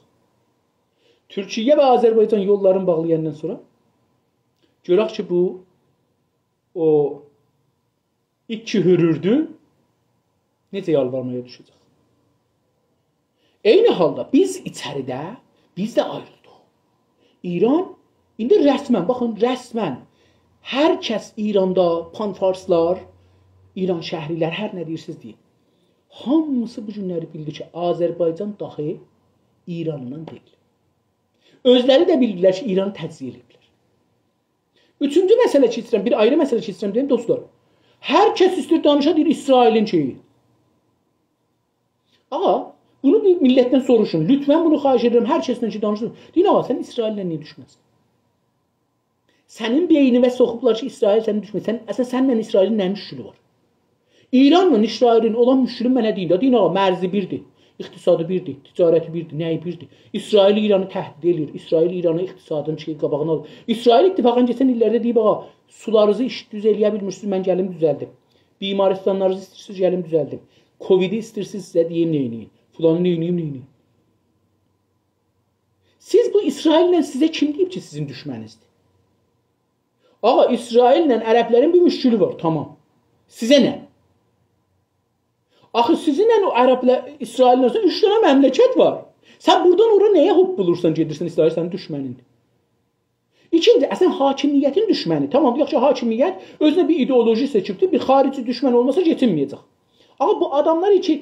تورکیه و آذربایجان یوللارینی باغلایاندان سونرا گؤرک کی، بو او ایت کی هوروردو، نئجه یالوارمایا دوشه‌جک؟ عینی حالدا بیز ایچریده، بیز ده آیریلدیق. ایران ایندی رسماً، باخین، رسماً هر کس ایراندا، پان‌فارسلار، ایرانشهری‌لر، هر نه دئییرسینیز دئیین، هامیسی بو گونلری بیلدی کی، آذربایجان داخی ایرانینان دئییل. اؤزلری ده بیلدیلر کی، ایرانی تجزیه ائدیبلر. اوچونجو مسئله کی ایسته‌ییرم، بیر آیری مسئله کی ایسته‌ییرم دئییم، دوستلار. هر کس ایسته‌ییر دانیشا، دئییر، اسرائیلین شئیی. آغا، بونو بیر میللتدن سوروشون. لطفاً بونو خواهش ائدیرم، هر کسدن کی دانیشسین. دئیین، آغا، سن اسرائیلله نییه دوشمنسن؟ سنین بئینیوه سوخوبلار کی، اسرائیل سنی دوشمن. سن، اصلاً سنله اسرائیلین نه مشکلی وار؟ ایرانلا اسرائیلین اولان مشکلی منه دئیین ده. دئیین، آغا، مرزی بیردیر، اقتصادی بیردیر، تجارتی بیردیر، نه‌یی بیردیر؟ اسرائیل ایرانی تهدید ائله‌ییر، اسرائیل ایرانین اقتصادینی چکیر قاباغینی آلیر. اسرائیل اتفاقاً کئچن ایللرده دئییب، آغا، سولارینیزی ایش دوز ائله‌یه بیلمیرسینیز، من گلیم دوزلدیم. بیمارستانلارینیزی ایسته‌ییرسینیز، گلیم دوزلدیم. کوویدی ایسته‌ییرسینیز، سیزه دئییم نئینه‌یین. فلانی نئینه‌ییم، نئینه‌ییم. سیز بو اسرائیلله سیزه کیم دئییب کی، سیزین دوشمنینیزدیر؟ آغا، اسرائیلله عربلرین بیر مشکلی وار، تمام. سیزه نه؟ آخی سیزینله او عربله، اسرائیلله اوچ دنه مملکت وار. سن بورادان اورا نه‌یه هوپپولورسان، گئدیرسن، اسرائیل سنین دوشمنیندیر؟ ایکینجی، اصلاً حاکمیتین دوشمنی. تمام، یاخشی، حاکمیت اؤزونه بیر ایدئولوژی سئچیبدیر، بیر خاریجی دوشمن اولماسا کئچینمه‌یه‌جک. آمما بو آداملار کی،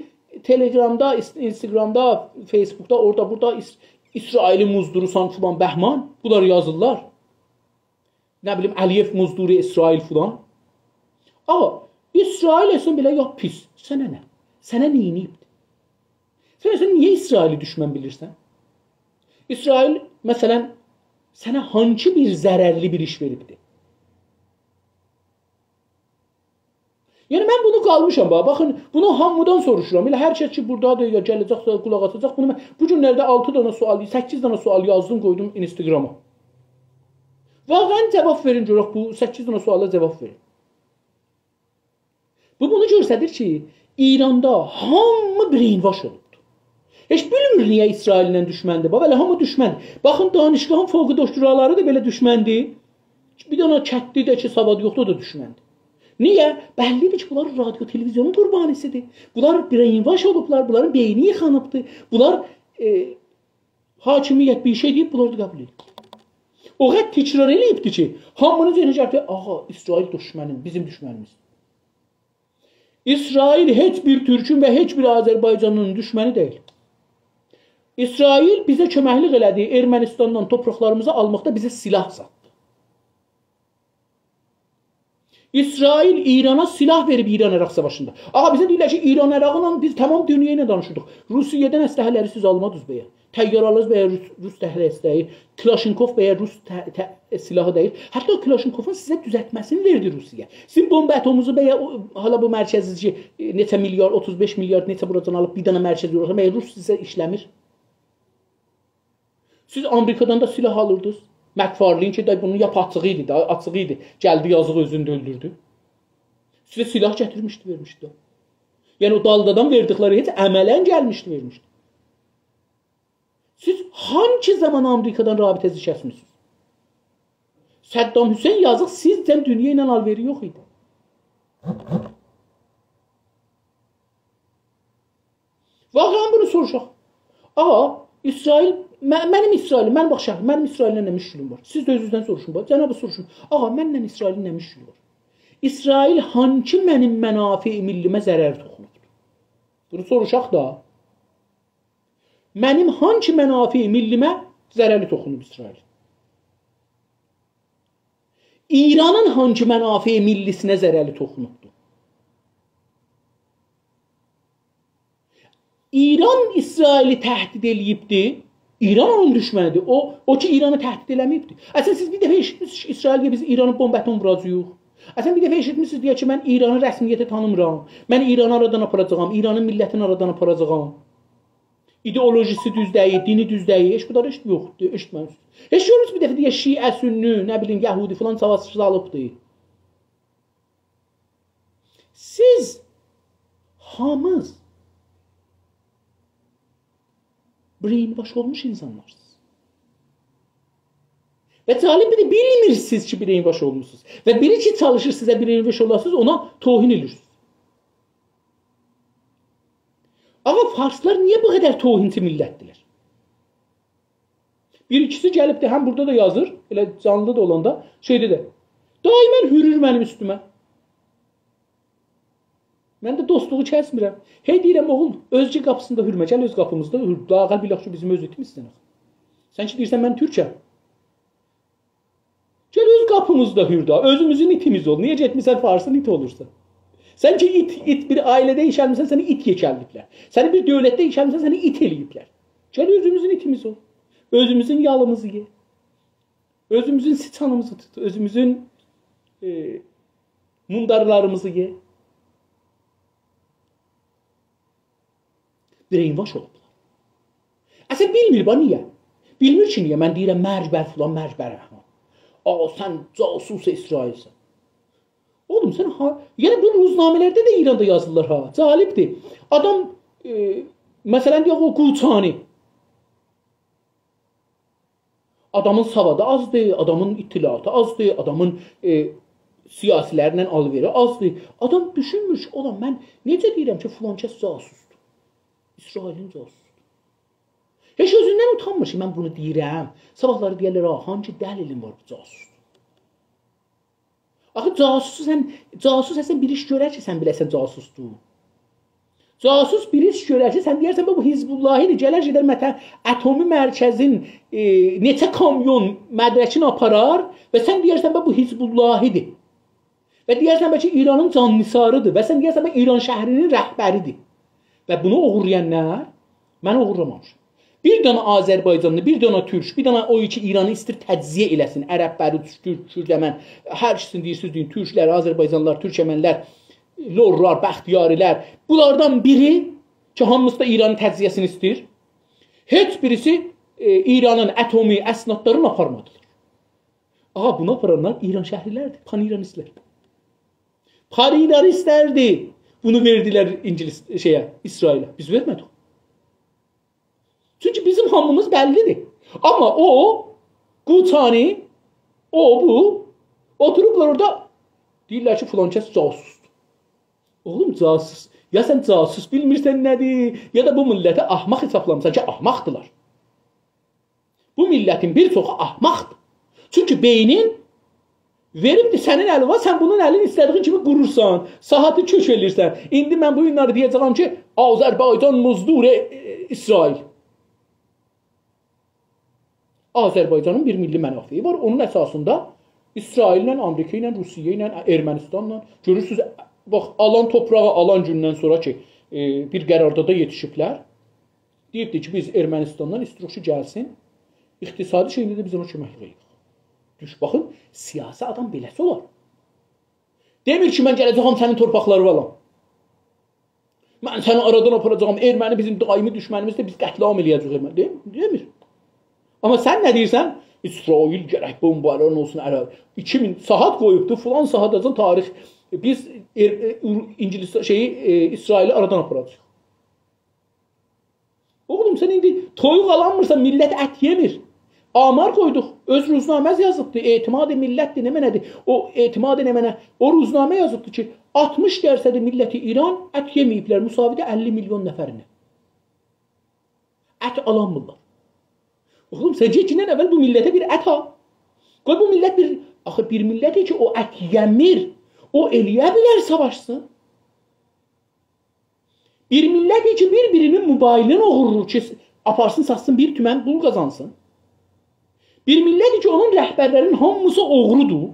تلگرامدا، ایس-، اینستاگرامدا، فیسبوکدا، اورادا، بورادا ایس-، اسرائیلی مزدوروسان فلان بهمان، بونلار یازیرلار. نه بیلیم، علی‌یئو مزدور اسرائیل فلان. آغا، اسرائیل اصلاً بئله یا پیس، سنه نه؟ سنه نئینییبدی؟ سن اصلاً نییه اسرائیلی دوشمن بیلیرسن؟ اسرائیل، مثلاً، سنه هانسی بیر ضررلی بیر ایش وئریبدی؟ یعنی، من بونو قالمیشام، باخ، باخین، بونو هامیدان سوروشورام. ائله هر کس کی، بورادادیر، یا گله‌جکسه، قولاق آساجاق، بونو من، بو گونلرده آلتی دنه سؤال، سککیز دنه سؤال یازدیم، قویدوم اینستاگراما. واقعاً جاواب وئرین، گؤرک بو سککیز دنه سؤالا جاواب وئرین. بو بونو گؤستریر کی، ایراندا هامی brainwash اولوبدور. هئچ بیلمیر نییه اسرائیلله دوشمندیر. باخ، بئله هامی دوشمن. باخین، دانشگاهین فوق دکترالاری دا بئله دوشمندیر. بیر دنه کتلی ده کی، سوادی یوخدور، او دا دوشمندیر. نییه؟ بللیدیر کی، بونلار رادیو تلویزیونون قوربانی‌سیدیر. بونلار brainwash اولوبلار، بونلارین بئینی ییخانیبدیر. بونلار، ائ، حاکمیت بیر شئی دئییب، بونلار دا قبول ائدیر. او قدر تکرار ائله‌ییبدیر کی، هامینین ذهنینه گلیبدیر: «آغا، اسرائیل دوشمنیم، بیزیم دوشمنیمیز.» اسرائیل هئچ بیر تورکون و هئچ بیر آذربایجانلی‌نین دوشمنی دئییل. اسرائیل بیزه کؤمکلیک ائله‌دی، ارمنستاندان توپراقلاریمیزی آلماقدا بیزه سلاح ساتدی. اسرائیل ایرانا سلاح وئریب ایران-عراق ساواشیندا. آغا، بیزه دئییرلر کی، ایران-عراقلا بیز تمام دونیا ایله دانیشیریق. روسیه‌دن اسلحه‌لری سیز آلمادینیز به‌یه. طیاره‌لرینیز به‌یه روس، روس طرحی دئییل. کلاشینکوف به‌یه روس ط-، ط-، سلاحی دئییل. حتی او کلاشینکوفون سیزه دوزلتمه‌سینی وئردی روسیه. سیزین بمب اتمینیزی به‌یه او، حالا بو مرکزی کی، ائ، نئچه میلیارد، اوتوز بئش میلیارد، نئچه بوراجان آلیب بیر دنه مرکز یوراسان، مگر روس سیزه ایشله‌میر؟ سیز آمریکادان دا سلاح آلیردینیز. مکفارلین کی، دا بونون لاپ آچیغی ایدی، دا آچیغی ایدی. گلدی، یازیق، اؤزونو ده اؤلدوردو. سیزه سلاح گتیرمیشدی، وئرمیشدی ده. یعنی او دالدادان وئردیکلری هئچ، عملاً گلمیشدی، وئرمیشدی. سیز هانسی زامان آمریکادان رابطه‌زی کسمیسینیز؟ صدام حسین یازیق، سیزجن دونیا ایله آلوئری یوخ ایدی. واقعاً بونو سوروشاق. آقا، اسرائیل، م-، منیم اسرائیل، منیم باخ شخصاً، منیم اسرائیلله نه مشکلوم وار؟ سیز ده اؤزونوزدن سوروشون، باخ، جناب سوروشون. آقا، منله اسرائیلین نه مشکلی وار؟ اسرائیل هانکی منیم منافع ملیمه ضرری توخونوبدور؟ بونو سوروشاق دا. منیم هانکی منافع ملیمه ضرری توخونوب اسرائیل؟ ایرانین هانکی منافع ملی‌سینه ضرری توخونوبدور؟ ایران اسرائیلی تهدید ائله‌ییبدی. ایران اونون دوشمنیدیر. او، او کی ایرانی تهدید ائله‌مه‌ییبدی. اصلاً سیز بیر دفعه ائشیتمیسینیز کی، اسرائیل دئییر، «بیز ایرانی بمب اتم ووراجاغیق»؟ اصلاً بیر دفعه ائشیتمیسینیز دئیه کی، «من ایرانی رسمیته تانیمیرام. من ایرانی آرادان آپاراجاغام، ایرانین میللتینی آرادان آپاراجاغام. ایدئولوژیسی دوز دئییل، دینی دوز دئییل»؟ هئچ بونلاری ائشیت-، یوخ، ائشیتمه‌میسینیز. هئچ گؤرموسونوز بیر دفعه دئیه شیعه، سنی، نه بیلیم، یهودی فلان ساواش سالیبدی؟ سیز هامینیز brainwash اولموش اینسانلارسینیز. و جالب بیر ده، بیلمیرسینیز کی، brainwash اولموسونوز. و بیری کی چالیشیر سیزه brainwash اولاسینیز، اونا توهین ائدیرسینیز. آقا، فارسلار نییه بو قدر توهینچی میللتدیرلر؟ بیر ایکیسی گلیبدی، هم بورادا دا یازیر، ائله جانلی دا اولاندا، شئیده ده. دائماً هورور منیم اوستومه. من ده دوستلوغو کسمیرم. هئی دئییرم، «اوغول، اؤزگه قاپیسیندا هورمه، گل اؤز قاپیمیزدا هور. لااقل بیلک کی، بیزیم اؤز ایتیمیزسن آخی. سن کی دئییرسن، من تورکم. گل اؤز قاپیمیزدا هور دا، اؤزوموزون ایتیمیز اول. نییه گئتمیسن فارسین ایت اولورسان؟ سن کی ایت، ایت بیر عائله‌ده یئکلمیسن، سنی ایت یئکلدیبلر. سنی بیر دؤولتده یئکلمیسن، سنی ایت ائله‌ییبلر. گل اؤزوموزون ایتیمیز اول. اؤزوموزون یالیمیزی یئ. اؤزوموزون سیچانیمیزی توت. اؤزوموزون، ائ، مومدارلاریمیزی یئ. Brainwash اولوبلار. اصلاً بیلمیر، باخ، نییه؟ بیلمیر کی، نییه؟ من دئییرم، «مرگ بر فلان، مرگ بر بهمان. آقا، سن جاسوس اسرائیلسن.» اوغلوم، سن ها، یعنی بو روزنامه‌لرده ده ایراندا یازیرلار ها. جالبدیر. آدام، ائ، مثلاً دئیک، او قوچانی. آدامین سوادی آزدیر، آدامین اطلاعاتی آزدیر، آدامین، ائ، سیاسی‌لرله آل‌وئری آزدیر. آدام دوشونمور کی، «اولا من نئجه دئییرم کی، فلان کس جاسوسدور؟ اسرائیلین جاسوسودور.» هئچ اؤزوندن اوتانمیر کی، «من بونو دئییرم.» صاباحلاری دئیرلر، «آ، هانگی دلیلین وار بو جاسوسدور؟» آخی جاسوسو سن، جاسوس اصلاً بیر ایش گؤرر کی، سن بیله‌سن جاسوسدور؟ جاسوس بیر ایش گؤرر کی، سن دئیرسن، «بو حزب‌اللهی‌دیر»، گلر گئدر مته-، اتمی مرکزین، ائ، نئچه کامیون مدرکینی آپارار و سن دئیرسن، «بو حزب‌اللهی‌دیر.» و دئیرسن، «بلکه ایرانین جان‌نثاری‌دیر.» و سن دئیرسن، «بو ایرانشهری‌نین رهبری‌دیر.» و بونو اوغورلایانلار، من اوغورلامامیشام. بیر دنه آذربایجانلی، بیر دنه تورک، بیر دنه او کی ایرانی ایستیر تجزیه ائله‌سین، عربلری، تورک، تورک، تورکمن، هر کسین دئییرسینیز دئیین، تورکلر، آذربایجانلیلار، تورکمنلر، لورلار، بختیاری‌لر، بونلاردان بیری کی، هامیسی دا ایرانین تجزیه‌سینی ایستیر، هئچ بیریسی، ائ، ایرانین اتمی اسنادلارینی آپارمادیلار. آقا، بونو آپارانلار ایرانشهری‌لردیر، پان‌ایرانیستلر. پان‌ایرانیستلردیر. بونو وئردیلر اینگیلیس، شئیه، اسرائیله. بیز وئرمه‌دیک. چونکی بیزیم هامیمیز بللی‌دیر. آمما او، قوچانی، او، بو، اوتوروبلار اورادا، دئییرلر کی، فلان کس جاسوسدور. اوغلوم، جاسوس، یا سن جاسوس بیلمیرسن نه‌دیر، یا دا بو میللتی احمق حسابلامیسان کی، احمقدیلار. بو میللتین بیر چوخو احمقدیر. چونکی بئینین وئریبدیر سنین الینه، سن بونون الینی ایسته‌دیگین کیمی قورورسان، ساعاتی کؤک ائله‌ییرسن. ایندی من بو گونلری دئیه‌جه‌یم کی، آذربایجان مزدور، ائ، اسرائیل. آذربایجانین بیر میللی منافعی وار. اونون اساسیندا اسرائیل‌له، آمریکا ایله، روسیه ایله، ارمنستانلا. گؤرورسونوز، باخ، آلان توپراغی آلان گوندن سونرا کی، ائ، بیر قراردادا یئتیشیبلر. دئییبدی کی، بیز ارمنستاندان ایستیروخ کی، گلسین. اقتصادی شئیینده ده بیز اونا کؤمکلیک ائدیریک. دوش، باخین، سیاسی آدام بئله‌سی اولار. دئمیر کی، «من گله‌جه‌یم سنین تورپاقلارینی آلام. من سنی آرادان آپاراجاغام، ارمنی بیزیم دائمی دوشمنیمیزدیر، بیز قتل‌عام ائله‌یه‌جه‌ییک ارمنی.» دئمیر، دئمیر. آمما سن نه دئییرسن؟ «اسرائیل گرک بمباران اولسون، عرب.» ایکی مین ساعات قویوبدو، فلان ساعاتاجان تاریخ. بیز ار-، ائ، اینگیلیس، شئیی، ائ، اسرائیلی آرادان آپاراجاغیق. اوغلوم، سن ایندی تویوق آلانمیرسان، میللت ات یئمیر. آمار قویدوق، اؤز روزنامه‌ز یازیبدی، اعتماد ملت‌دیر، نمنه‌دیر؟ او اعتماد نمنه، او روزنامه یازیبدی کی، آلتمیش درصد ملت ایران ات یئمه‌ییبلر، مساوی‌دیر اللی میلیون نفرینه. ات آلانمیرلار. اوغلوم، سن گئت کی، اول بو میللته بیر ات آل. قوی بو میللت بیر، آخی بیر میللت کی، او ات یئمیر، او ائلیه بیلر ساواشسین؟ بیر میللت کی، بیر-بیری‌نین موبایلینی اوغورلور کی، آپارسین، ساتسین، بیر تومن پول قازانسین. بیر میللت کی، اونون رهبرلرینین هامیسی اوغرودور.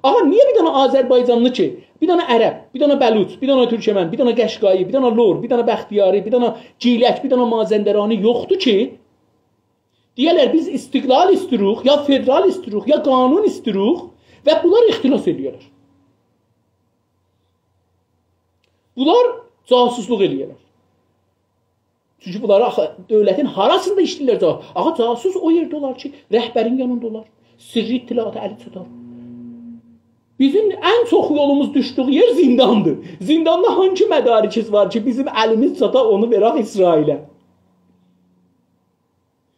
آغا، نییه بیر دنه آذربایجانلی کی، بیر دنه عرب، بیر دنه بلوچ، بیر دنه تورکمن، بیر دنه قشقایی، بیر دنه لر، بیر دنه بختیاری، بیر دنه گیلک، بیر دنه مازندرانی یوخدور کی، دئیه‌لر، بیز استقلال ایستیروق، یا فدرال ایستیروق، یا قانون ایستیروق و بونلار اختلاس ائلیه‌لر. بونلار جاسوسلوق ائلیه‌لر. چونکی بونلاری آخی دؤولتین هاراسیندا ایشله‌ییرلر جا-، آغا، جاسوس او یئرده اولار کی، رهبرین یانیندا اولار. سرّی اطلاعاتا الی چاتار. بیزیم ان چوخ یولوموز دوشدویو یئر زینداندیر. زینداندا هانسی مدارکیز وار کی، بیزیم الیمیز چاتا اونو وئرک اسرائیله؟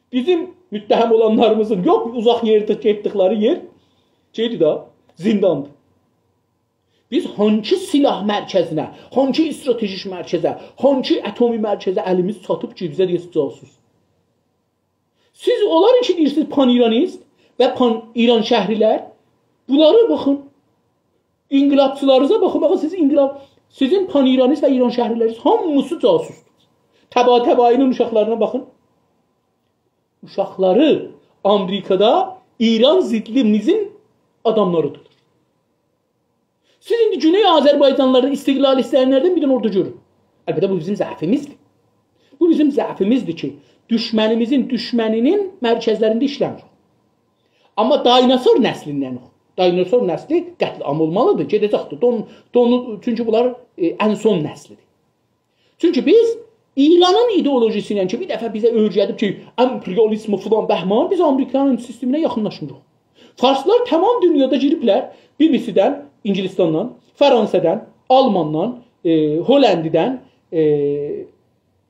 بیزیم متهم اولانلاریمیزین یوخ، اوزاق یئرده گئتدیکلری یئر شئیدیر دا، زینداندیر. بیز هانسی سلاح مرکزینه، هانسی استراتژیک مرکزه، هانسی اتمی مرکزه الیمیز چاتیب کی، بیزه دئیه‌سیز جاسوس؟ سیز اونلار کی دئییرسینیز پان‌ایرانیست و پان‌ایرانشهری‌لر، بونلاری باخین. انقلابچیلارینیزا باخین، باخین سیز انقلاب، سیزین پان‌ایرانیست و ایرانشهری‌لرینیز هامیسی جاسوسدور. طباطبایی‌نین اوشاقلارینا باخین. اوشاقلاری آمریکادا ایران ضدیمیزین آداملاریدیر. سیز ایندی گونئی آذربایجانلیلارین، استقلال ایسته‌ینلردن بیر دنه اورادا گؤرون. البته، بو بیزیم ضعفیمیزدیر. بو بیزیم ضعفیمیزدیر کی، دوشمنیمیزین دوشمنی‌نین مرکزلرینده ایشله‌میر. آمما دایناسور نسلیندن او. دایناسور نسلی قتل‌عام اولمالیدیر، گئده‌جکدیر. دون-، دونو-، چونکی بونلار، ائ، ان سون نسلیدیر. چونکی بیز ایرانین ایدئولوژیسی ایله کی، بیر دفعه بیزه اؤیره‌دیب کی، امپریالیزم فلان بهمان، بیز آمریکانین سیستمینه یاخینلاشمیریق. فارسلار تمام دونیادا گیریبلر، بی‌بی‌سی‌دن، انگلستاندان، فرانسه‌دن، آلماندان، ائ، هلندی‌دن، ائ،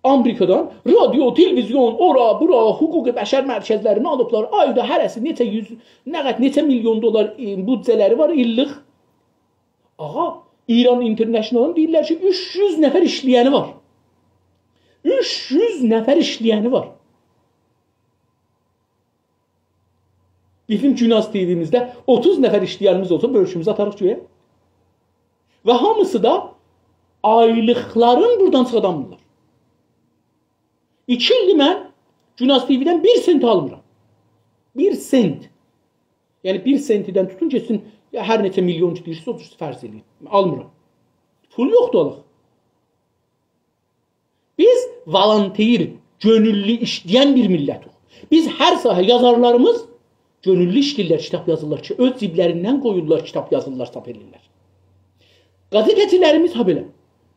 آمریکادان رادیو، تلویزیون، اورا، بورا، حقوق بشر مرکزلرینی آلیبلار. آیدا هره‌سی نئچه یوز، نه قدر، نئچه میلیون دلار، ائ، بودجه‌لری وار ایللیک. آغا، ایران اینترنشنالین دئییرلر کی، اوچ یوز نفر ایشله‌ینی وار. اوچ یوز نفر ایشله‌ینی وار. بیزیم گوناز تی‌وی‌میزده اوتوز نفر ایشله‌ینیمیز اولسا، بؤرکوموزو آتاریق گؤیه. و هامیسی دا آیلیقلارین بورادان چیخادانمیرلار. ایکی ایلدیر من گوناز تی‌وی‌دن بیر سنت آلمیرام. بیر سنت. یعنی بیر سنتیدن توتون، گئتسین، یا هر نئچه میلیون کی دئییرسینیز، او فرض ائله‌یین. آلمیرام. پول یوخدور آلاق. بیز والانتیر، گؤنوللو ایشله‌ین بیر میللتیک. بیز هر ساحه، یازارلاریمیز گؤنوللو ایشله‌ییرلر، کیتاب یازیرلار کی، اؤز جیبلریندن قویورلار، کیتاب یازیرلار، چاپ ائدیرلر. قزئته‌چیلریمیز ها بئله.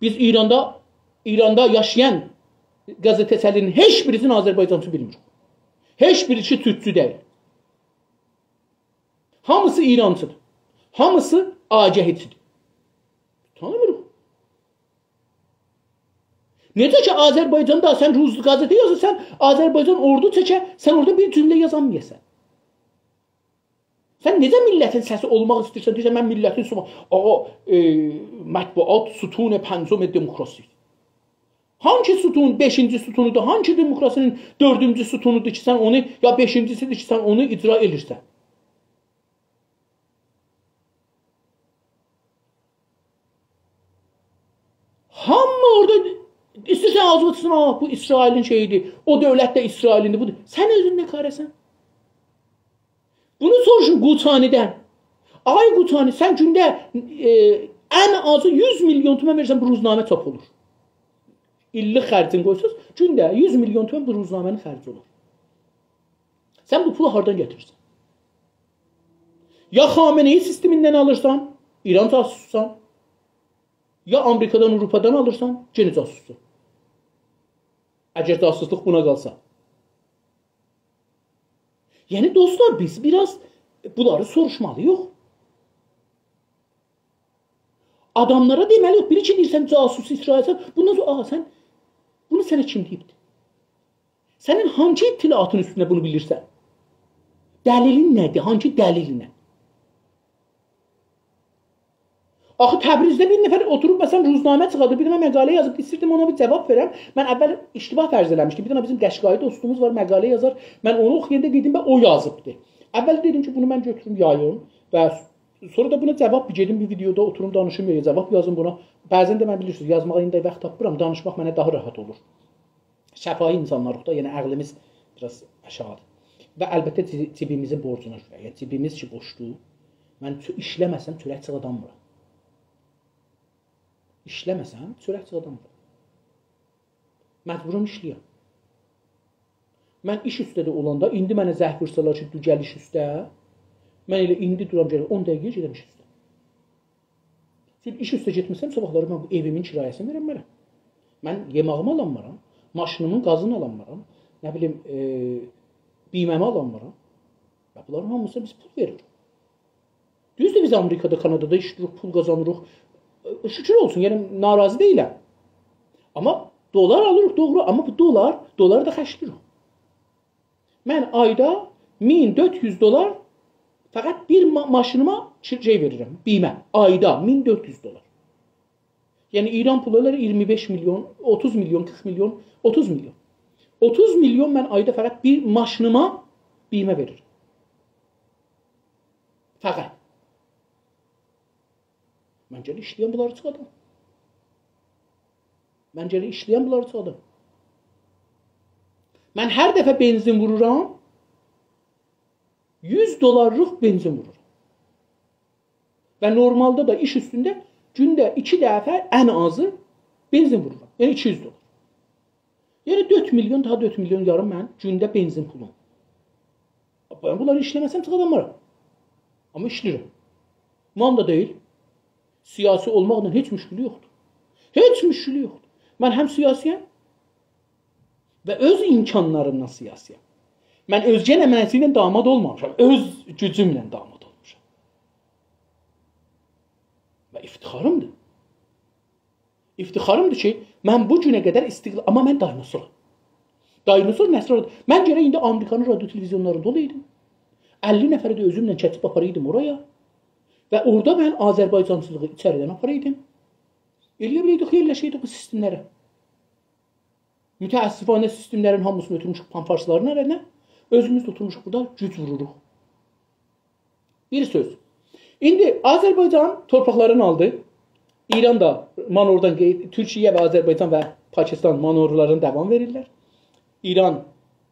بیز ایراندا، ایراندا یاشایان قزئته‌چیلرین هئچ بیریسینی آذربایجانچی بیلمیریک. هئچ بیریسی تورکچو دئییل. هامیسی ایرانچیدیر. هامیسی آگهی‌چیدیر. تانیمیریق. نئجه کی، آذربایجاندا سن روز قزئته یازیرسان، آذربایجان اوردو چکه، سن اورادا بیر جمله یازانمایاسان. سن نئجه میللتین سسی اولماق ایسته‌ییرسن؟ دئییرسن، «من میللتین سوما-»، آغا، ائ، مطبوعات ستون پنجم دموکراسی. هانسی ستون، بئشینجی ستونودور؟ هانسی دموکراسی‌نین دؤردونجو ستونودور کی، سن اونو، یا بئشینجی‌سیدیر کی، سن اونو اجرا ائدیرسن؟ هامی اورادا ایسته‌ییرسن آغزینا توتسون، «آه، بو اسرائیلین شئییدیر، او دؤولت ده اسرائیلین‌دیر، بودور.» سن اؤزون نه کاره‌سن؟ بونو سوروشون قوچانی‌دن. آی قوچانی، سن گونده، ائ، ان آزی یوز میلیون تومن وئریرسن، بو روزنامه چاپ اولور. ایللیک خرجین قویساز، گونده یوز میلیون تومن بو روزنامه‌نین خرجی اولور. سن بو پولو هاردان گتیریرسن؟ یا خامنه‌ای سیستمیندن آلیرسان، ایران جاسوسوسان، یا آمریکادان، آوروپادان آلیرسان، یئنه جاسوسسان. اگر جاسوسلوق بونا قالسا. یعنی، دوستلار، بیز بیر آز بونلاری سوروشمالی‌ییق. آداملارا دئمه‌لی‌ییک، بیری کی دئییر، سن جاسوس، اسرائیلسن، بوندان سونرا، آغا، سن، بونو سنه کیم دئییبدی؟ سنین هانسی اطلاعاتین اوستونده بونو بیلیرسن؟ دلیلین نه‌دیر؟ هانسی دلیلینن؟ آخی تبریزده بیر نفر اوتوروب، مثلا، روزنامه چیخاردیب، بیر دنه مقاله یازیب، ایستیردیم اونا بیر جواب وئرم. من اول اشتباه فرض ائله‌میشدیم. بیر دنه بیزیم قشقایی دوستوموز وار، مقاله یازار. من اونو اوخویاندا دئدیم: «به، او یازیبدی.» اول دئدیم کی، بونو من گؤتوروم، یاییم و سونرا دا بونا جواب بیر گئدیم، بیر ویدئودا اوتوروم، دانیشیم، یا جواب یازیم بونا. بعضا ده من، بیلیرسینیز، یازماغا ایندی واخت تاپمیرام، دانیشماق منه داها راحت اولور. شفاهی اینسانلاریق دا، یعنی عقلیمیز بیر آز آشاغیدیر. و البته جی-، جیبیمیزین بورجونا گؤره، یعنی جیبیمیز کی بوشدور، من چؤ-، ایشله‌مه‌سم چؤرک چیخادانمیرام. ایشله‌مه‌سم چؤرک چیخادانمیرام. مجبورام ایشله‌یم. من ایش اوسته ده اولاندا، ایندی منه زنگ وورسالار کی، «دو گل ایش اوسته»، من ائله ایندی دورام، گرک اون دقیقه گئدم ایش اوسته. چونکی ایش اوسته گئتمه‌سم، صاباحلاری من بو ائویمین کرایه‌سینی وئرنمرم. من یئماغیمی آلانمارام، ماشینیمین گازینی آلانمارام، نه بیلیم، ائ، بیمه‌می آلانمارام. و بونلارین هامیسینا بیز پول وئریریک. دوزدور، بیز آمریکادا، کانادادا ایشله‌ییریک، پول قازانیریق. ائ، شوکور اولسون، یعنی ناراضی دئییلم. آمما دلار آلیریق، دوغرو، آمما بو دلار، دلاری دا خرجله‌ییریک. من آیدا مین دؤرد یوز دلار فقط بیر ما-، ماشینیما شی-، شئی وئریرم، بیمه. آیدا مین دؤرد یوز دلار. یعنی ایران پولو ائله ایگیرمی بئش میلیون، اوتوز میلیون، قیرخ میلیون، اوتوز میلیون. اوتوز میلیون من آیدا فقط بیر ماشینیما بیمه وئریرم. فقط. من گرک ایشله‌یم بونلاری چیخادام. من گرک ایشله‌یم بونلاری چیخادام. من هر دفعه بنزین وورورام، یوز دلارلیق بنزین وورورام. و نورمالدا دا ایش اوستونده گونده ایکی دفعه ان آزی بنزین وورورام. یعنی ایکی یوز دلار. یعنی دؤرد میلیون، داها دؤرد میلیون یاریم من گونده بنزین پولوم. من بونلاری ایشله‌مه‌سم چیخادانمیرام. آمما ایشله‌ییرم. مام دا دئییل. سیاسی اولماقلا هئچ مشکلی یوخدور. هئچ مشکلی یوخدور. من هم سیاسی‌یم و اؤز امکانلاریمدان سیاسی‌یم. من اؤزگه نمنه‌سی ایله داماد اولمامیشام. اؤز گوجومله داماد اولموشام. و افتخاریمدیر. افتخاریمدیر کی، من بو گونه قدر استقلال، آمما من دایناسورام. دایناسور نسلی اولدو. من گرک ایندی آمریکانین رادیو تلویزیونلاریندا اولایدیم. اللی نفری ده اؤزومله چکیب آپارایدیم اورایا. و اورادا من آذربایجانچیلیغی ایچریدن آپارایدیم. ائلیه بیله‌یدیک، یئرلشه‌یدیک بو سیستملره. متأسفانه سیستملرین هامیسینی اؤتورموشوک پان‌فارسلارین الینه. اؤزوموز ده اوتورموشوق بورادا گوج ووروروق. بیر سؤز. ایندی آذربایجان تورپاقلارینی آلدی. ایران دا مانوردان قئییت، تورکیه و آذربایجان و پاکستان مانورلارینی داوام وئریرلر. ایران،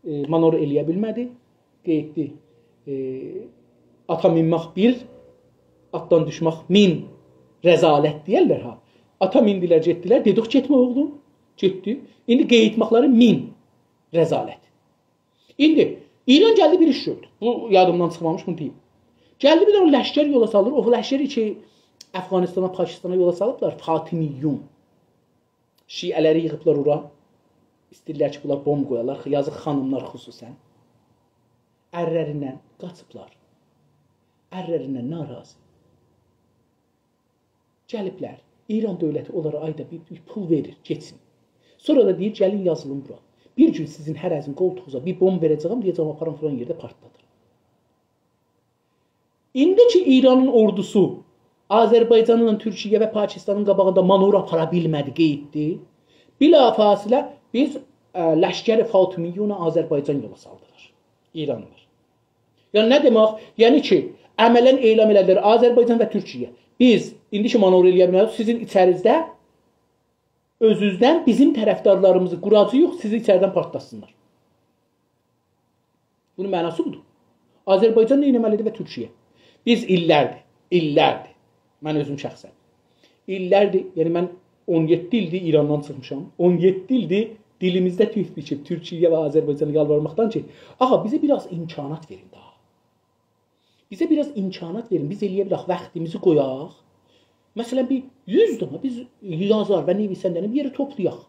ائ، مانور ائلیه بیلمه‌دی. قئییتدی. ائ، آتا مینمک بیر، آتدان دوشمک مین. رذالت دئیرلر ها. آتا میندیلر، گئتدیلر. دئدیک: «گئتمه اوغلوم.» گئتدی. ایندی قئییتمکلری مین. رذالت. ایندی ایران گلدی، بیر ایش گؤردو. بو یادیمدان چیخمامیش، بونو دئییم. گلدی بیر دنه لشکر یولا سالیر. او لشکر کی، افغانستانا، پاکستانا یولا سالیبلار، فاطمیون. شیعه‌لری ییغیبلار اورا. ایسته‌ییرلر کی، بونلار بمب قویالار. یازیق خانیملار خصوصاً. ارلریندن قاچیبلار. ارلریندن ناراضی. گلیبلر. ایران دؤولتی اونلارا آیدا بیر، بیر پول وئریر، گئتسین. سونرا دا دئییر: «گلین یازیلین بورا. بیر گون سیزین هره‌زین قولتوغونوزا بیر بمب وئره‌جه‌یم، دئیه‌جم آپارین فلان یئرده پارتلادین.» ایندی کی، ایرانین اوردوسو آذربایجانلا تورکیه و پاکستانین قاباغیندا مانور آپارا بیلمه‌دی، قئییتدی. بلافاصله بیز، اه، لشکر فاطمیون آذربایجان یولا سالدیلار. ایرانلیلار. یعنی نه دئمک؟ یعنی کی، عملاً اعلام ائله‌دیلر آذربایجان و تورکیه: «بیز ایندی کی مانور ائلیه بیلمه‌ریک، سیزین ایچریزده اؤزوزدن بیزیم طرفدارلاریمیزی قوراجاغیق، سیزی ایچریدن پارتلاتسینلار.» بونون معناسی بودور. آذربایجان نه ائتمه‌لیدیر و تورکیه؟ بیز ایللردیر، ایللردیر. من اؤزوم شخصاً. ایللردیر، یعنی من اون یئددی ایلدیر ایراندان چیخمیشام. اون یئددی ایلدیر دیلیمیزده توک دوشوب تورکیه و آذربایجانا یالوارماقدان کی، «آغا، بیزه بیر آز امکانات وئرین داها. بیزه بیر آز امکانات وئرین، بیز ائلیه بیلک واختیمیزی قویاق.» مثلاً، بیر یوز دنه بیز یازار و نویسنده‌نی بیر یئره توپلایاق.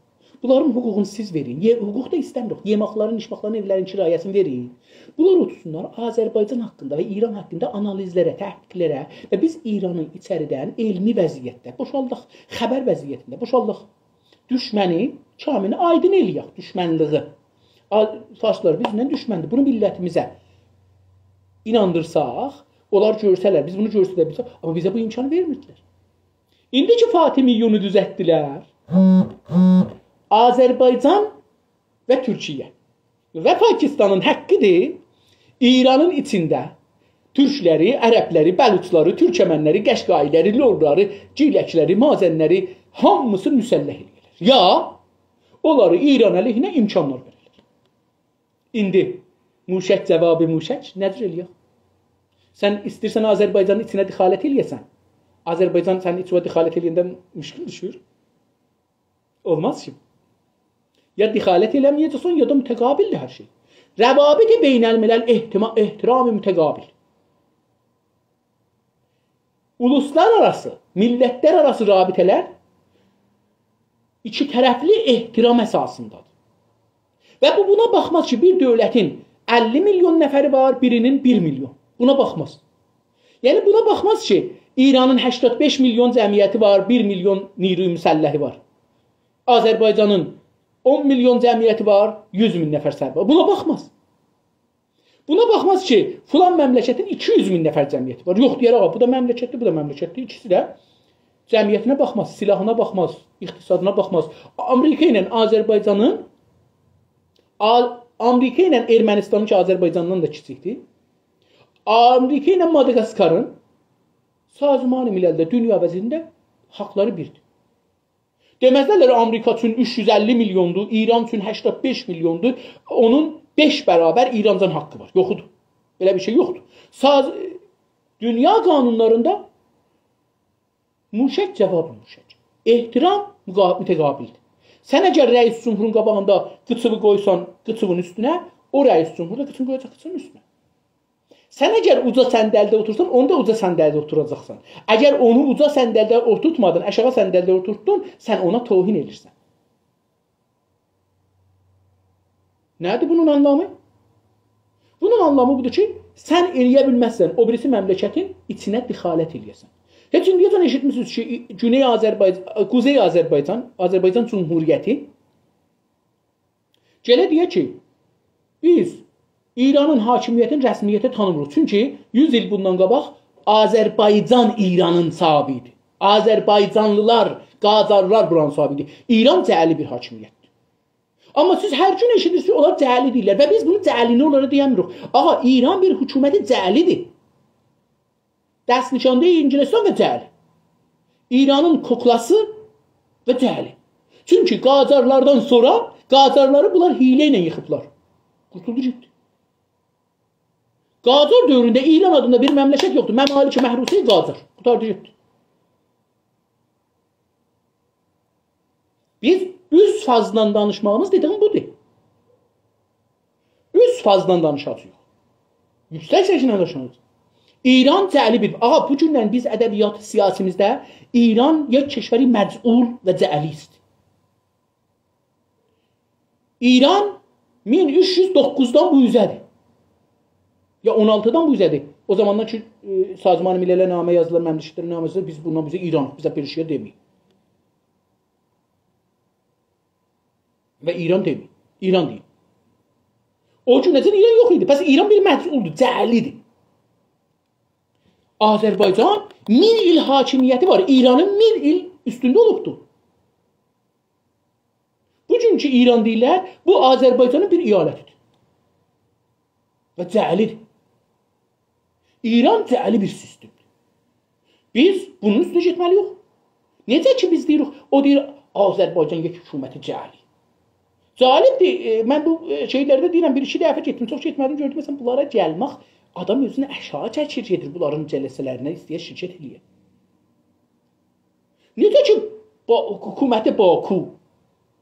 بونلارین حقوقونو سیز وئرین. یئ-، حقوق دا ایسته‌میریک. یئمکلرین، ایچمکلرین، ائولرین کرایه‌سینی وئرین. بونلار اوتورسونلار، آذربایجان حاقیندا و ایران حاقیندا آنالیزلره، تحقیقلره و بیز ایرانی ایچریدن علمی وضعیتده بوشالداق، خبر وضعیتینده بوشالداق. دوشمنی، کامینی آیدین ائلیک، دوشمنلیگی. آ-، فارسلار بیزله دوشمندیر. بونو میللتیمیزه ایناندیرساق، اونلار گؤرسه‌لر، بیز بونو گؤرسده بیلسک، آمما بیزه بو امکانی وئرمیردیلر. ایندی کی فاطمیونو دوزلتدیلر، آذربایجان و تورکیه و پاکستانین حاققیدیر ایرانین ایچینده تورکلری، عربلری، بلوچلاری، تورکمنلری، قشقایی‌لری، لورلاری، گیلکلری، مازنلری، هامیسینی مسلح ائله‌یه‌لر. یا اونلاری ایران علیهینه امکانلار وئره‌لر. ایندی موشک جواب موشک نه جور ائله‌یک؟ سن ایسته‌ییرسن آذربایجانین ایچینه دخالت ائله‌یه‌سن. آذربایجان سنین ایچینه دخالت ائله‌ینده مشکل دوشور؟ اولماز کی. یا دخالت ائله‌مه‌یه‌جکسن، یا دا متقابلدیر هر شئی. روابط بین‌الملل احتما-، احترام متقابل. اولوسلارآراسی، میللتلرآراسی رابطه‌لر ایکی طرفلی احترام اساسیندادیر. و بو بونا باخماز کی، بیر دؤولتین اللی میلیون نفری وار، بیرینین بیر میلیون. بونا باخماز. یعنی بونا باخماز کی، ایرانین هشتاد بئش میلیون جمعیتی وار، بیر میلیون نیروی مسلحی وار. آذربایجانین اون میلیون جمعیتی وار، یوز مین نفر سرباز. بونا باخماز. بونا باخماز کی، فلان مملکتین ایکی یوز مین نفر جمعیتی وار. یوخ، دئیر، آغا، بو دا مملکتدیر، بو دا مملکتدیر. ایکیسی ده جمعیتینه باخماز، سلاحینا باخماز، اقتصادینا باخماز. آمریکا ایله آذربایجانین، آ-، آمریکا ایله ارمنستانین کی، آذربایجاندان دا کیچیکدیر. آمریکا ایله ماداگاسکارین سازمان مللده، دونیا وضعیتینده حاقلاری بیردیر. دئمزلر آمریکا اوچون اوچ یوز اللی میلیوندور، ایران اوچون هشتاد بئش میلیوندور، اونون بئش برابر ایرانجان حاققی وار. یوخودور. بئله بیر شئی یوخدور. ساز-، دونیا قانونلاریندا موشک جواب موشک. احترام مقا-، متقابلدیر. سن اگر رئیس جمهورون قاباغیندا قیچیوی قویسان قیچیوین اوستونه، او رئیس جمهور دا قیچینی قویاجاق قیچینین اوستونه. سن اگر اوجا صندلی‌ده اوتورسان، اونو دا اوجا صندلی‌ده اوتوراجاقسان. اگر اونو اوجا صندلی‌ده اوتورتمادین، آشاغی صندلی‌ده اوتورتدون، سن اونا توهین ائدیرسن. نه‌دیر بونون آنلامی؟ بونون آنلامی بودور کی، سن ائله‌یه بیلمزسن او بیریسی مملکتین ایچینه دخالت ائله‌یه‌سن. هئچ ایندییه‌جن ائشیتمیسینیز کی، گونئی آذربایج-، قوزئی آذربایجان، آذربایجان جمهوریتی گله دئیه کی، بیز ایرانین حاکمیتینی رسمیته تانیمیریق. چونکی یوز ایل بوندان قاباق آذربایجان ایرانین صاحیبی ایدی. آذربایجانلیلار، قاجارلار بورانین صاحیبی ایدی. ایران جعلی بیر حاکمیتدیر. آمما سیز هر گون ائشیدیرسینیز، اونلار جعلی دئییرلر و بیز بونو جعلی‌نی اونلارا دئیه‌میریک. آغا، ایران بیر حکومت جعلی‌دیر. دست‌نیشانده انگلستان و جعلی. ایرانین کوکلاسی و جعلی. چونکی قاجارلاردان سونرا قاجارلاری بونلار حیله ایله ییخیبلار. قورتولدو گئتدی. قاجار دؤورونده ایران آدیندا بیر مملکت یوخدور. ممالک محروسه‌ی قاجار. قوتاردی گئتدی. بیز اوست فازدان دانیشماغیمیز دئدیگیم بودور. اوست فازدان دانیشاجاغیق. یوکسک سسینن دانیشاجاغیق. ایران جعلی بیر. آغا، بو گوندن بیز ادبیات سیاسیمیزده ایران یک کشور مجعول و جعلی است. ایران مین اوچ یوز دوققوزدان بو اوزه‌دیر. یا اون آلتیدان بو اوزه‌دیر. او زاماندان کی، ائ، سازمان ملله نامه یازدیلار، مملکت‌لره نامه یازدیلار، بیز بوندان بیزه ایران، بیزه بیر شئی دئمه‌یین. و ایران دئمه‌یین. ایران دئیین. او گونه‌جن ایران یوخ ایدی. پس ایران بیر مجعولدور، جعلی‌دیر. آذربایجان مین ایل حاکمیتی وار. ایرانین مین ایل اوستونده اولوبدور. بو گون کی ایران دئییرلر، بو آذربایجانین بیر ایالتی‌دیر. و جعلی‌دیر. ایران جعلی بیر سیستم‌دیر. بیز بونون اوستونه گئتمه‌لی‌ییک. نئجه کی بیز دئییریک، او دئییر، آذربایجان یک حکومت جعلی. جالب‌دیر، ائ، من بو، ائ، شئی‌لرده دئییرم، بیر ایکی دفعه گئتدیم، چوخ گئتمه‌دیم، گؤردوم، مثلا، بونلارا گلمک، آدام اؤزونو آشاغی چکیر، گئدیر بونلارین جلسه‌لرینه، ایسته‌ییر شرکت ائله‌یه. نئجه کی، با-، حکومت باکو،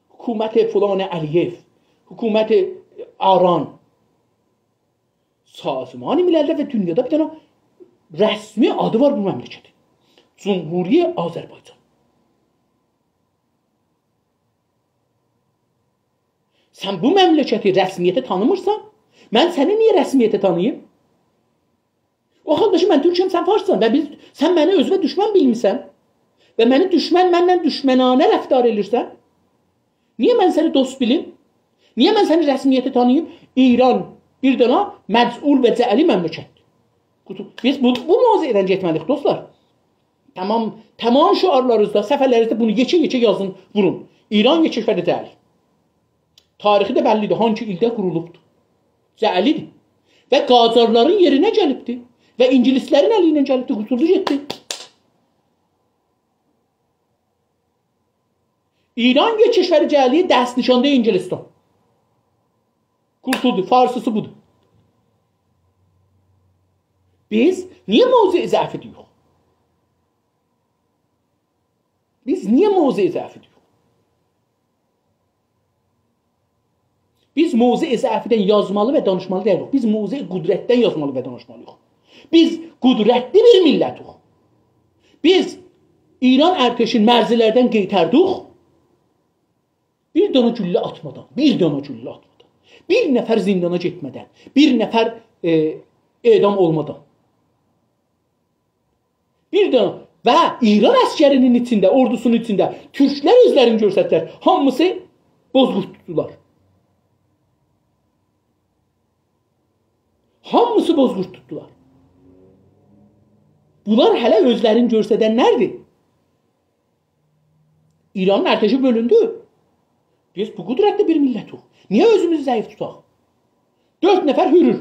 حکومت فلان علی‌یئو، حکومت آران، سازمان مللده و دونیادا بیر دنه رسمی آدی وار بو مملکتین. جمهوری آذربایجان. سن بو مملکتی رسمیته تانیمیرسان، من سنی نییه رسمیته تانیییم؟ او حالدا کی، من تورکم، سن فارسسان و بیز، سن منی اؤزونه دوشمن بیلمیسن و منی دوشمن، منله دوشمنانه رفتار ائدیرسن، نییه من سنی دوست بیلیم؟ نییه من سنی رسمیته تانیییم؟ ایران بیر دنه مجعول و جعلی مملکت‌دیر. قوتو-، بیز بو، بو موضوعدان گئتمه‌لی‌ییک، دوستلار. تمام، تمام شعارلارینیزدا، صفحه‌لرینیزده بونو یئکه-یئکه یازین، وورون. ایران یک کشور جعلی. تاریخی ده بللی‌دیر، هانسی ایلده قورولوبدور. جعلی‌دیر. و قاجارلارین یئرینه گلیبدیر. و اینگیلیسلرین الی ایله گلیبدیر، قورتولدو گئتدی. ایران یک کشور جعلی، دست‌نیشانده اینگیلیستان. قورتولدو، فارسی‌سی بودور. بیز نییه موضع ضعفی‌ده‌ییک؟ بیز نییه موضع ضعفی‌ده‌ییک؟ بیز موضع ضعفی‌دن یازمالی و دانیشمالی دئییلیک. بیز موضع قدرتدن یازمالی و دانیشمالی‌ییق. بیز قدرتلی بیر میللتیک. بیز ایران ارتشین مرزلردن قئیتردیک. بیر دنه گولله آتمادان، بیر دنه گولله آتمادان، بیر نفر زیندانا گئتمه‌دن، بیر نفر، ائ، اعدام اولمادان. بیر دنه و ایران عسکری‌نین ایچینده، اوردوسونون ایچینده تورکلر اؤزلرینی گؤستردیلر. هامیسی بوزقورتدولار. هامیسی بوزقورتدولار. بونلار هله اؤزلرینی گؤسترنلردیر. ایرانین ارتشی بؤلوندو. بیز بو قدرتلی بیر میللتیک. نییه اؤزوموزو ضعیف توتاق؟ دؤرد نفر هورور.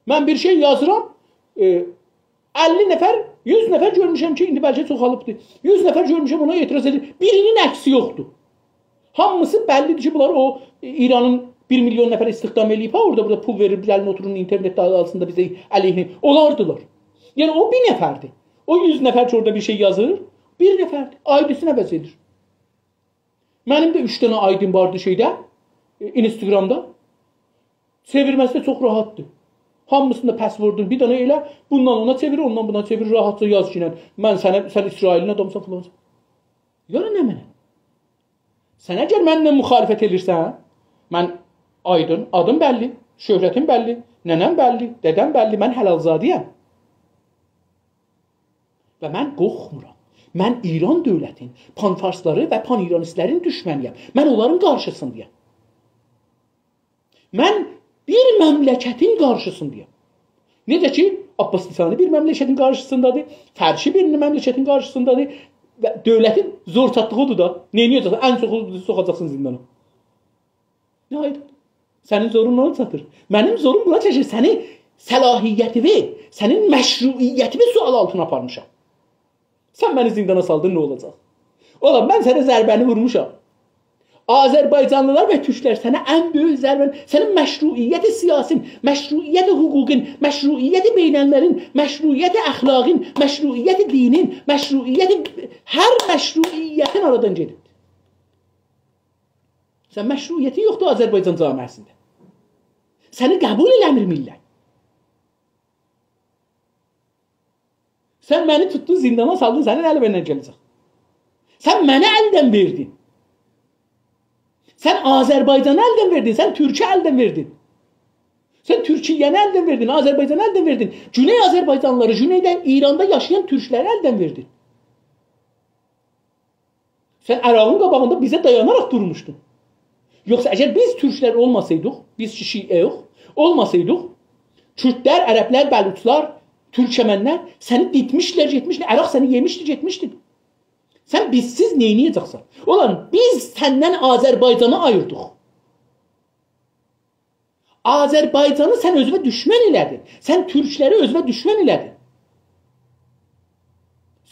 من بیر شئی یازیرام، ائ، اللی نفر، یوز نفر گؤرموشم کی، ایندی بلکه چوخالیبدیر. یوز نفر گؤرموشم، اونا اعتراض ائدیر. بیرینین عکسی یوخدور. هامیسی بللی‌دیر کی، بونلار او ایرانین بیر میلیون نفر استخدام ائله‌ییب ها، اورادا بورادا پول وئریب، «گلین اوتورون اینترنتده آلتیندا بیزه علیهینه.» اولاردیلار. یعنی او بیر نفردیر. او یوز نفر کی، اورادا بیر شئی یازیر، بیر نفردیر. آیدی‌سینی عوض ائدیر. منیم ده اوچ دنه آیدیم واردی شئیده، ائ، اینستاگرامدا. چئویرمه‌سی ده چوخ راحتدیر. هامیسیندا پسوردون بیر دنه ائله، بوندان اونا چئویر، اوندان بونا چئویر، راحتجا یاز کی، من سنه، سن اسرائیلین آدامیسان، فلانسان. یعنی نمنه؟ سن اگر منله مخالفت ائدیرسن، من آیدین، آدیم بللی، شهرتیم بللی، ننه‌م بللی، دده‌م بللی، من حلال‌زاده‌یم. و من قورخمورام. من ایران دؤولتین، پان‌فارسلاری و پان‌ایرانیستلرین دوشمنی‌یم. من اونلارین قارشیسیندایام. من بیر مملکتین قارشیسیندایام. نئجه کی، عباس لسانی بیر مملکتین قارشیسیندادیر، فرشی بیر مملکتین قارشیسیندادیر و دؤولتین زور چاتدیغی اودور دا. نئینیه‌جکسن؟ ان چوخو سوخاجاقسان زیندانا. نه آیدی؟ سنین زورون اونا چاتیر. منیم زوروم بونا چاتیر. سنین صلاحیتینی، سنین مشروعیتینی سؤال آلتینا آپارمیشام. سن منی زیندانا سالدین، نه اولاجاق؟ اوغلوم، من سنه ضربه‌نی وورموشام. آذربایجانلیلار و تورکلر سنه ان بؤیوک ضربه‌نی، سنین مشروعیت سیاسین، مشروعیت حقوقین، مشروعیت بین‌المللین، مشروعیت اخلاقین، مشروعیت دینین، مشروعیت، هر مشروعیتین آرادان گئدیبدیر. سن مشروعیتین یوخدور آذربایجان جامعه‌سینده. سنی قبول ائله‌میر میللت. سن منی توتدون، زیندانا سالدین، سنین الین منن گله‌جک. سن منی الدن وئردین. سن آذربایجانی الدن وئردین، سن تورکی الدن وئردین. سن تورکیه‌نی الدن وئردین، آذربایجانی الدن وئردین. گونئی آذربایجانلیلاری، گونئیده، ایراندا یاشایان تورکلری الدن وئردین. سن عراقین قاباغیندا بیزه دایاناراق دورموشدون. یوخسا اگر بیز تورکلر اولماسایدیق، بیز کی شیعه‌یوخ، اولماسایدیق، کوردلر، عربلر، بلوچلار، تورکمنلر سنی دیتمیشدیلر، گئتمیشدین، عراق سنی یئمیشدی، گئتمیشدین. سن بیزسیز نئینیه‌جکسن؟ اوغلوم، بیز سندن آذربایجانی آییردیق. آذربایجانی سن اؤزونه دوشمن ائله‌دین. سن تورکلری اؤزونه دوشمن ائله‌دین.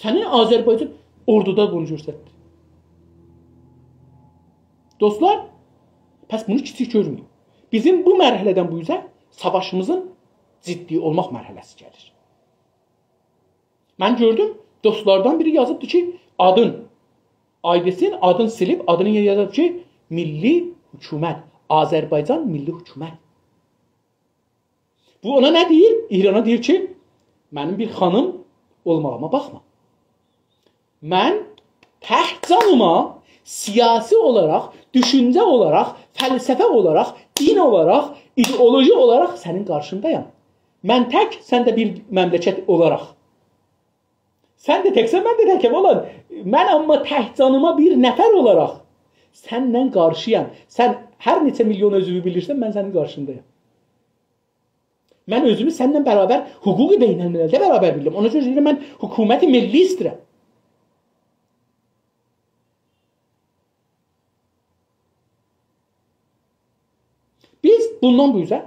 سنین آذربایجان اوردودا بونو گؤستردی. دوستلار، پس بونو کیچیک گؤرمه‌یین. بیزیم بو مرحله‌دن بو اوزه ساواشیمیزین جدی اولماق مرحله‌سی گلیر. من گؤردوم، دوستلاردان بیری یازیبدی کی، آدین، آیدی‌سین، آدین سیلیب، آدینین یئرینه یازیب کی، میللی حکومت، آذربایجان میللی حکومت. بو اونا نه دئییر؟ ایرانا دئییر کی، منیم بیر خانیم اولماغیما باخما. من تک جانیما سیاسی اولاراق، دوشونجه اولاراق، فلسفه اولاراق، دین اولاراق، ایدئولوژی اولاراق سنین قارشیندایام. من تک، سن ده بیر مملکت اولاراق. سن ده تکسن، من ده تکم، اوغلوم. من آمما تک جانیما بیر نفر اولاراق سنن قارشییام. سن هر نئچه میلیون عضووو بیلیرسن، من سنین قارشیندایام. من اؤزومو سنینله برابر، حقوق بین‌المللده برابر بیلیرم. اونا گؤره دئییرم، من حکومت ملی ایسته‌ییرم. بیز بوندان بو اوزه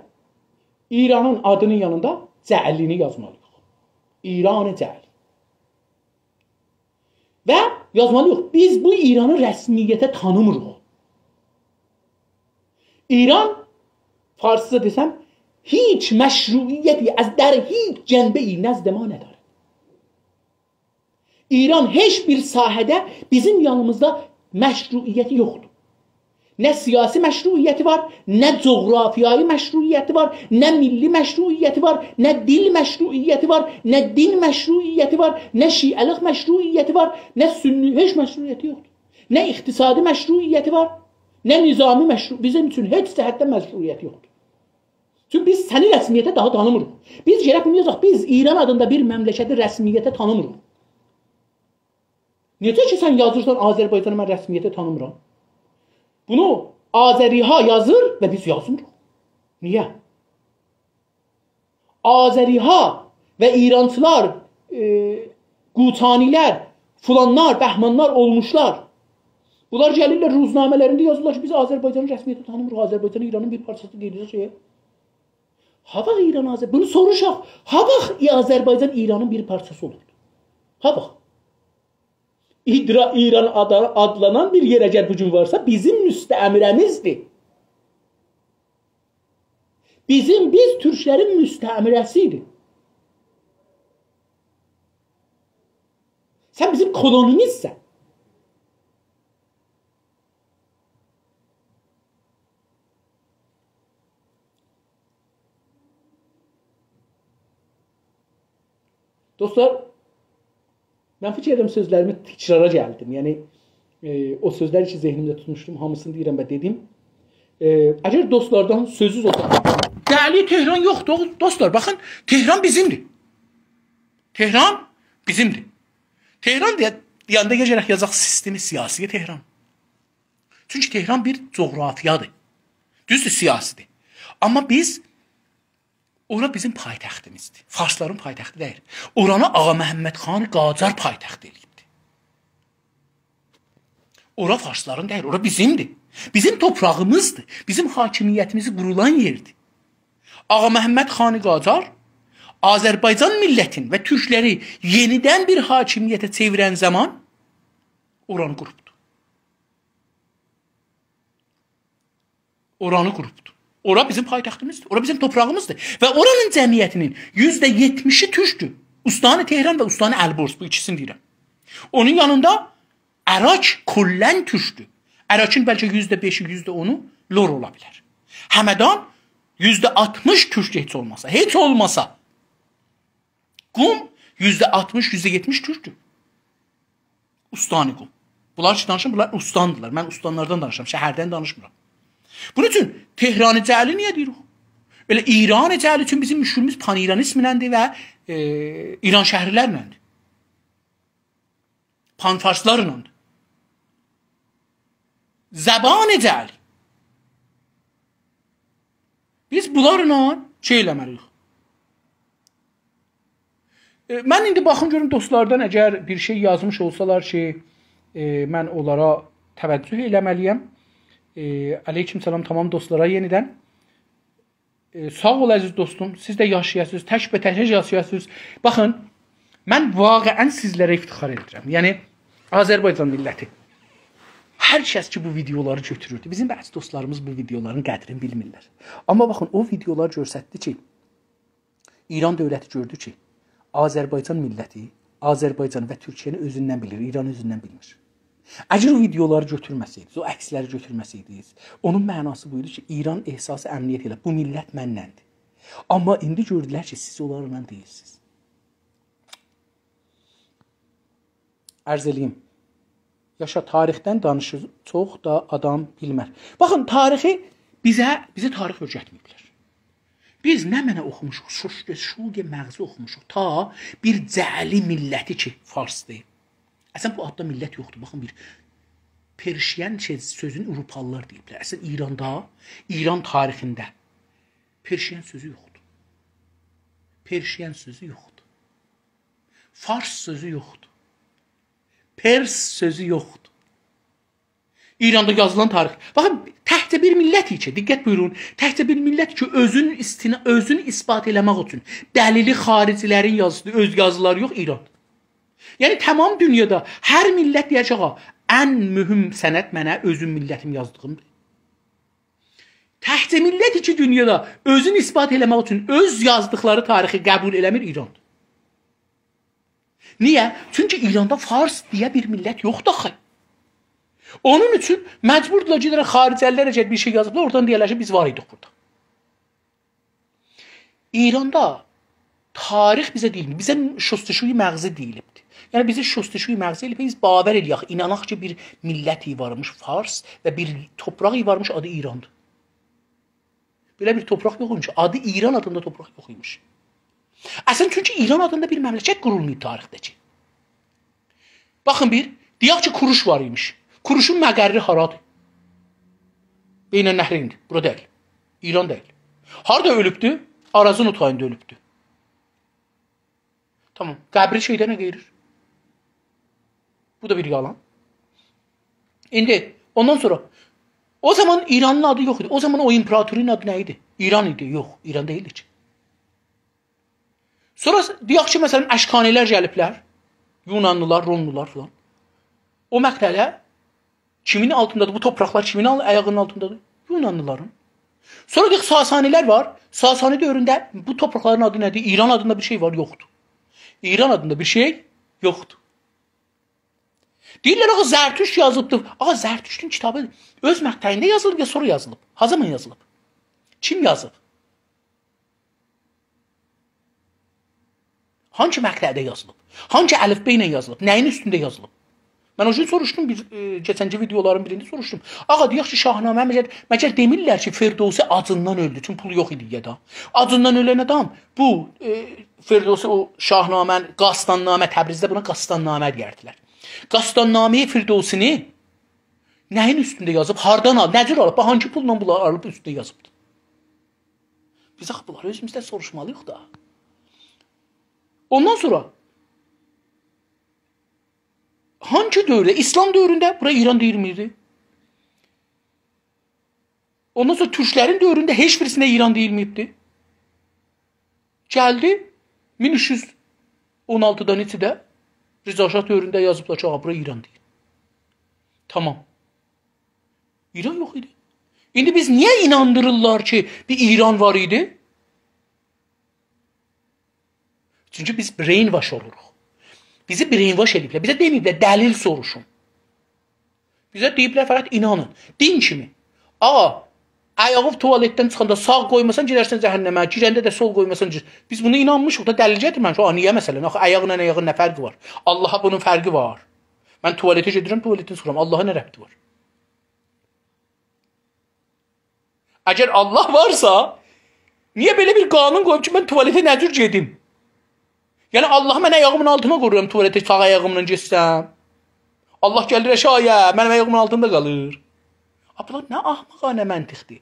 ایرانین آدینین یانیندا جعلی‌نی یازمالی‌ییق. ایران جعلی. و یازمالی‌ییق. بیز بو ایرانی رسمیته تانیمیریق. ایران، فارسجا دئسم، هیچ مشروعیتی از در هیچ جنبه‌ای نزد ما نداره. ایران هئچ بیر ساحه‌ده بیزیم یانیمیزدا مشروعیتی یوخدور. نه سیاسی مشروعیتی وار، نه جغرافیایی مشروعیتی وار، نه میللی مشروعیتی وار، نه دیل مشروعیتی وار، نه دین مشروعیتی وار، نه شیعه‌لیک مشروعیتی وار، نه سنی، هئچ مشروعیتی یوخدور. نه اقتصادی مشروعیتی وار، نه نظامی مشروع، بیزیم اوچون هئچ جهتدن مشروعیتی یوخدور. چونکی بیز سنی رسمیته داها تانیمیریق. بیز گرک بونو یازاق، بیز ایران آدیندا بیر مملکتی رسمیته تانیمیریق. نئجه کی سن یازیرسان آذربایجانی من رسمیته تانیمیرام. بونو آذری‌ها یازیر و بیز یازمیریق. نییه؟ آذری‌ها و ایرانچیلار، ائ، قوچانی‌لر، فلانلار، بهمانلار اولموشلار. بونلار گلیرلر روزنامه‌لرینده یازیرلار کی، بیز آذربایجانی رسمیته تانیمیریق، آذربایجان ایرانین بیر پارچاسی دئییل شئی. هاواخت ایران آذر-، بونو سوروشاق. هاواخت آذربایجان ایرانین بیر پارچاسی اولوب؟ هاواخت؟ ایدرا-، ایران آدا-، آدلانان بیر یئر اگر بو گون وارسا، بیزیم مستعمره‌میزدیر. بیزیم، بیز تورکلرین مستعمره‌سی‌ییک. سن بیزیم کولونیمیزسن. دوستلار، من فیکیر ائدیرم سؤزلریمی تکرارا گلدیم. یعنی، ائ، او سؤزلر کی ذهنیمده توتموشدوم، هامیسینی دئییرم و دئدیم. ائ، اگر دوستلاردان سؤزونوز اولسا، دلی تهران یوخدور، دوستلار، باخین، تهران بیزیمدیر. تهران بیزیمدیر. تهران دئیه-، دئینده گرک یازاق سیستم سیاسی تهران. چونکی تهران بیر جغرافیادیر. دوزدور، سیاسی‌دیر. آمما بیز، اورا بیزیم پایتختیمیزدیر. فارسلارین پایتختی دئییل. اورانی آغا محمد خان قاجار پایتخت ائله‌ییبدیر. اورا فارسلارین دئییل، اورا بیزیمدیر. بیزیم توپراغیمیزدیر. بیزیم حاکمیتیمیزی قورولان یئردیر. آغا محمد خان قاجار آذربایجان میللتین و تورکلری یئنیدن بیر حاکمیته چئویرن زامان اورانی قوروبدور. اورانی قوروبدور. اورا بیزیم پایتختیمیزدیر. اورا بیزیم توپراغیمیزدیر. و اورانین جمعیتی‌نین یوزده یئتمیشی تورکدور. استان تهران و استان البرز، بو ایکیسینی دئییرم. اونون یانیندا اراک کلاً تورکدور. اراکین بلکه یوزده بئشی، یوزده اونو لر اولا بیلر. همدان یوزده آلتمیش تورکدور هئچ اولماسا. هئچ اولماسا. قم یوزده آلتمیش، یوزده یئتمیش تورکدور. استان قم. بونلار کی دانیشیم، بونلار استاندیلار. من استانلاردان دانیشیرام، شهردن دانیشمیرام. بونون اوچون تهران جعلی نییه دئییریک؟ ائله ایران جعلی اوچون بیزیم مشکلیمیز پان‌ایرانیزملندیر و، ائ، ایرانشهری‌لرلندیر. پان‌فارسلارلادیر. زبان جعلی. بیز بونلارلا شئی ائله‌مه‌لی‌ییک. ائ، من ایندی باخیم گؤروم دوستلاردان اگر بیر شئی یازمیش اولسالار کی، ائ، من اونلارا توجه ائله‌مه‌لی‌یم. ائ، علیکم سلام تمام دوستلارا یئنیدن. ائ، ساغ اول عزیز دوستوم، سیز ده یاشایاسینیز، تک‌به‌تک یاشایاسینیز. باخین، من واقعاً سیزلره افتخار ائدیرم. یعنی، آذربایجان میللتی. هر کس کی بو ویدئولاری گؤتوروردو. بیزیم بعضی دوستلاریمیز بو ویدئولارین قدرینی بیلمیرلر. آمما باخین، او ویدئولار گؤستردی کی، ایران دؤولتی گؤردو کی، آذربایجان میللتی آذربایجان و تورکیه‌نی اؤزوندن بیلیر، ایرانی اؤزوندن بیلمیر. اگر او ویدئولاری گؤتورمه‌سئیدینیز، او عکسلری گؤتورمه‌سئیدینیز، اونون معناسی بو ایدی کی، ایران احساس امنیت ائله، بو میللت منن‌دیر. آمما ایندی گؤردولر کی، سیز اونلارلا دئییلسینیز. عرض ائله‌ییم. یاشا، تاریخدن دانیشیر، چوخ دا آدام بیلمر. باخین، تاریخی بیزه، بیزه تاریخ اؤیرتمه‌ییبلر. بیز نمنه اوخوموشوق؟ شوش-، شوق مغزی اوخوموشوق. تا بیر جعلی میللتی کی، فارسدیر. اصلاً، بو آددا میللت یوخدور. باخین، بیر پرشین شئی، سؤزون آوروپالیلار دئییبلر. اصلاً، ایراندا، ایران تاریخینده پرشین سؤزو یوخدور. پرشین سؤزو یوخدور. فارس سؤزو یوخدور. پرس سؤزو یوخدور. ایراندا یازیلان تاریخ. باخین، تکجه بیر میللت کی، دقت بویورون، تکجه بیر میللت کی، اؤزون استنا-، اؤزون اثبات ائله‌مک اوچون دلیلی خارجی‌لرین یازیسیدیر، اؤز یازیلاری یوخ، ایران. یعنی، تمام دونیادا هر میللت دئیر کی، «آغا، ان مهم سند منه اؤزوم میللتیم یازدیغیمدیر.» تکجه میللت کی، دونیادا اؤزون اثبات ائله‌مک اوچون اؤز یازدیقلاری تاریخی قبول ائله‌میر، ایراندیر. نییه؟ چونکی ایراندا فارس دئیه بیر میللت یوخدور آخی. اونون اوچون مجبوردولار گئده‌لر خارجی‌لر اگر بیر شئی یازیبلار، اورادان دئیه‌لر کی، بیز وار ایدیک بورادا. ایراندا تاریخ بیزه دئییلمیر. بیزه شستشوی مغزی دئییلیبدیر. یعنی بیزه شستشوی مغزی ائله‌ییب، بیز باور ائله‌یک، ایناناق کی، بیر میللت وارمیش فارس و بیر تورپاق وارمیش آدی ایراندیر. بئله بیر تورپاق یوخ ایمیش. آدی ایران آدیندا تورپاق یوخ ایمیش. اصلاً چونکی ایران آدیندا بیر مملکت قورولماییب تاریخده کی. باخین بیر، دئیک کی، کوروش وار ایمیش. کوروشون مقری هارادیر؟ بین‌النهرین‌دیر. بورا دئییل. ایران دئییل. هاردا اؤلوبدو؟ آرازین او تاییندا اؤلوبدو. تامام. قبری شئیدن نه قئییریر؟ بو دا بیر یالان. ایندی اوندان سونرا او زامان ایرانین آدی یوخ ایدی. او زامان او ایمپراتورون آدی نه ایدی؟ ایران ایدی. یوخ، ایران دئییلدی کی. سونرا دئیک کی، مثلاً، اشکانی‌لر گلیبلر. یونانلی‌لار، روملولار فلان. او مقطعده کیمین آلتیندادیر؟ بو تورپاقلار کیمین آل-، آیاغینین آلتیندادیر؟ یونانلی‌لارین. سونرا دئیک، ساسانی‌لر وار. ساسانی دؤورونده بو تورپاقلارین آدی نه‌دیر؟ ایران آدیندا بیر شئی وار، یوخدور. ایران آدیندا بیر شئی یوخدور. دئییرلر، «آغا، زرتشت یازیبدیر.» آغا، زرتشتون کیتابی اؤز مقطعینده یازیلیب یا سونرا یازیلیب؟ ها زامان یازیلیب؟ کیم یازیب؟ هانسی مقطعده یازیلیب؟ هانسی الفبا ایله یازیلیب؟ نه‌یین اوستونده یازیلیب؟ من او گون سوروشدوم، بیر، ائ، کئچنکی ویدئولارین بیرینده سوروشدوم. آغا، دئیک کی، شاهنامه، مگر، مگر دئمیرلر کی، فردوسی آجیندان اؤلدو، چونکی پولو یوخ ایدی یا دا. آجیندان اؤلن آدام، بو، ائ، فردوسی او شاهنامه، قاستان‌نامه، تبریزده بونا قاستان‌نامه دئیردیلر. قاستان‌نامه‌ی فردوسی‌نی نه‌یین اوستونده یازیب، هاردان آلیب، نه جور آلیب، باخ، هانسی پوللا بونلاری آلیب اوستونده یازیبدیر؟ بیز آخی بونلاری اؤزوموزدن سوروشمالی‌ییق دا. اوندان سونرا هانسی دؤورده؟ ایسلام دؤورونده بورا ایران دئییلمیردی. اوندان سونرا تورکلرین دؤورونده هئچ بیریسینده ایران دئییلمه‌ییبدی. گلدی مین اوچ یوز اون آلتیدا نئچه‌ده رضا شاه دؤورونده یازیبلار کی، «آغا، بورا ایران دئییل.» تامام. ایران یوخ ایدی. ایندی بیز نییه ایناندیریرلار کی، بیر ایران وار ایدی؟ چونکی بیز brainwash اولوروق. بیزی brainwash ائله‌ییبلر. بیزه دئمه‌ییبلر، دلیل سوروشون. بیزه دئییبلر، فقط اینانین. دین کیمی. آغا، آیاغی توالتدن چیخاندا ساغ قویماسان، گئدرسن جهنمه. گیرنده ده سول قویماسان، گیر-، بیز بونا اینانمیشیق دا، دلیل گتیرمه‌میشیک. آغا، نییه مثلاً؟ آخی آیاغلا آیاغین نه فرقی وار؟ آللاها بونون فرقی وار. من توالته گئدیرم، توالتدن چیخیرام. آللاها نه ربطی وار؟ اگر آللاه وارسا، نییه بئله بیر قانون قویوب کی، من توالته نه جور گئدیم؟ یعنی، آللاهی من آیاغیمین آلتینا قویورام، توالته ساغ آیاغیملا گئتسم. آللاه گلیر آشاغییا، منیم آیاغیمین آلتیندا قالیر. آ، بونلار نه احمقانه منطقدیر.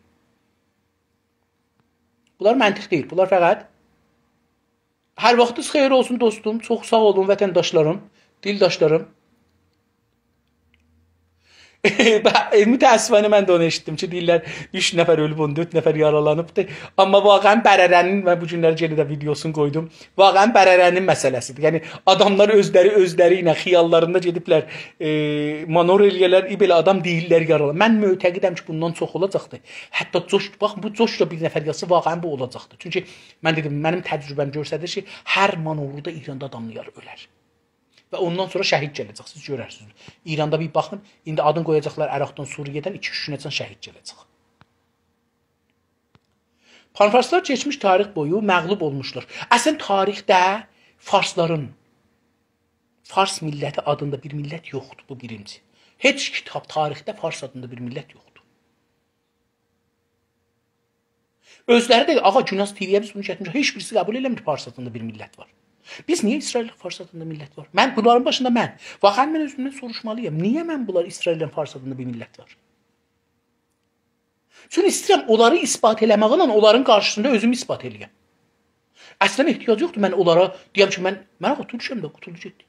بونلار منطق دئییل، بونلار فقط هر واختینیز خئییر اولسون، دوستوم. چوخ ساغ اولون، وطنداشلاریم، دیلداشلاریم. به-، متأسفانه من ده اونو ائشیتدیم کی، دئییرلر، اوچ نفر اؤلوب، اون دؤرد نفر یارالانیبدی. آمما واقعاً بره‌ره‌نین، من بو گونلری یئنه ده ویدئوسونو قویدوم. واقعاً بره‌ره‌نین مسئله‌سیدیر. یعنی، آداملار اؤزلری، اؤزلری ایله خیاللاریندا گئدیبلر، ائ، مانور ائله‌یه‌لر، ای بئله آدام دئییرلر یارالا. من معتقدم کی، بوندان چوخ اولاجاقدیر. حتی جوش، باخین، بو جوش دا بیر نفر یازسا، واقعاً بو اولاجاقدیر. چونکی من دئدیم، منیم تجربه‌م گؤستریر کی، هر مانوردا ایراندا آداملار اؤلر. و اوندان سونرا شهید گله‌جک، سیز گؤررسینیز. ایراندا بیر باخین، ایندی آدین قویاجاقلار عراقدان، سوریه‌دن، ایکی-اوچ گون ایچینده شهید گله‌جک. پان‌فارسلار کئچمیش تاریخ بویو مغلوب اولموشلار. اصلاً تاریخده فارسلارین، فارس میللتی آدیندا بیر میللت یوخدور، بو بیرینجی. هئچ کیتاب تاریخده فارس آدیندا بیر میللت یوخدور. اؤزلری ده، آغا، گوناز تی‌وی‌یه بیز بونو گتیرمیشیک. هئچ بیریسی قبول ائله‌میر فارس آدیندا بیر میللت وار. بیز نییه ایسته‌ییریک فارس آدیندا میللت وار؟ من، بونلارین باشیندا من. واقعاً من اؤزومدن سوروشمالی‌یام. نییه من بونلار ایسته‌ییریک فارس آدیندا بیر میللت وار؟ چونکی ایسته‌ییرم اونلاری اثبات ائله‌مکله اونلارین قارشیسیندا اؤزومو اثبات ائله‌یم. اصلاً احتیاج یوخدور من اونلارا دئیم کی، من، من آخی تورکم ده، قوتولدو گئتدی.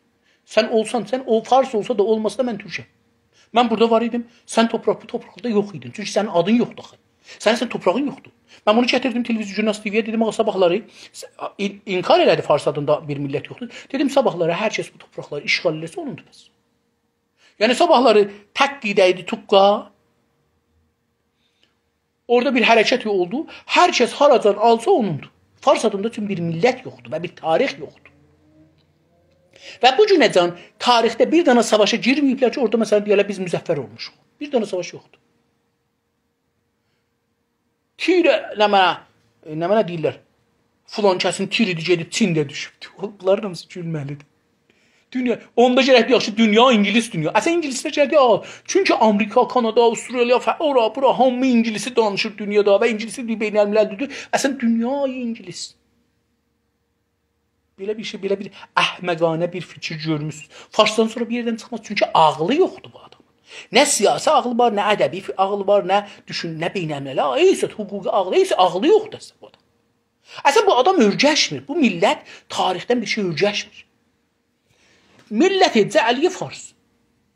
سن اولسان، سن او فارس اولسا دا، اولماسا دا، من تورکم. من بورادا وار ایدیم، سن توپراق، بو توپراقدا یوخ ایدین. چونکی سنین آدین یوخدور آخی. سنین، سنین توپراغین یوخدور. من بونو گتیردیم تلویزیون، گوناز تی‌وی‌یه، دئدیم: «آغا، صاباحلاری»، س-، ان-، انکار ائله‌دی فارس آدیندا بیر میللت یوخدور. دئدیم: «صاباحلاری هر کس بو توپراقلاری اشغال ائله‌سه، اونوندور بس.» یعنی، صاباحلاری تک گئده‌یدی توققا، اورادا بیر حرکت اولدو. هر کس هاراجان آلسا، اونوندور. فارس آدیندا چون بیر میللت یوخدور و بیر تاریخ یوخدور. و بو گونه‌جن تاریخده بیر دنه ساواشا گیرمه‌ییبلر کی، اورادا، مثلاً، دئیه‌لر: «بیز مظفر اولموشوق.» بیر دنه ساواش یوخدور. تیر، نمنه، ائ، نمنه دئییرلر؟ فلان کسین تیریدی، گئدیب چینده دوشوبدو. بونلارین هامیسی گولمه‌لیدیر. دونیا، اوندا گرک یاخشی دونیا، اینگیلیس دونیا. اصلاً اینگیلیسلر گرک، آ، چونکی آمریکا، کانادا، استرالیا، ف-، اورا، بورا، هامی اینگیلیسی دانیشیر دونیادا و اینگیلیسی بیر بین‌المللی‌دیر. اصلاً دونیا اینگیلیس. بئله بیر شئی، بئله بیر احمقانه بیر فیکیر گؤرموسونوز. فارسدان سونرا بیر یئردن چیخماز، چونکی عاغلی یوخدور بو آدامین. نه سیاسی عاغلی وار، نه ادبی فی-، عاغلی وار، نه دوشون-، نه بین‌المللی، هئچ حقوقی عاغلی، هئچ عاغلی یوخدور اصلاً بو آدام. اصلاً بو آدام اؤرگشمیر. بو میللت تاریخدن بیر شئی اؤرگشمیر. میللت جعلیه فارس.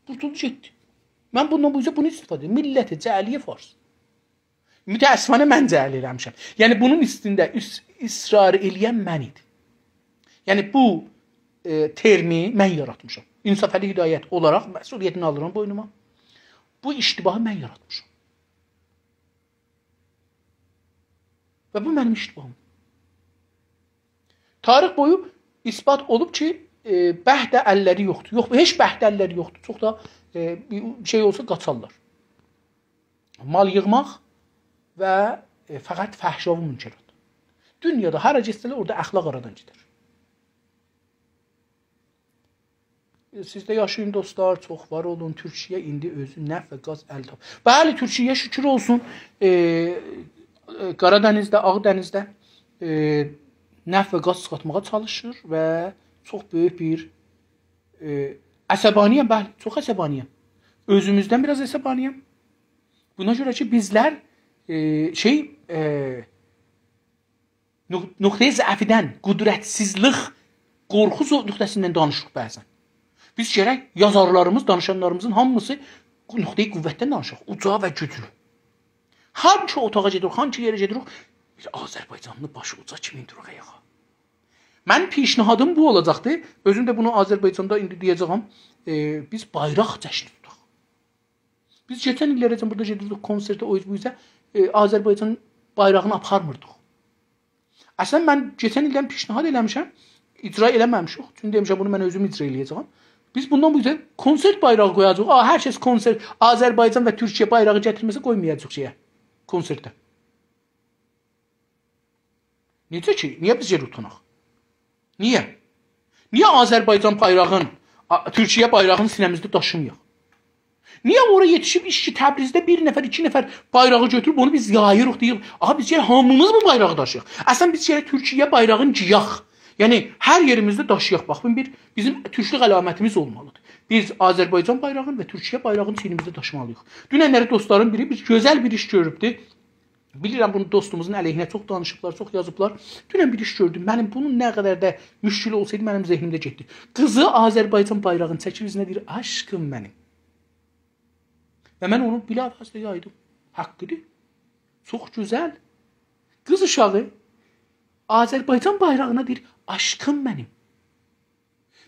قورتولدو گئتدی. من بوندان بو اوزه بونو استفاده ائدیرم. میللت جعلیه فارس. متأسفانه من جعل ائله‌میشم. یعنی بونون اوستونده اس-، اصرار ائله‌ین من ایدیم. یعنی بو، ائ، ترمی من یاراتمیشام. انصافعلی هدایت اولاراق مسئولیتینی آلیرام بوینوما. بو اشتباهی من یاراتمیشام. و بو منیم اشتباهیم. تاریخ بویو اثبات اولوب کی، ائ، بهده اللری یوخدور. یوخ، هئچ بهده اللری یوخدور. چوخ دا، ائ، بیر شئی اولسا قاچارلار. مال ییغماق و، ائ، فقط فحشا و منکرات. دونیادا هارا گئتسه‌لر، اورادا اخلاق آرادان گئدر. سیز ده یاشایین، دوستلار، چوخ وار اولون. تورکیه ایندی اؤزو نفت و گاز ال تاپ-، بلی، تورکیه شکر اولسون، ائ، ائ، قارا دنیزده، آغ دنیزده، ائ، نفت و گاز چیخارتماغا چالیشیر و چوخ بؤیوک بیر، ائ، عصبانی‌یم، بلی، چوخ عصبانی‌یم. اؤزوموزدن بیر آز عصبانی‌یم. بونا گؤره کی، بیزلر، ائ، شئی، ائ، نق-، نقطه‌ی ضعفیدن، قدرتسیزلیک، قورخو زو-، نقطه‌سیندن دانیشیریق بعضاً. بیز گرک یازارلاریمیز، دانیشانلاریمیزین هامیسی نقطه‌ی قوتدن دانیشاق، اوجا و گوجلو. هانکی اوتاغا گئدیریک، هانکی یئره گئدیریک، بیر آذربایجانلی باشی اوجا کیمین دوراق آیاغا. منیم پیشنهادیم بو اولاجاقدی. اؤزوم ده بونو آذربایجاندا ایندی دئیه‌جه‌یم، ائ، بیز بایراق جشنی توتاق. بیز کئچن ایللره‌جن بورادا گئدیردیک کنسرته، او اوز بو اوزه، ائ، آذربایجان بایراغینی آپارمیردیق. اصلاً من کئچن ایلدن پیشنهاد ائله‌میشم، اجرا ائله‌مه‌میشیک. چونکی دئمیشم، بونو من اؤزوم اجرا ائله‌یه‌جه‌یم. بیز بوندان بو اوزه کنسرت بایراغی قویاجاغیق. آ، هر کس کنسرت، آذربایجان و تورکیه بایراغی گتیرمه‌سه، قویمایاجاغیق شئیه، کنسرته. نئجه کی؟ نییه بیز یئر اوتاناق؟ نییه؟ نییه آذربایجان بایراغین، آ، تورکیه بایراغینی سینه‌میزده داشیمایاق؟ نییه اورا یئتیشیب ایش کی، تبریزده بیر نفر، ایکی نفر بایراغی گؤتوروب، اونو بیز یاییریق، دئییریک: «آها، بیز گرک هامیمیز بو بایراغی داشییاق.» اصلاً بیز گرک تورکیه بایراغینی گئیک. یعنی هر یئریمیزده داشییاق. باخ، بو بیر بیزیم تورکلوک علامتیمیز اولمالیدیر. بیز آذربایجان بایراغینی و تورکیه بایراغینی چیینیمیزده داشیمالیییق. دوننلری دوستلارین بیری بیر گؤزل بیر ایش گؤروبدو. بیلیرم، بونو دوستوموزون علیهینه چوخ دانیشیبلار، چوخ یازیبلار. دونن بیر ایش گؤردوم. منیم بونون نه قدر ده مشکل اولسایدی، منیم ذهنیمده گئتدی. قیزی آذربایجان بایراغینی چکیب اوزونه دئییر: «عشقیم منیم.» و من اونو بلافاصله یایدیم. حاققیدیر. چوخ گؤزل. قیز اوشاغی آذربایجان بایراغینا دئییر: «عشقیم منیم.»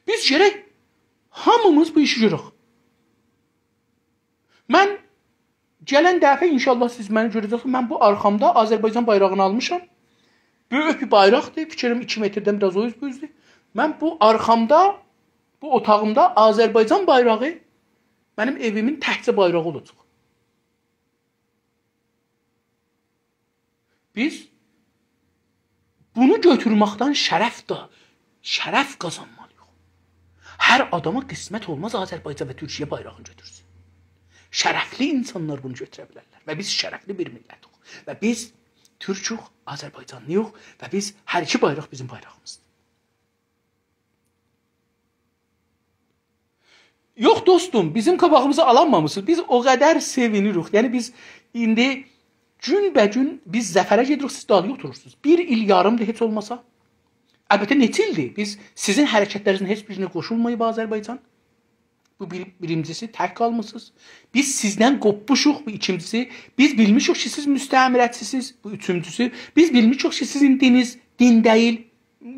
بیز گرک هامیمیز بو ایشی گؤرک. من گلن دفعه انشاءالله سیز منی گؤره‌جکسینیز. من بو آرخامدا آذربایجان بایراغینی آلمیشام. بؤیوک بیر بایراقدیر. فیکریم ایکی متردن بیر آز او اوز بوزدور. من بو آرخامدا، بو اوتاغیمدا آذربایجان بایراغی منیم ائویمین تکجه بایراغی اولاجاق. بیز بونو گؤتورمکدن شرف ده، شرف قازانمالیییق. هر آداما قسمت اولماز آذربایجان و تورکیه بایراغینی گؤتورسون. شرفلی اینسانلار بونو گؤتوره بیلرلر و بیز شرفلی بیر میللتیک و بیز تورکوک، آذربایجانلیییق و بیز هر ایکی بایراق بیزیم بایراغیمیزدیر. یوخ، دوستوم، بیزیم قاباغیمیزی آلانمامیسینیز. بیز او قدر سئوینیریک. یعنی، بیز ایندی گون‌به‌گون بیز ظفره گئدیریک، سیز دالییا اوتورورسونوز. بیر ایل یاریمدیر هئچ اولماسا. البته، نئچه ایلدیر بیز سیزین حرکتلرینیزین هئچ بیرینه قوشولماییب آذربایجان. بو بیر، بیرینجیسی، تک قالمیسینیز. بیز سیزدن قوپموشوق، بو ایکینجیسی. بیز بیلمیشوق کی، سیز مستعمره‌چی‌سیز، بو اوچونجوسو. بیز بیلمیشوق کی، سیزین دینیز دین دئییل،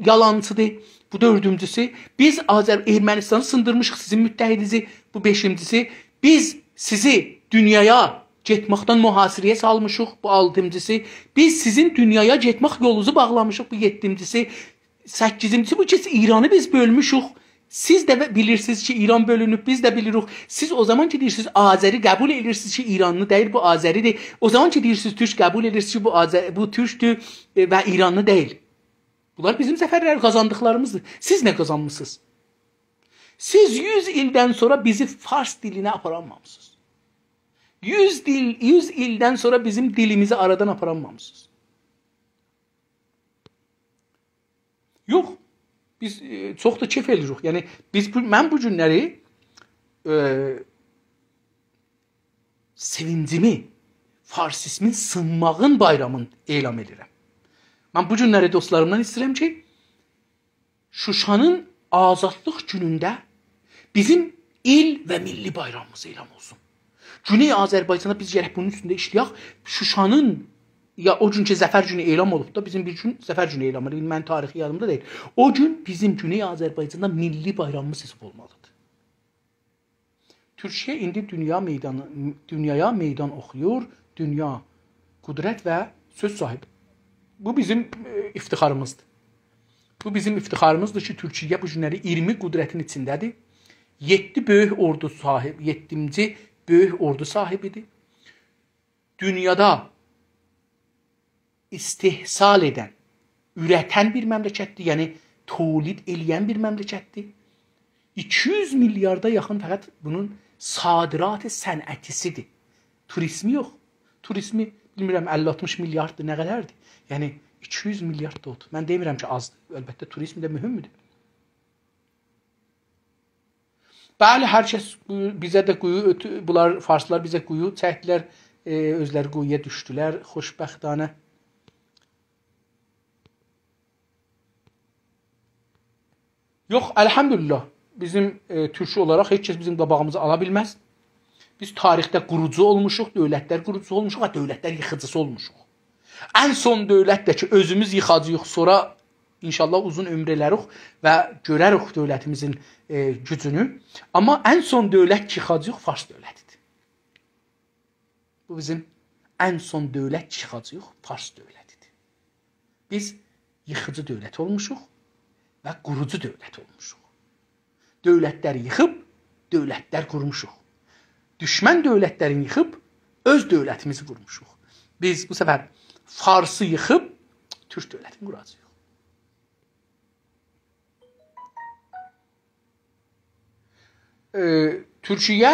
یالانچی‌دیر، بو دؤردونجوسو. بیز آذر-، ارمنستانی سیندیرمیشیق، سیزین متحدینیزی، بو بئشینجیسی. بیز سیزی دونیایا گئتمکدن محاصره‌یه سالمیشیق، بو آلتینجیسی. بیز سیزین دونیایا گئتمک یولونوزو باغلامیشیق، بو یئددینجیسی. سککیزینجیسی بو کی، ایرانی بیز بؤلموشوک. سیز ده بیلیرسینیز کی، ایران بؤلونوب، بیز ده بیلیریک. سیز او زامان کی دئییرسینیز، آذری قبول ائدیرسینیز کی، ایرانلی دئییل، بو آذری‌دیر. او زامان کی دئییرسینیز، تورک قبول ائدیرسینیز کی، بو آذر-، بو تورکدور، ائ، و ایرانلی دئییل. بونلار بیزیم ظفرلر، قازاندیقلاریمیزدیر. سیز نه قازانمیسینیز؟ سیز یوز ایلدن سونرا بیزی فارس دیلینه آپارانمامیسینیز. یوز دیل، یوز ایلدن سونرا بیزیم دیلیمیزی آرادان آپارانمامیسینیز. یوخ، بیز، ائ، چوخ دا کئف ائله‌ییریک. یعنی، بیز بو، من بو گونلری، ائ، سئوینجیمی فارسیزمین سینماغین بایرامین اعلان ائدیرم. من بو گونلری دوستلاریمدان ایسته‌ییرم کی، شوشانین آزادلیق گونونده بیزیم ایل و میللی بایرامیمیز اعلان اولسون. گونئی آذربایجاندا بیز گرک بونون اوستونده ایشله‌یک. شوشانین، یا او گون کی ظفر گونو اعلان اولوب دا، بیزیم بیر گون ظفر گونو اعلان اولوب. من تاریخی یادیمدا دئییل. او گون بیزیم گونئی آذربایجاندا میللی بایرامیمیز حساب اولمالیدیر. تورکیه ایندی دونیا میدان، دونیایا میدان اوخویور. دونیا قدرت و سؤز صاحیبی. بو بیزیم، ائ، افتخاریمیزدیر. بو بیزیم افتخاریمیزدیر کی، تورکیه بو گونلری اییرمی قدرتین ایچینده‌دیر. یئددی بؤیوک اوردو صاحیب، یئددینجی بؤیوک اوردو صاحیبیدیر. دونیادا استحصال ائدن، اورتن بیر مملکتدیر، یعنی تولید ائله‌ین بیر مملکتدیر. ایکی یوز میلیاردا یاخین فقط بونون صادرات صنعتی‌سیدیر. توریزمی یوخ. توریزمی، بیلمیرم، اللی آلتمیش میلیارددیر، نه قدردیر؟ یعنی ایکی یوز میلیارد دا اودور. من دئمیرم کی، آزدیر. البته، توریزم ده مهمدور. بلی، هر کس قویو، بیزه ده قویو اؤتو-، بونلار، فارسلار بیزه قویو چکدیلر، ائ، اؤزلری قویویا دوشدولر، خوشبختانه. یوخ، الحمدلله، بیزیم، ائ، تورک اولاراق هئچ کس بیزیم قاباغیمیزی آلا بیلمز. بیز تاریخده قوروجو اولموشوق، دؤولتلر قوروجوسو اولموشوق و دؤولتلر ییخیجیسی اولموشوق. ان سون دؤولت ده کی، اؤزوموز ییخاجاغیق، سونرا ان‌شاءالله اوزون عؤمور ائلریک و گؤرریک دؤولتیمیزین، ائ، گوجونو. آمما ان سون دؤولت کی ییخاجاغیق، فارس دؤولتیدیر. بو بیزیم ان سون دؤولت کی ییخاجاغیق، فارس دؤولتیدیر. بیز ییخیجی دؤولت اولموشوق و قوروجو دؤولت اولموشوق. دؤولتلری ییخیب، دؤولتلر قورموشوق. دوشمن دؤولتلرینی ییخیب، اؤز دؤولتیمیزی قورموشوق. بیز بو سفر فارسی ییخیب، تورک دؤولتینی قوراجاغیق. ائ، تورکیه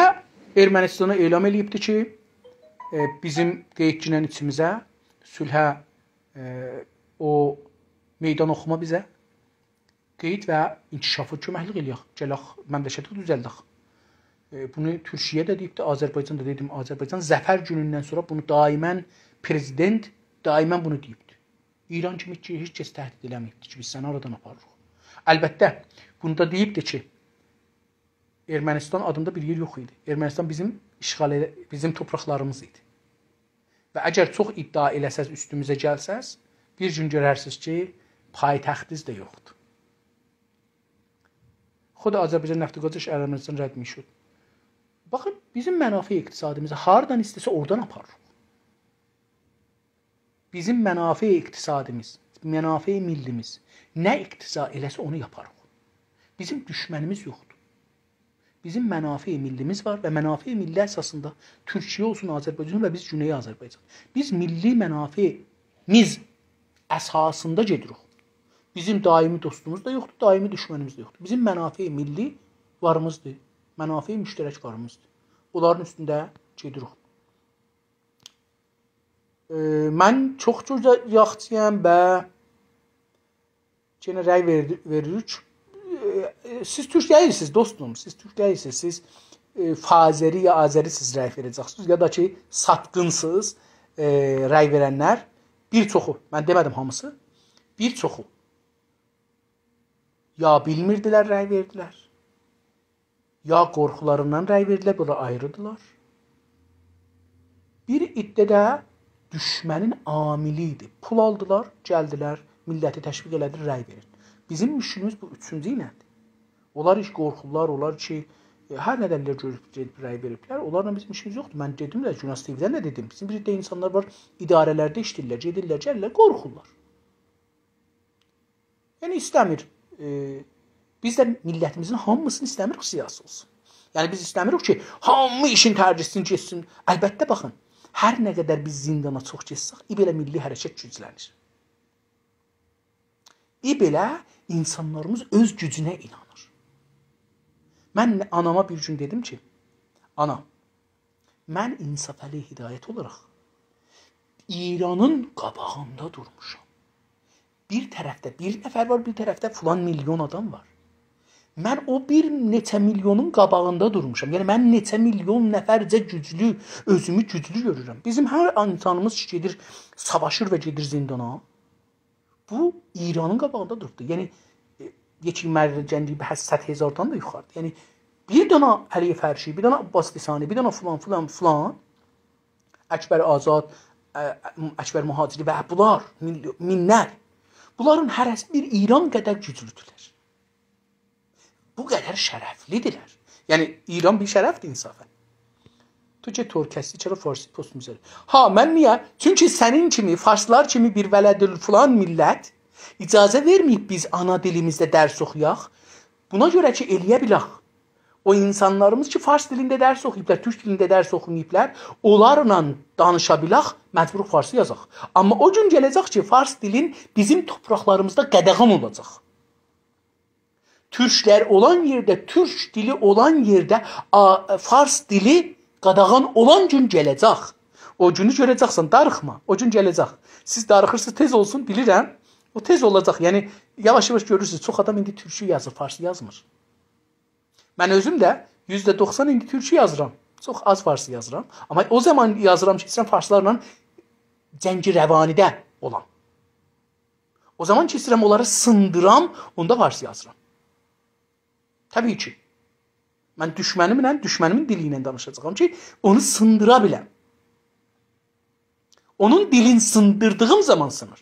ارمنستانا اعلان ائله‌ییبدی کی، ائ، بیزیم قئییتگینن ایچیمیزه، صلحه، ائ، او میدان اوخوما بیزه، قئییت و انکشافا کؤمکلیک ائله‌یک. گلک، مملکتی دوزلدک. ائ، بونو تورکیه ده دئییبدی، آذربایجان دا، دئدیم، آذربایجان ظفر گونوندن سونرا بونو دائماً پرزیدنت، دائماً بونو دئییبدی. ایران کیمی کی، هئچ کس تهدید ائله‌مه‌ییبدی کی، بیز سنی آرادان آپاریریق. البته، بونو دا دئییبدی کی، ارمنستان آدیندا بیر یئر یوخ ایدی. ارمنستان بیزیم اشغال ائله-، بیزیم تورپاقلاریمیز ایدی. و اگر چوخ ادعا ائله‌سز، اوستوموزه گلسز، بیر گون گؤررسینیز کی، پایتختینیز ده یوخدور. خود آذربایجان نفت و گازش ارمنستان رد می‌شد. باخین، بیزیم منافع اقتصادیمیزی هاردان ایسته‌سه اورادان آپاریریق. بیزیم منافع اقتصادیمیز، منافع میللیمیز نه اقتضا ائله‌سه اونو یاپاریق. بیزیم دوشمنیمیز یوخدور. بیزیم منافع میللیمیز وار و منافع میللی اساسیندا تورکیه اولسون، آذربایجان و بیز گونئی آذربایجان. بیز میللی منافعیمیز اساسیندا گئدیریک. بیزیم دائمی دوستوموز دا یوخدور، دائمی دوشمنیمیز ده یوخدور. بیزیم منافع میللی واریمیزدیر، منافع مشترک واریمیزدیر. اونلارین اوستونده گئدیریک. ائ، من چوخ گؤزل، یاخچی‌یام و یئنه رأی وئردی-، وئریریک. ائ، ائ، سیز تورک دئییلسینیز، دوستوم، سیز تورک دئییلسینیز. سیز، ائ، فارسی یا آذری‌سیز، رأی وئره‌جکسینیز، یا دا کی، ساتقینسینیز، ائ، رأی وئرنلر. بیر چوخو، من دئمه‌دیم هامیسی، بیر چوخو. یا بیلمیردیلر، رأی وئردیلر، یا قورخولاریندان رأی وئردیلر، بونلار آیریدیلار. بیر عده ده دوشمنین عاملی ایدی. پول آلدیلار، گلدیلر، میللتی تشویق ائله‌دیلر، رأی وئرین. بیزیم مشکلیمیز بو اوچونجو ایله‌دیر. اونلار هئچ قورخورلار، اونلار کی، ائ، هر نه دلیل‌لر گؤروب گئدیب رأی وئریبلر، اونلارلا بیزیم ایشیمیز یوخدور. من دئدیم ده، گوناز تی‌وی‌دن ده دئدیم. بیزیم بیر عده اینسانلار وار، اداره‌لرده ایشله‌ییرلر، گئدیرلر، گلیرلر، قورخورلار. یعنی ایسته‌میر، ائ، بیز ده میللتیمیزین هامیسینی ایسته‌میریک سیاسی اولسون. یعنی بیز ایسته‌میریک کی، هامی ایشین ترک ائتسین، گئتسین. البته، باخین، هر نه قدر بیز زیندانا چوخ گئتسک، ای بئله میللی حرکت گوجلنیر. ای بئله اینسانلاریمیز اؤز گوجونه اینانیر. من آناما بیر گون دئدیم کی، «آنا، من انصافعلی هدایت اولاراق ایرانین قاباغیندا دورموشام. بیر طرفده بیر نفر وار، بیر طرفده فلان میلیون آدام وار. من او بیر نئچه میلیونون قاباغیندا دورموشام. یعنی من نئچه میلیون نفرجه گوجلو، اؤزومو گوجلو گؤرورم. بیزیم هر اینسانیمیز کی گئدیر، ساواشیر و گئدیر زیندانا، بو ایرانین قاباغیندا دوروبدور.» یعنی، ائ، یکی مرد جنگی به صد هزاردان دا یوخاریدیر. یعنی، بیر دانا علی فرشی، بیر دانا عباس لسانی، بیر دانا فلان، فلان، فلان، اکبر آزاد، ا، اکبر مهاجری و بونلار، مین-، مینلر. بونلارین هره‌سی بیر ایران قدر گوجلودورلر. بو قدر شرفلی‌دیرلر. یعنی، ایران بیر شرفدیر انصافاً. تو کی ترک هستی، چرا فارسی پست می‌ذاری؟ ها، من نییه؟ چونکی سنین کیمی، فارسلار کیمی بیر ولدالفلان میللت اجازه وئرمه‌ییب بیز آنا دیلیمیزده درس اوخویاق. بونا گؤره کی، ائلیه بیلک. او اینسانلاریمیز کی، فارس دیلینده درس اوخویوبلار، تورک دیلینده درس اوخوماییبلار، اونلارلا دانیشا بیلک، مجبور فارسی یازاق. آمما او گون گله‌جک کی، فارس دیلین بیزیم تورپاقلاریمیزدا قاداغان اولاجاق. تورکلر اولان یئرده، تورک دیلی اولان یئرده، آ، فارس دیلی قاداغان اولان گون گله‌جک. او گونو گؤره‌جکسن، داریخما. او گون گله‌جک. سیز داریخیرسینیز، تئز اولسون، بیلیرم. او تئز اولاجاق. یعنی، یاواش-یاواش گؤرورسونوز، چوخ آدام ایندی تورکو یازیر، فارسی یازمیر. من اؤزوم ده یوزده دوخسان ایندی تورکو یازیرام. چوخ آز فارسی یازیرام. آمما او زامان یازیرام کی، ایسته‌ییرم فارسلارلا جنگ روانی‌ده اولام. او زامان کی، ایسته‌ییرم اونلاری سیندیرام، اوندا فارسی یازیرام. طبیعی کی، من دوشمنیمله، دوشمنیمین دیلی ایله دانیشاجاغام کی، اونو سیندیرا بیلم. اونون دیلین سیندیردیغیم زامان سینیر.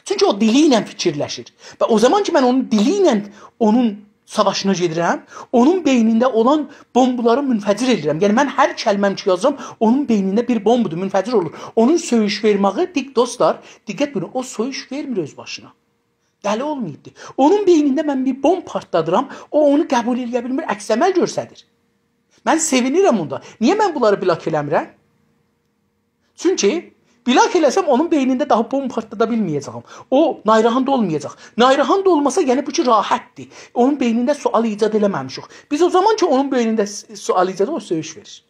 چونکی او دیلی ایله فیکیرلشیر. و او زامان کی، من اونون دیلی ایله اونون ساواشینا گئدیرم، اونون بئینینده اولان بومبالاری منفجر ائدیرم. یعنی، من هر کلمه‌م کی یازیرام، اونون بئینینده بیر بومبادیر، منفجر اولور. اونون سؤیوش وئرمه‌یی، دق-، دوستلار، دقت بویورون، او سؤیوش وئرمیر اؤز باشینا. دلی اولماییبدی. اونون بئینینده من بیر بومب پارتلادیرام، او اونو قبول ائله‌یه بیلمیر، عکس‌عمل گؤستریر. من سئوینیرم اوندا. نییه من بونلاری بلاک ائله‌میرم؟ چونکی بلاک ائله‌سم، اونون بئینینده داها بومب پارتلادا بیلمه‌یه‌جه‌یم. او ناراحت اولمایاجاق. ناراحت اولماسا، یعنی بو کی راحتدیر. اونون بئینینده سؤال ایجاد ائله‌مه‌میشیک. بیز او زامان کی، اونون بئینینده س-، سؤال ایجاد، او سؤیوش وئریر.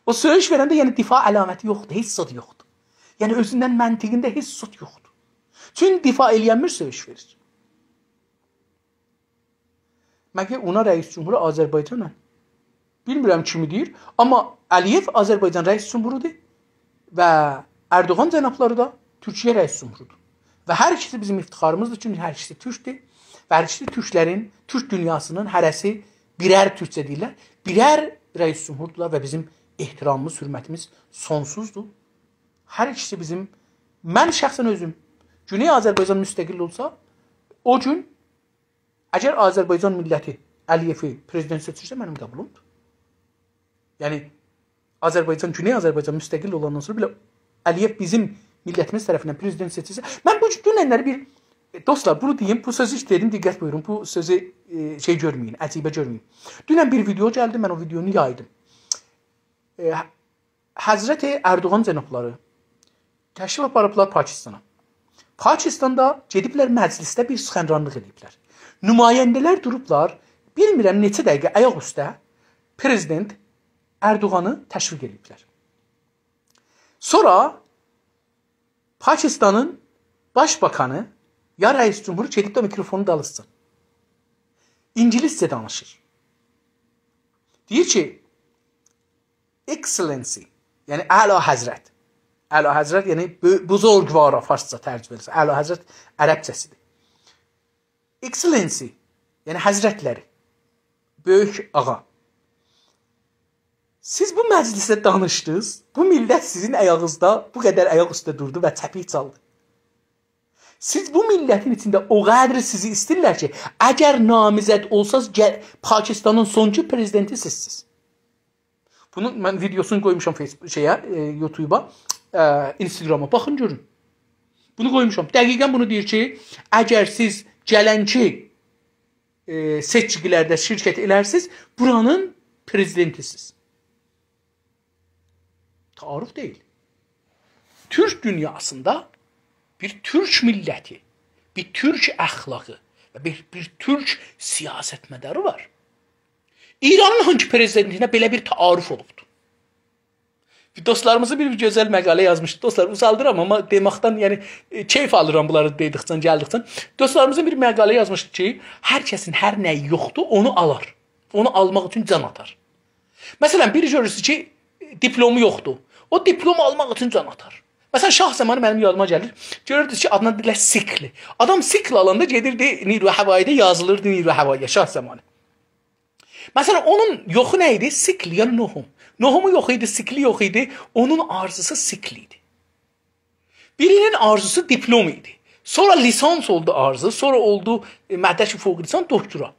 او سؤیوش وئرنده، یعنی، دفاع علامتی یوخدور، هئچ زاد یوخدور. یعنی، اؤزوندن منطقینده هئچ زاد یوخدور. چون دفاع ائله‌ینمیر، سؤیوش وئریر. مگه اونا رئیس جمهور آذربایجانه؟ بیلمیرم کیمی دئییر، آمما علی‌یئو آذربایجان رئیس جمهورودور و اردوغان جنابلاری دا تورکیه رئیس جمهورودور. و هر ایکیسی بیزیم افتخاریمیزدیر، چونکی هر ایکیسی تورکدور و هر ایکیسی تورکلرین، تورک دونیاسینین هره‌سی بیرر، تورکجه دئییرلر، بیرر رئیس جمهوردولار و بیزیم احترامیمیز، حرمتیمیز سونسوزدور. هر ایکیسی بیزیم، من شخصاً اؤزوم، گونئی آذربایجان مستقل اولسا، او گون اگر آذربایجان میللتی علی‌یئوی پرزیدنت سئچیرسه، منیم قبولومدور. یعنی، آذربایجان، گونئی آذربایجان مستقل اولاندان سونرا بئله علی‌یئو بیزیم میللتیمیز طرفیندن پرزیدنت سئچیلسه، من بو دوننلری بیر، دوستلار، بونو دئییم، بو سؤزو هئچ دئدیم، دقت بویورون، بو سؤزو، ائ، شئی گؤرمه‌یین، عجیبه گؤرمه‌یین. دونن بیر ویدئو گلدی، من او ویدئونو یایدیم. ائ، حضرت اردوغان جنابلاری تشریف آپاریبلار پاکستانا. پاکستاندا گئدیبلر مجلسده بیر سخنرانلیق ائدیبلر. نماینده‌لر دوروبلار، بیلمیرم نئچه دقیقه آیاق اوسته پرزیدنت اردوغانی تشویق ائدیبلر. سونرا پاکستانین باشباکانی یا رئیس جمهورو گئدیب ده میکروفونون دالیسیجا اینگیلیسجه دانیشیر. دئییر کی، Excellency، یعنی اعلیحضرت. اعلیحضرت، یعنی بؤ-، بزرگوارا فارسجا ترجمه ائدیلسه، اعلیحضرت عربجه‌سیدیر. Excellency، یعنی حضرتلری، بؤیوک آغا. سیز بو مجلسده دانیشدینیز، بو میللت سیزین آیاغینیزدا بو قدر آیاق اوسته دوردو و چپیک چالدی. سیز بو میللتین ایچینده او قدر سیزی ایسته‌ییرلر کی، اگر نامزد اولساز، گل-، پاکستانین سونکی پرزیدنتی سیزسیز. بونون من ویدئوسونو قویموشام فیسبوک، شئیه، ائ، یوتیوبا، ائ، اینستاگراما. باخین، گؤرون. بونو قویموشام. دقیقاً بونو دئییر کی، اگر سیز گلنکی، ائ، سئچکی‌لرده شرکت ائلرسیز، بورانین پرزیدنتی‌سیز. تعارف دئییل. تورک دونیاسیندا بیر تورک میللتی، بیر تورک اخلاقی و بیر، بیر تورک سیاستمداری وار. ایرانین هانسی پرزیدنتینه بئله بیر تعارف اولوبدور؟ دوستلاریمیزین بیر گؤزل مقاله یازمیشدی. دوستلار، اوزالدیرام، آمما دئمکدن، یعنی، ائ، کئیف آلیرام بونلاری دئدیکجه، گلدیکجه. دوستلاریمیزین بیر مقاله یازمیشدی کی، هر کسین هر نه‌یی یوخدور، اونو آلار. اونو آلماق اوچون جان آتار. مثلا، بیری گؤرورسونوز کی، دیپلومو یوخدور. او دیپلومو آلماق اوچون جان آتار. مثلا، شاه زامانی منیم یادیما گلیر. گؤروردونوز کی، آدینا دئییرلر سیکل. آدام سیکل آلاندا گئدیردی نیروی هوایی‌ده، یازیلیردی نیروی هوایی‌یه، شاه زامانی. مثلا، اونون یوخو نه ایدی؟ سیکل، یعنی نهم. نهمو یوخ ایدی، سیکلی یوخ ایدی. اونون آرزوسو سیکل ایدی. بیری‌نین آرزوسو دیپلوم ایدی. سونرا لیسانس اولدو آرزو، سونرا اولدو، ائ، مدرک فوق لیسانس، دکترا.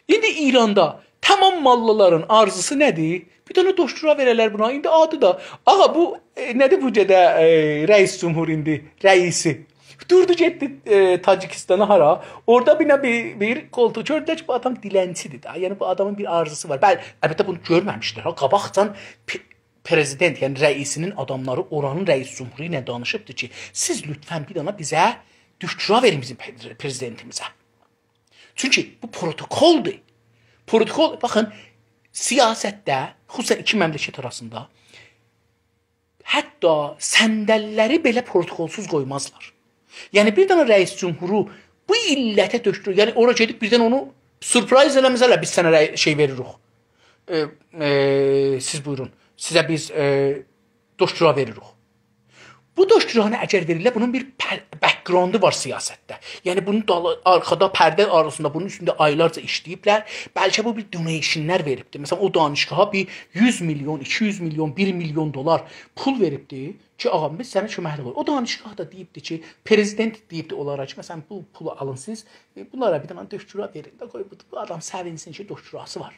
ایندی ایراندا تمام ماللالارین آرزوسو نه‌دیر؟ بیر دنه دکترا وئره‌لر بونا. ایندی آدی دا، آغا، بو، ائ، نه‌دیر بو گده، ائ، رئیس جمهور ایندی، رئیسی. دوردو گئتدی، ائ، تاجیکیستانا هارا؟ اورادا بیر، بیر، بیر قولتوق گؤردولر کی، بو آدام دیلنچی‌دیر ده. یعنی بو آدامین بیر آرزوسو وار. بلی، البته بونو گؤرمه‌میشدیلر ها. قاباقجان پ-، پرزیدنت، یعنی رئیسینین آداملاری اورانین رئیس جمهورو ایله دانیشیبدی کی، سیز لطفا بیر دنه بیزه دکترا وئرین بیزیم پرزیدنتیمیزه. چونکی بو پروتکلدور. پروتکل، باخین، سیاستده، خصوصا ایکی مملکت آراسیندا حتی صندلی‌لری بئله پروتکلسوز قویمازلار. یعنی بیر دنه رئیس جمهورو بو علته دکترا، یعنی اورا گئدیب بیردن اونو سورپرایز ائله‌مزلر، «بیز سنه رئی-، شئی وئریریک. ائ، ائ، سیز بویورون، سیزه بیز، ائ، دکترا وئریریک.» بو دکترانی اگر وئریرلر، بونون بیر پر-، بک‌گراندو وار سیاستده. یعنی بونون دالی، آرخادا، پرده آراسیندا، بونون اوستونده آیلارجا ایشله‌ییبلر. بلکه بو بیر دونیشن‌لر وئریبدی. مثلا، او دانشگاها بیر یوز میلیون، ایکی یوز میلیون، بیر میلیون دلار پول وئریبدی کی، «آغا، بیز سنه کؤمکلیک ائدک.» او دانشگاه دا دئییبدی کی، پرزیدنت دئییبدی اونلارا کی، مثلا، «بو پولو آلین سیز، ائ، بونلارا بیر دنه دکترا وئرین ده، قوی بو، بو آدام سئوینسین کی، دکتراسی وار.»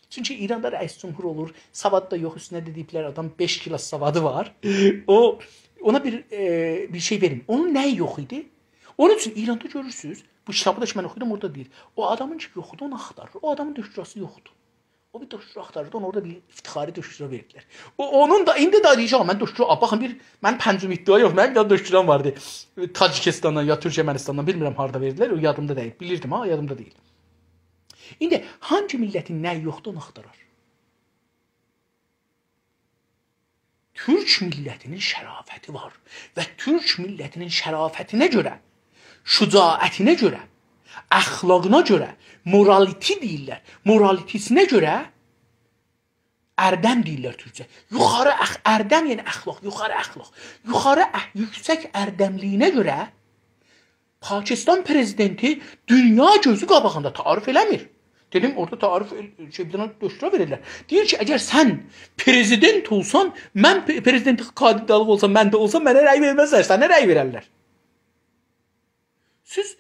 چونکی ایراندا رئیس جمهور اولور، سواد دا یوخ، اوستونه ده دئییبلر آدام بئش کلاس سوادی وار. او، اونا بیر، ائ، بیر شئی وئرین. اونون نه‌یی یوخ ایدی؟ اونون اوچون ایراندا گؤرورسونوز، بو کیتابی دا کی من اوخویوردوم، اورادا دئییر، او آدامین کی یوخودور، اونو آختاریر. او آدامین دکتراسی یوخدور. او بیر دکترا آختاریردی، اونا اورادا بیر افتخاری دکترا وئردیلر. او، اونون دا، ایندی ده دئییر کی، «آغا، من دکترا»، باخین، بیر، منیم پنج امید دعا یوخ، منیم بیر دنه دکترام واردی. تاجیکیستاندان یا تورکمنیستاندان، بیلمیرم هاردا وئردیلر، او یادیمدا دئییل. بیلیردیم ها، یادیمدا دئییل. ایندی هانسی میللتین نه‌یی یوخدور، اونو آختارار. تورک میللتینین شرافتی وار و تورک میللتینین شرافتینه گؤره، شجاعتینه گؤره، اخلاقینا گؤره، مورالیتی دئییرلر، مورالیتی‌سینه گؤره، اردم دئییرلر تورکجه. یوخاری اخ-، اردم، یعنی اخلاق، یوخاری اخلاق. یوخاری اخ-، یوکسک اردملیگینه گؤره پاکستان پرزیدنتی دونیا گؤزو قاباغیندا تعارف ائله‌میر. دئدیم، اورادا تعارف ائل-، شئی، بیر دنه دکترا وئریرلر. دئییر کی، اگر سن پرزیدنت اولسان، من پ-، پرزیدنت کاندیدالیق اولسا، من ده اولسام، منه رأی وئرمزلر، سنه رأی وئررلر. سیز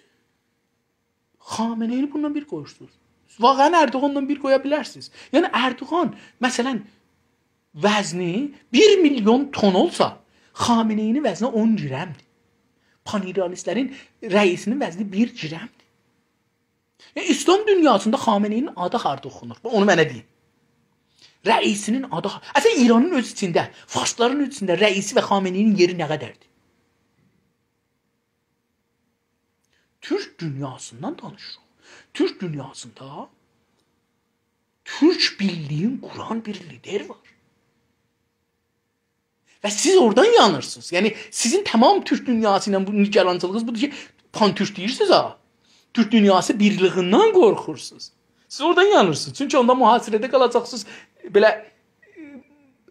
خامنه‌ای‌نی بونونلا بیر قویورسونوز. واقعاً اردوغانلا بیر قویا بیلرسینیز. یعنی اردوغان، مثلاً، وزنی بیر میلیون تن اولسا، خامنه‌ای‌نین وزنی اون گرمدیر. پان‌ایرانیستلرین رئیسینین وزنی بیر گرمدیر. ائ، ایسلام دونیاسیندا خامنه‌ای‌نین آدی هاردا اوخونور؟ اونو منه دئیین. رئیسینین آدی ها-، اصلاً ایرانین اؤز ایچینده، فارسلارین اؤز ایچینده رئیسی و خامنه‌ای‌نین یئری نه قدردیر؟ تورک دونیاسیندان دانیشیریق. تورک دونیاسیندا تورک بیرلیگین قوران بیر لیدر وار. و سیز اورادان یانیرسینیز. یعنی، سیزین تمام تورک دونیاسی ایله بو نگرانچیلیغینیز بودور کی، پان‌تورک دئییرسینیز ها. تورک دونیاسی بیرلیگیندن قورخورسونوز. سیز اورادان یانیرسینیز. چونکی اوندا محاصره‌ده قالاجاقسینیز. بئله،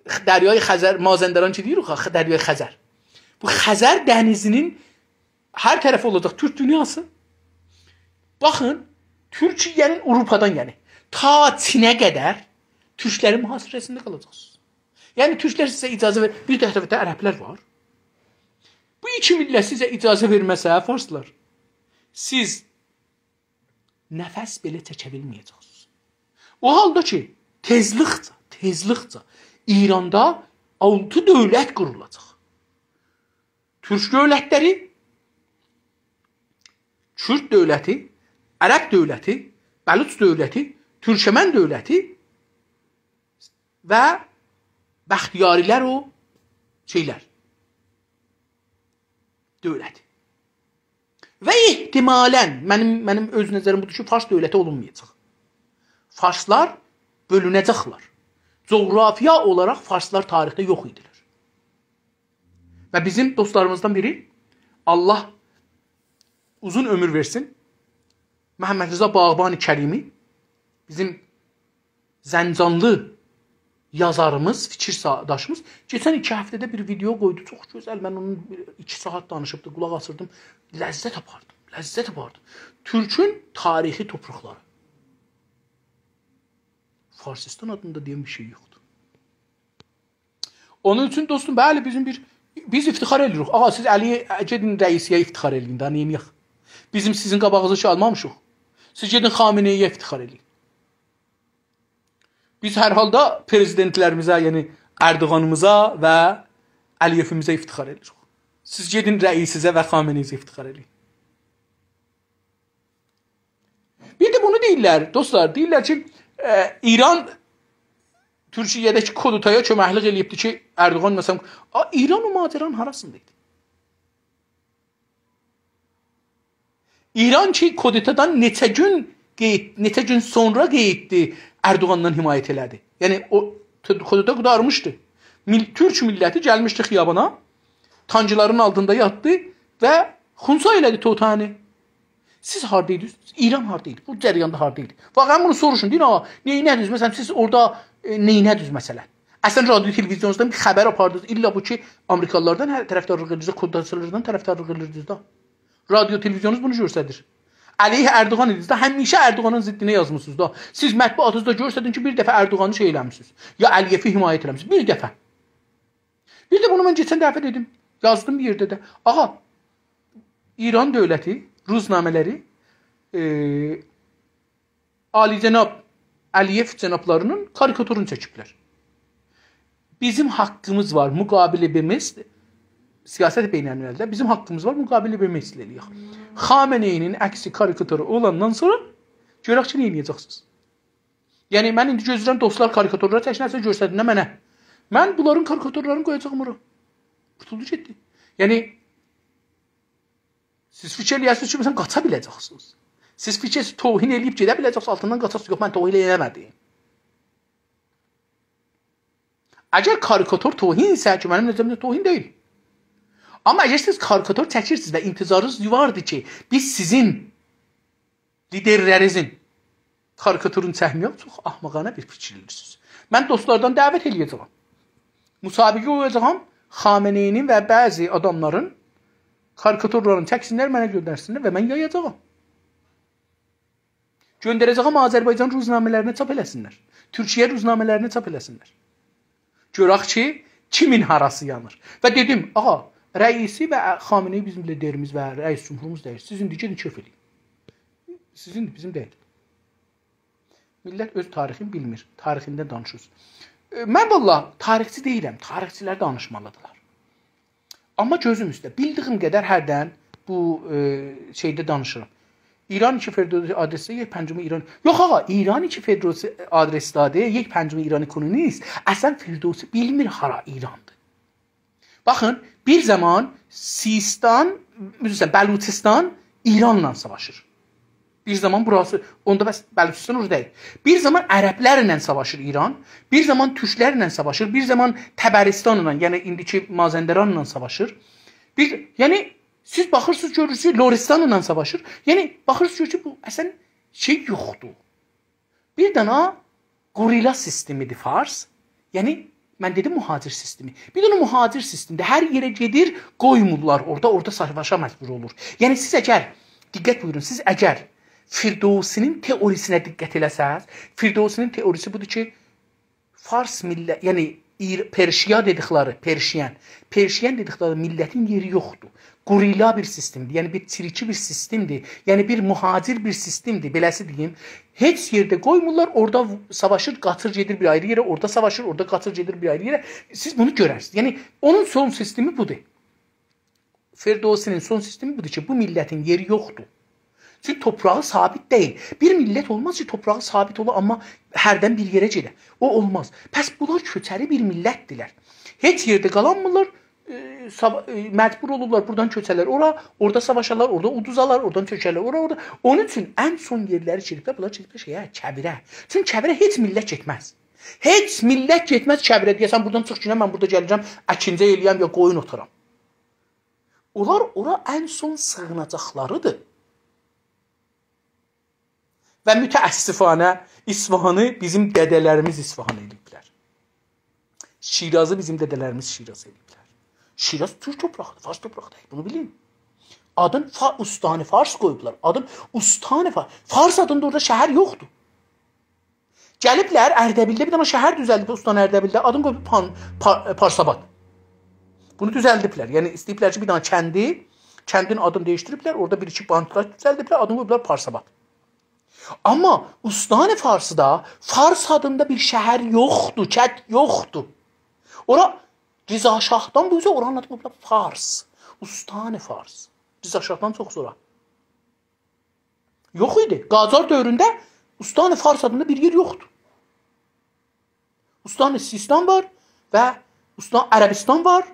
ائ، دریای خزر، مازندران کی دئییریک ها، دریای خزر. بو خزر دنیزینین هر طرفی اولاجاق تورک دونیاسی. باخین، تورکیه‌نین آوروپادان، یعنی تا چینه قدر تورکلرین محاصره‌سینده قالاجاقسینیز. یعنی تورکلر سیزه اجازه وئر، بیر طرفده عربلر وار. بو ایکی میللت سیزه اجازه وئرمه‌سه، فارسلار، سیز نفس بئله چکه بیلمه‌یه‌جکسینیز. او حالدا کی، تئزلیکجه، تئزلیکجه ایراندا آلتی دؤولت قورولاجاق. تورک دؤولتلری، کورد دؤولتی، عرب دؤولتی، بلوچ دؤولتی، تورکمن دؤولتی و بختیاری‌لر، او شئیلر دؤولتی. و احتمالاً، منیم، منیم اؤز نظریم بودور کی، فارس دؤولتی اولونمایاجاق. فارسلار بؤلونه‌جکلر. جغرافیا اولاراق فارسلار تاریخده یوخ ایدیلر. و بیزیم دوستلاریمیزدان بیری، الله اوزون عؤمور وئرسین، محمدرضا باغبان کریمی، بیزیم زنجانلی یازاریمیز، فیکیرداشیمیز، کئچن ایکی هفته‌ده بیر ویدئو قویدو، چوخ گؤزل، من اونو بیر ایکی ساعات دانیشیبدی، قولاق آسیردیم، لذت آپاردیم، لذت آپاردیم. تورکون تاریخی توپراقلاری. فارسیستان آدیندا دئین بیر شئی یوخدور. اونون اوچون دوستوم، بلی، بیزیم بیر، بیز افتخار ائدیریک. آغا، سیز علی، گئدین رئیسی‌یه افتخار ائله‌یین، دا نئینیه‌ک؟ بیزیم سیزین قاباغینیزی کی آلمامیشیق. سیز گئدین خامنه‌ای‌یه افتخار ائله‌یین. بیز هر حالدا پرزیدنتلریمیزه، یعنی اردوغانیمیزا و علی‌یئویمیزه افتخار ائدیریک. سیز گئدین رئیسیزه و خامنه‌ای‌یزه افتخار ائله‌یین. بیر ده بونو دئییرلر، دوستلار، دئییرلر کی، ائ، ایران تورکیه‌ده‌کی کودتایا کؤمکلیک ائله‌ییبدی کی، اردوغان، مثلا، آ، ایران او ماجرانین هاراسیندا ایدی؟ ایران کی، کودتادان نئچه گون قئییت-، نئچه گون سونرا قئییتدی، اردوغاندان حمایت ائله‌دی. یعنی، او ت-، کودتا قوتارمیشدی. میل-، تورک میللتی گلمیشدی خیابانا، تانکلارین آلتیندا یاتدی و خنثی ائله‌دی توطئه‌نی. سیز هاردا ایدینیز؟ ایران هاردا ایدی؟ بو جریاندا هاردا ایدی؟ واقعاً بونو سوروشون، دئیین، آغا، نئینه‌دینیز؟ مثلا، سیز اورادا، ائ، نئینه‌دینیز مثلا؟ اصلا، رادیو تلویزیونوزدان بیر خبر آپاردینیز. الا بو کی، آمریکالیلاردان هه-، طرفدارلیق ائدیرسینیز، کودتاچیلاردان طرفدارلیق ائدیرسینیز دا. رادیو تلویزیونوز بونو گؤستریر. علیه اردوغان ایدینیز ده، همیشه اردوغانین ضدینه یازمیسینیز دا. سیز مطبوعاتینیزدا گؤرسدین کی، بیر دفعه اردوغانی شئی ائله‌میسینیز. یا علی‌یئوی حمایت ائله‌میسینیز. بیر دفعه. بیر ده بونو من کئچن دفعه دئدیم. یازدیم بیر یئرده ده. آغا، ایران دؤولتی، روزنامه‌لری، ائ، عالی‌جناب علی‌یئو جنابلاری‌نین کاریکاتورونو چکیبلر. بیزیم حاققیمیز وار مقابله به مثل، سیاست بین‌المللده بیزیم حاققیمیز وار مقابله به مثل ائله‌یک. خامنه‌ای‌نین عکسی، کاریکاتورو اولاندان سونرا گؤرک کی، نه ائده‌جکسینیز؟ یعنی، من ایندی گؤزله‌ییرم، دوستلار کاریکاتورلار چکسینلر، سیزه گؤسترسینلر منه. من بونلارین کاریکاتورلارینی قویاجاغام اورا. قوتولدو گئتدی. یعنی، سیز فیکیر ائله‌یه‌سینیز کی، مثلا، قاچا بیله‌جکسینیز. سیز فیکیر ائله‌یه‌سینیز، توهین ائله‌ییب گئده بیله‌جکسینیز، آلتیندان قاچاسینیز. یوخ، من توهین ائله‌مه‌دیم. اگر کاریکاتور توهین ایسه، کی، منیم نظریمده توهین دئییل. آمما اگر سیز کاریکاتور چکیرسینیز و انتظارینیز واردی کی، بیز سیزین لیدرلرینیزین کاریکاتورونو چکمه‌یک، چوخ احمقانه بیر فیکیر ائدیرسینیز. من دوستلاردان دعوت ائله‌یه‌جه‌یم. مسابقه قویاجاغام، خامنه‌ای‌نین و بعضی آداملارین کاریکاتورلارینی چکسینلر، منه گؤندرسینلر و من یایاجاغام. گؤندره‌جه‌یم آذربایجان روزنامه‌لرینه چاپ ائله‌سینلر. تورکیه روزنامه‌لرینه چاپ ائله‌سینلر. گؤرک کی، کیمین هاراسی یانیر. و دئدیم، آغا، رئیسی و خامنه‌ای بیزیم لیدریمیز و رئیس جمهوروموز دئییل. سیزین ده گئدین کئف ائله‌یین. سیزین، بیزیم دئییل. میللت اؤز تاریخینی بیلمیر. تاریخیندن دانیشیرسینیز. ائ، من والله تاریخچی دئییلم. تاریخچیلر دانیشمالیدیرلار. آمما گؤزوم اوسته، بیلدیگیم قدر هردن بو، ائ، شئیده دانیشیرام. ایران ایکی فردوسی آدرسده یک پنجم ایران. یوخ آغا، ایران ایکی فردوسی آدرسده‌دیر، یک پنجم ایران کونونیست. اصلا فردوسی بیلمیر هارا ایراندیر. باخین، بیر زامان سیستان، عذر ایسته‌ییرم، بلوچستان ایرانلا ساواشیر. بیر زامان بوراسی، اوندا بس بلوچستان اوردا دئییل. بیر زامان عربلرله ساواشیر ایران، بیر زامان تورکلرله ساواشیر، بیر زامان طبرستانلا، یعنی ایندیکی مازندرانلا ساواشیر. بیر، یعنی سیز باخیرسینیز، گؤرورسونوز، لرستانلا ساواشیر. یعنی باخیرسینیز، گؤرورسونوز کی، بو اصلا شئی یوخدور. بیر دنه گوریلا سیستمی‌دیر فارس. یعنی، من دئدیم مهاجر سیستمی. بیر دنه مهاجر سیستمی‌دیر. هر یئره گئدیر، قویمورلار اورادا، اورادا ساواشا مجبور اولور. یعنی، سیز اگر، دقت بویورون، سیز اگر فردوسی‌نین تئوریسینه دقت ائله‌سز، فردوسی‌نین تئوریسی بودور کی، فارس میللت، یعنی ایر-، پرشیا دئدیکلری، پرشین، پرشین دئدیکلری میللتین یئری یوخدور. غوریلا بیر سیستمدیر، یعنی بیر چیرکی بیر سیستمدیر، یعنی بیر مهاجر بیر سیستمدیر، بئله‌سی دئییم. هئچ یئرده قویمورلار، اورادا ساواشیر، قاچیر گئدیر بیر آیری یئره، اورادا ساواشیر، اورادا قاچیر گئدیر بیر آیری یئره. سیز بونو گؤررسینیز. یعنی اونون سون سیستمی بودور. فردوسی‌نین سون سیستمی بودور کی، بو میللتین یئری یوخدور. چونکی توپراغی ثابت دئییل. بیر میللت اولماز کی، توپراغی ثابت اولا، آمما هردن بیر یئره گئده. او اولماز. پس بونلار کؤچری بیر میللتدیرلر. هئچ یئرده قالانمیرلار، ائ، سابا-، ائ، مجبور اولورلار بورادان کؤچه‌لر اورا، اورادا ساواشارلار، اورادا اودوزالار، اورادان چؤکرلر اورا، اورادا. اونون اوچون ان سون یئرلری گئدیبلر، بونلار گئدیبلر شئیه، کویره. چونکی کویره هئچ میللت گئتمز. هئچ میللت گئتمز کویره، دئیه‌سن بورادان چیخ گینه، من بورادا گلیرم، اکینجی ائله‌یم یا قویون اوتارام. اونلار اورا ان سون سیغیناجاقلاریدیر. و متأسفانه اصفهانی بیزیم دده‌لریمیز اصفهان ائله‌ییبلر. شیرازی بیزیم دده‌لریمیز شیراز ائله‌ییبلر. شیراز تورک توپراغیدیر، فارس توپراغی دئییل، بونو بیلین. آدین فا-، استان فارس قویوبلار. آدین استان فا-، فارس آدیندا اورادا شهر یوخدور. گلیبلر اردبیلده بیر دنه شهر دوزلدیب، استان اردبیلده. آدینی قویوب پان-، پا-، پارس‌آباد. بونو دوزلدیبلر. یعنی ایسته‌ییبلر کی، بیر دنه کندی، کندین آدینی دییشدیریبلر، اورادا بیر-ایکی بانتلار دوزلدیبلر، آدینی قویوبلار پارس‌آباد. آمما استان فارسدا فارس آدیندا بیر شهر یوخدور، کند یوخدور. اورا رضا شاهدان بو اوزه اورانین آدینی قویوبلار فارس. استان فارس. رضا شاهدان چوخ سونرا. یوخ ایدی. قاجار دؤورونده استان فارس آدیندا بیر یئر یوخدور. استان سیستان وار و استان عربستان وار.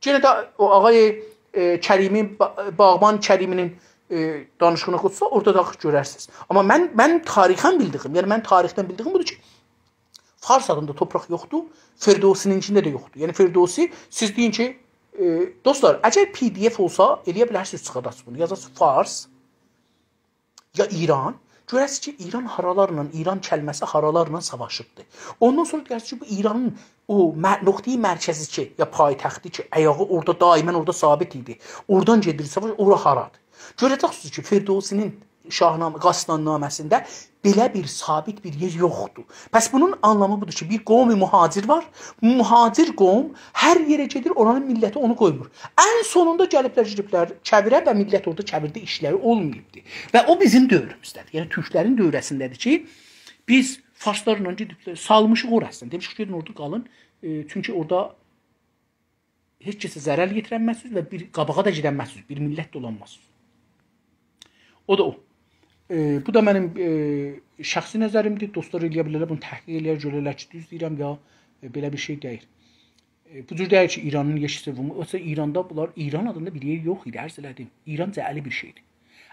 یئنه ده او آقای، ائ، کریمی، با-، باغبان کریمی‌نین، ائ، دانیشیغینی اوخوسا، اورادا دا گؤررسینیز. آمما من، من تاریخاً بیلدیگیم، یعنی من تاریخدن بیلدیگیم بودور کی، فارس آدیندا توپراق یوخدور، فردوسی‌نینکینده ده یوخدور. یعنی فردوسی، سیز دئیین کی، ائ، دوستلار، اگر پی دی اف اولسا، ائله‌یه بیلرسینیز چیخاداسینیز بونو، یازاسینیز فارس، یا ایران، گؤره‌سینیز کی، ایران هارالارلا، ایران کلمه‌سی هارالارلا ساواشیبدی. اوندان سونرا گؤره‌سینیز کی، بو ایرانین او مر-، نقطه‌ی مرکزی کی، یا پایتختی کی، آیاغی اورادا دائماً اورادا ثابت ایدی. اورادان گئدیر ساواش، اورا هارادیر؟ گؤره‌جکسینیز کی، فردوسی‌نین شاهنامه، غسنان‌نامه‌سینده بئله بیر ثابت بیر یئر یوخدور. پس بونون آنلامی بودور کی، بیر قوم مهاجر وار. مهاجر قوم هر یئره گئدیر، اورانین میللتی اونو قویمور. ان سونوندا گلیبلر، گئدیبلر کویره و میللت اورادا کویرده ایشلری اولماییبدی. و او بیزیم دؤوروموزده‌دیر. یعنی تورکلرین دؤوره‌سینده‌دیر کی، بیز فارسلارلا گئدیب سالمیشیق اوراسینی. دئمیشیک، گئدین اورادا قالین. ائ، چونکی اورادا هئچ کسه ضرر یئتیرنمزسینیز و بیر قاباغا دا گئدنمزسینیز، بیر میللت ده اولانمازسینیز. او دا او. ائ، بو دا منیم، ائ، شخصی نظریمدیر. دوستلار ائله‌یه بیلرلر، بونو تحقیق ائله‌یر، گؤررلر کی، دوز دئییرم یا، ائ، بئله بیر شئی دئییل. ائ، بو جور دئییل کی، ایرانین یئشیل سومو، یوخسا ایراندا بونلار، ایران آدیندا بیر یئر یوخ ایدی، عرض ائله‌دیم. ایران علی بیر شئیدیر.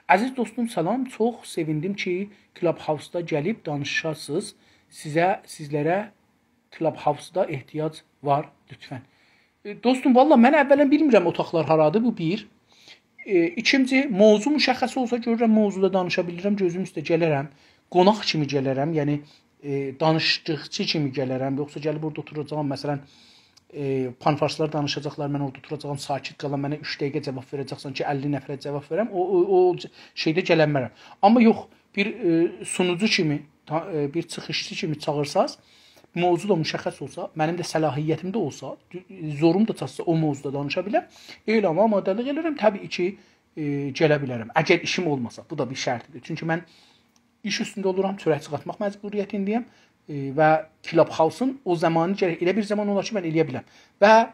عزیز دوستوم، سلام. چوخ سئویندیم کی، کلاب‌هاوسدا گلیب دانیشاسینیز. سیزه، سیزلره کلاب‌هاوسدا احتیاج وار، لطفاً. ائ، دوستوم، والله من اولاً بیلمیرم اوتاقلار هارادیر، بو بیر. ائ، ایکینجی، موضوع مشخص اولسا گؤرورم، موضوعدا دانیشا بیلیرم، گؤزوم اوسته گلرم. قوناق کیمی گلرم، یعنی، ائ، دانیشیقچی کیمی گلرم، یوخسا گلیب اورادا اوتوراجاغام، مثلاً، ائ، پان‌فارسلار دانیشاجاقلار، من اورادا اوتوراجاغام، ساکت قالام، منه اوچ دقیقه جاواب وئره‌جکسن کی، اللی نفره جاواب وئرم، او، او، او ش-، شئیده گلنمرم. آمما یوخ، بیر، ائ، سونوجو کیمی، تا-، ائ، بیر چیخیشچی کیمی چاغیرساز، موضوع دا مشخص اولسا، منیم ده صلاحیتیم ده اولسا، دو-، زوروم دا چاتسا او موضوعدا دانیشا بیلم، اعلاما آماده‌لیک ائله‌رم، طبیعی کی، ائ، گله بیلرم. اگر ایشیم اولماسا، بو دا بیر شرطیدیر. چونکی من ایش اوستونده اولورام، چؤرک چیخارتماق مجبوریتینده‌یم، ائ، و کلاب‌هاوسون او زامانی گرک، ائله بیر زامان اولار کی، من ائله‌یه بیلم. و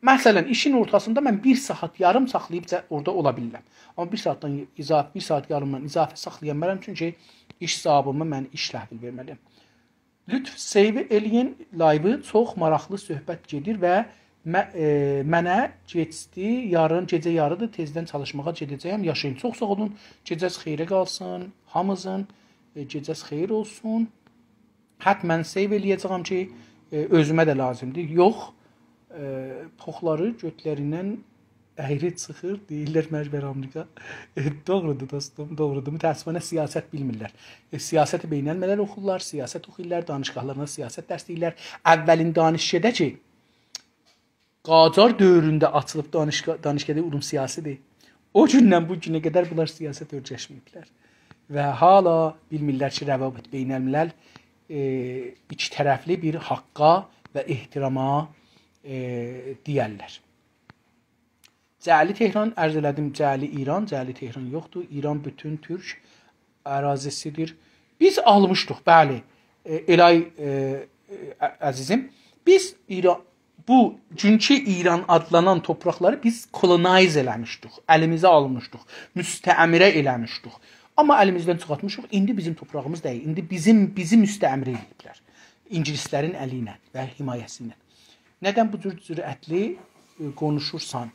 مثلاً، ایشین اورتاسیندا من بیر ساعات یاریم ساخلاییب دا اورادا اولا بیلیرم. آمما بیر ساعاتدان اضافه، بیر ساعات یاریمدان اضافه ساخلایا بیلمرم، چونکی ایش صاحابیمه من ایش تحویل وئرمه‌لی‌یم. لطف، سیو ائله‌یین لایوی، چوخ ماراقلی صحبت گئدیر و م-، ائ، منه گئچدی، یارین، گئجه یاریدیر، تئزدن چالیشماغا گئده‌جه‌یم، یاشایین. چوخ ساغ اولون، گئجه‌ز خئیره قالسین، هامینیزین، ائ، گئجه‌ز خئییر اولسون. حتماً سیو ائله‌یه‌جه‌یم کی، ائ، اؤزومه ده لازیمدیر. یوخ، ائ، پوخلاری گؤتلریندن اَیری چیخیر، دئییرلر مجبور آمریکا. ائ، دوغرودور دوستوم، دوغرودور. متأسفانه سیاست بیلمیرلر. ائ، سیاست بین‌الملل اوخورلار، سیاست اوخویورلار، دانشگاهلاریندا سیاست درس دئییرلر. اولین دانشکده کی، قاجار دؤورونده آچیلیب دانشگا-، دانشکده علوم سیاسی‌دیر. او گوندن بو گونه قدر بونلار سیاست اؤیرشمه‌ییبلر. و حالا بیلمیرلر کی، روابط بین‌الملل، ائ، ایکی طرفلی بیر حاققا و احتراما، ائ، دئیرلر. جعلی تهران، عرض ائله‌دیم، جعلی ایران، جعلی تهران یوخدور. ایران بوتون تورک اراضی‌سی‌دیر. بیز آلمیشدیق، بلی. ائ، الهی، ائ، ائ، عزیزیم، بیز ایران، بو گونکو ایران آدلانان تورپاقلاری بیز کولونایز ائله‌میشدیک، الیمیزه آلمیشدیق، مستعمره ائله‌میشدیک. آمما الیمیزدن چیخارتمیشیق، ایندی بیزیم تورپاغیمیز دئییل، ایندی بیزیم، بیزی مستعمره ائله‌ییبلر. اینگیلیسلرین الی ایله و حمایه‌سی ایله. ندن بو جور جرأتلی، ائ، قونوشورسان؟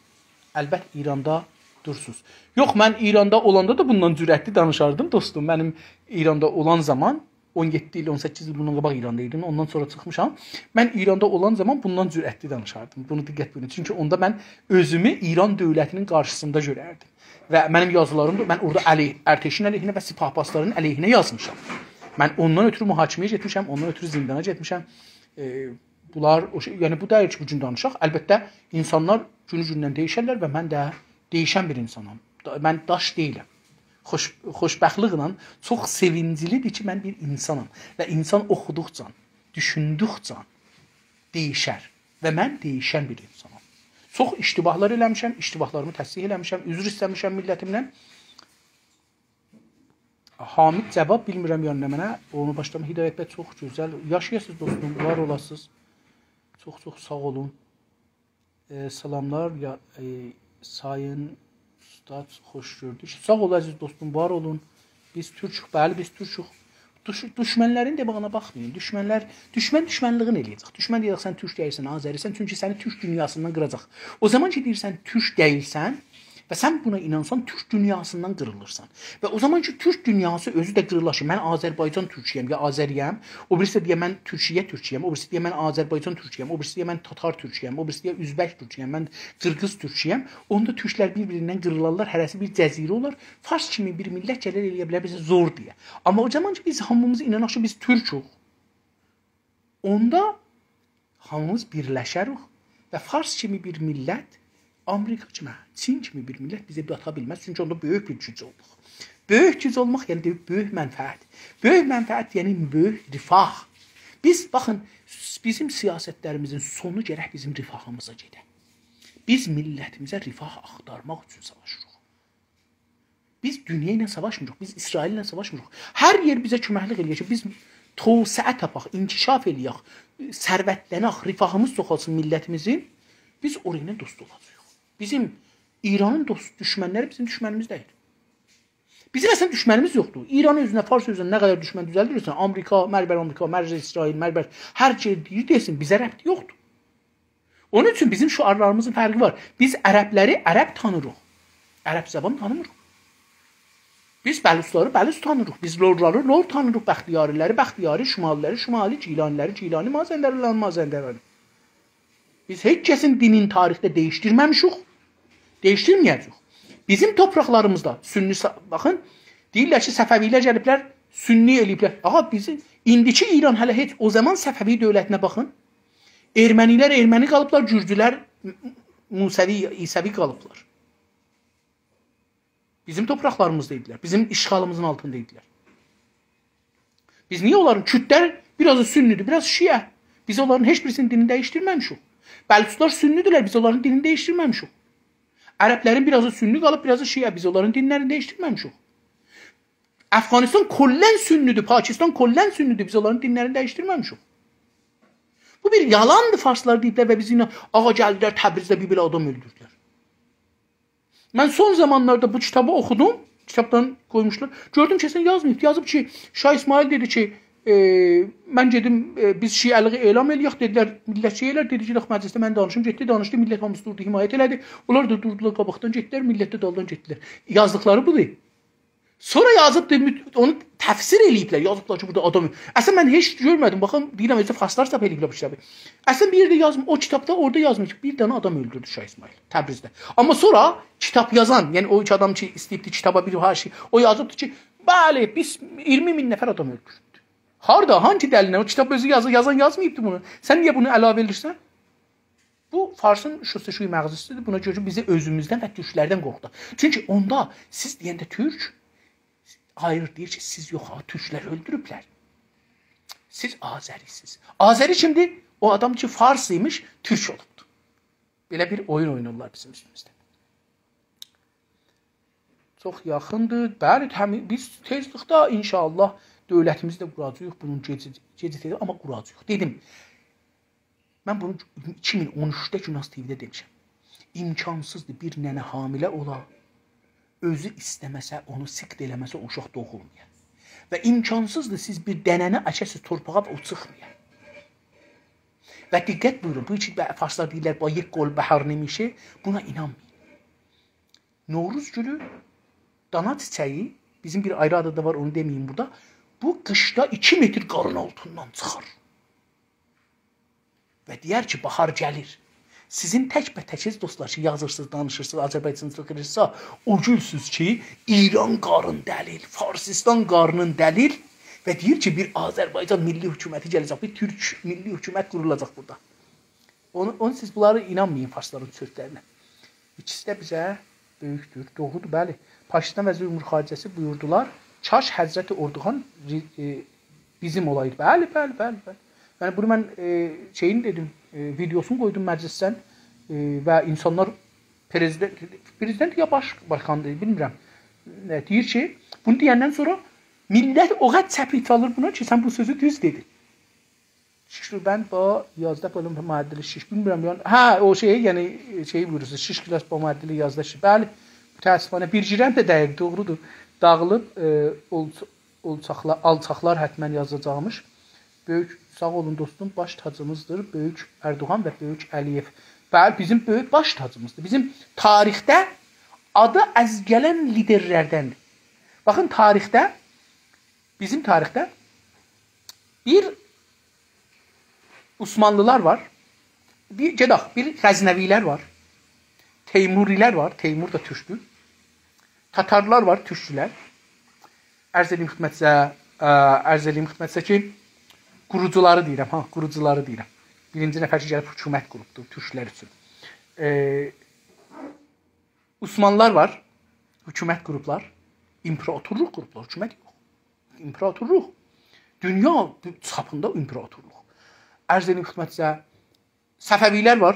البت، ایراندا دورسوز. یوخ، من ایراندا اولاندا دا بوندان جرأتلی دانیشاردیم، دوستوم. منیم ایراندا اولان زامان، اون یئددی ایل، اون سککیز ایل بوندان قاباق ایراندا ایدیم، اوندان سونرا چیخمیشام. من ایراندا اولان زامان بوندان جرأتلی دانیشاردیم. بونو دقت بویورون. چونکی اوندا من اؤزومو ایران دؤولتی‌نین قارشیسیندا گؤرردیم. و منیم یازیلاریم دا، من اورادا علی، ارتشین علیهینه و سپاه پاسدارین علیهینه یازمیشام. من اوندان اؤترو محاکمه‌یه گئتمیشم، اوندان اؤترو زیندانا گئتمیشم. ائ، بونلار او شئی، یعنی بو دئییل کی، بو گون دانیشاق. البته، اینسانلار گونو گوندن دییشرلر و من ده دییشن بیر اینسانام. دا-، من داش دئییلم. خوش-، خوشبختلیکله چوخ سئوینجلی‌دیر کی، من بیر اینسانام. و اینسان اوخودوقجا، دوشوندوکجه دییشر. و من دییشن بیر اینسانام. چوخ اشتباهلار ائله‌میشم، اشتباهلاریمی تصحیح ائله‌میشم، عذر ایسته‌میشم میللتیمدن. حامد جواب بیلمیرم، یعنی نمنه. اونو باشلاما هدایت بی، چوخ گؤزل. یاشایاسینیز دوستوم، وار اولاسینیز. چوخ چوخ ساغ اولون. ائ، سلاملار، یا، ائ، سایین اوستاد، خوش گؤردوک. ساغ اول، عزیز دوستوم، وار اولون. بیز تورکوک، بلی، بیز تورکوک. دوش-، دوشمنلرین دئمه‌یینه باخمایین. دوشمنلر، دوشمن دوشمنلیگین ائله‌یه‌جک. دوشمن دئیه‌جک، سن تورک دئییلسن، آذری‌سن، چونکی سنی تورک دونیاسیندان قیراجاق. او زامان کی، دئییرسن، تورک دئییلسن و سن بونا اینانسان، تورک دونیاسیندان قیریلیرسان. و او زامان کی، تورک دونیاسی اؤزو ده قیریلار کی، من آذربایجان تورکویم، یا آذری‌یم، او بیریسی دئیه، من تورکیه تورکویم، او بیریسی دئیه، من آذربایجان تورکویم، او بیریسی دئیه، من تاتار تورکویم، او بیریسی دئیه، اؤزبک تورکویم، من قیرغیز تورکویم. اوندا تورکلر بیر-بیریندن قیریلارلار، هره‌سی بیر جزیره اولار. فارس کیمی بیر میللت گلر ائلیه بیلر بیزه زور دئیه. آمما او زامان کی، بیز هامیمیز ایناناق کی، بیز تورکوک، اوندا هامیمیز بیرلشریک و فارس کیمی بیر میللت، آمریکا کیمی، چین کیمی بیر میللت بیزه باتا بیلمز. چونکی اوندا بؤیوک بیر گوج اولدوق. بؤیوک گوج اولماق، یعنی دئییر، بؤیوک منفعت. بؤیوک منفعت، یعنی بؤیوک رفاه. بیز، باخین، بیزیم سیاستلریمیزین سونو گرک بیزیم رفاهیمیزا گئده. بیز میللتیمیزه رفاه آختارماق اوچون ساواشیریق. بیز دونیا ایله ساواشمیریق، بیز اسرائیل ایله ساواشمیریق. هر یئر بیزه کؤمکلیک ائله‌ییر کی، بیز توسعه تاپاق، انکشاف ائله‌یک، ثروتلنک، رفاهیمیز چوخالسین میللتیمیزین، بیز اورا ایله دوست اولاجاغیق. بیزیم ایرانین دوست، دوشمنلری بیزیم دوشمنیمیز دئییل. بیزیم اصلا دوشمنیمیز یوخدور. ایران اؤزونه، فارس اؤزونه نه قدر دوشمن دوزلدیرسن، آمریکا، مربر آمریکا، مربر اسرائیل، مربر هر شئی دئییر دئسین، بیزه ربطی یوخدور. اونون اوچون بیزیم شعارلاریمیزین فرقی وار. بیز عربلری عرب تانیریق. عرب زبان تانیمیریق. بیز بلوچلاری بلوچ تانیریق. بیز لورلاری لور تانیریق. بختیاری‌لری بختیاری، شمالی‌لری شمالی، گیلانی‌لری گیلانی، مازندرانی‌لری مازندرانی. بیز هئچ کسین دینین تاریخده دییشدیرمه‌میشیک. دییشدیرمه‌یه‌جه‌ییک. بیزیم تورپاقلاریمیزدا سنی سا-، باخین، دئییرلر کی، صفوی‌لر گلیبلر، سنی ائله‌ییبلر. آغا، بیزیم ایندیکی ایران هله هئچ، او زامان صفوی دؤولتینه باخین. ارمنی‌لر ارمنی قالیبلار، گورجولر م-، م-، موسوی، عیسوی قالیبلار. بیزیم تورپاقلاریمیزدا ایدیلر، بیزیم اشغالیمیزین آلتیندا ایدیلر. بیز نییه اونلارین، کوردلر بیر آزی سنی‌دیر، بیر آز شیعه. بیز اونلارین هئچ بیریسینین دینینی دییشدیرمه‌میشیک. بلوچلار سنی‌دیرلر، بیز اونلارین دینینی دییشدیرمه‌میشیک. عربلرین بیر آزی سنی قالیب، بیر آزی شیعه، بیز اونلارین دینلرینی دییشدیرمه‌میشیک. افغانستان کلاً سنی‌دیر، پاکستان کلاً سنی‌دیر، بیز اونلارین دینلرینی دییشدیرمه‌میشیک. بو بیر یالاندیر، فارسلار دئییبلر و بیز اینا، آغا، گلدیلر تبریزده بیر بئله آدام اؤلدوردولر. من سون زامانلاردا بو کیتابی اوخودوم، کیتابدان قویموشلار. گؤردوم کی، اصلاً یازماییب. یازیب کی، شاه اسماعیل دئدی کی، ائ، من گئدیم، ائ، بیز شیعه‌لیگی اعلام ائله‌یک، دئدیلر، میللت شئی ائلر، دئدی، گئدک مجلسده، من دانیشیم، گئتدی، دانیشدی، میللت هامیسی دوردو، حمایت ائله‌دی. اونلار دا دوردولار قاباقدان گئتدیلر، میللت ده دالدان گئتدیلر. یازدیقلاری بودور. سونرا یازیبدیر، مت-، اونو تفسیر ائله‌ییبلر، یازیبلار کی، بورادا آدام یوخ. اصلاً من هئچ گؤرمه‌دیم، باخین، دئییرم، اؤزو فارسلار چاپ ائله‌ییبلر بو کیتابی. اصلاً بیر یئرده یازمیر، او کیتابدا اورادا یازمیر کی، بیر دنه آدام اؤلدوردو شاه اسماعیل تبریزده. آمما سونرا کیتاب یازان، یعنی او ایکی آدام کی، ایسته‌ییبدی کیتابا بیر هر شئی، او یازیبدی کی، بلی، بیز اییرمی مین نفر آدام اؤلدوردوک. هاردا، هانسی دلیل‌له؟ او کیتاب اؤزو یازی-، یازان یازماییبدی بونو. سن نییه بونو علاوه ائدیرسن؟ بو فارسین شستشوی مغزی‌سیدیر. بونا گؤره کی، بیزی اؤزوموزدن و تورکلردن قورخودور. چونکی اوندا سیز دئینده تورک، هاییر، دئییر کی، سیز یوخ ها، تورکلر اؤلدوروبلر. سیز آذری‌سیز. آذری کیمدیر؟ او آدام کی، فارس ایمیش، تورک اولوبدور. بئله بیر اویون اویناییرلار بیزیم اوستوموزده. چوخ یاخیندیر. بلی، تمی-، بیز تئزلیکده ان‌شاءالله دؤولتیمیزی ده قوراجاغیق. بونون گئجه، گئجه تئز، آمما قوراجاغیق. دئدیم، من بونو ایکی مین اون اوچده گوناز تی‌وی‌ده دئمیشم. امکانسیزدیر بیر ننه حامله اولا، اؤزو ایسته‌مه‌سه، اونو سقط ائله‌مه‌سه، او اوشاق دوغولمایا. و امکانسیزدیر سیز بیر دنه‌نی اچه‌سیز تورپاغا و او چیخمایا. و دقت بویورون، بو کی، به-، فارسلار دئییرلر، «با یک گل بهار نمی‌شه»، بونا اینانمایین. نوروز گولو، دانا چیچه‌یی، بیزیم بیر آیری آدی دا وار، اونو دئمه‌ییم بورادا. بو قیشدا ایکی متر قارین آلتیندان چیخار. و دئیر کی، باهار گلیر. سیزین تک‌به‌تکیز، دوستلار، کی، یازیرسینیز، دانیشیرسینیز، آذربایجانچیلیق ائدیرسینیز، او گولسوز کی، ایران قارین دلیل، فارسیستان قارینین دلیل و دئییر کی، بیر آذربایجان میللی حکومتی گله‌جک، بیر تورک میللی حکومت قورولاجاق بورادا. اونو، اونون سیز بونلاری اینانمایین، فارسلارین سؤزلرینه. ایکیسی ده بیزه بؤیوکدور. دوغرودور، بلی. پاکستان وزیر امور خارجه‌سی بویوردولار، «کاش حضرت اردوغان ری-، ائ، بیزیم اولایدی.» بلی، بلی، بلی، بلی. یعنی بونو من، ائ، شئیین دئدیم، ائ، ویدئوسونو قویدوم مجلسدن، ائ، و اینسانلار پرزیدنت، پرزیدنت یا باش، باشقاندیر، بیلمیرم. ائ، دئییر کی، بونو دئیندن سونرا میللت او قدر چپیک چالیر بونا کی، سن بو سؤزو دوز دئدین. شیش روبند با یازده بالون معدل شیش. بیلمیرم، یعنی، هه، او شئی، یعنی، شئی بویورورسونوز، شیش کلاس با معدل یازده شیش. بلی، متأسفانه، بیر گیرم ده دئییل، دوغرودور. داغیلیب، ائ، اولچ-، اولچاقلا-، آلچاقلار حتماً یازاجاقمیش. بؤیوک، ساغ اولون دوستوم، باش تاجیمیزدیر بؤیوک اردوغان و بؤیوک علی‌یئو. بلی، بیزیم بؤیوک باش تاجیمیزدیر. بیزیم تاریخده آدی از گلن لیدرلردندیر. باخین، تاریخده، بیزیم تاریخده بیر عثمانلیلار وار، بیر، گئدک، بیر غزنوی‌لر وار، تیموری‌لر وار، تیمور دا تورکدور، تاتارلار وار، تورکدولر. عرض ائدیم خدمتیزه، ا، عرض ائدیم خدمتیزه کی، قوروجولاری دئییرم، ها، قوروجولاری دئییرم. بیرینجی نفر کی، گلیب حکومت قوروبدور تورکلر اوچون. ائ، عثمانلیلار وار، حکومت قوروبلار، ایمپراتورلوق قوروبلار، حکومت یوخ. ایمپراتورلوق. دونیا چاپیندا ایمپراتورلوق. عرض ائدیم خدمتیزه، صفوی‌لر وار،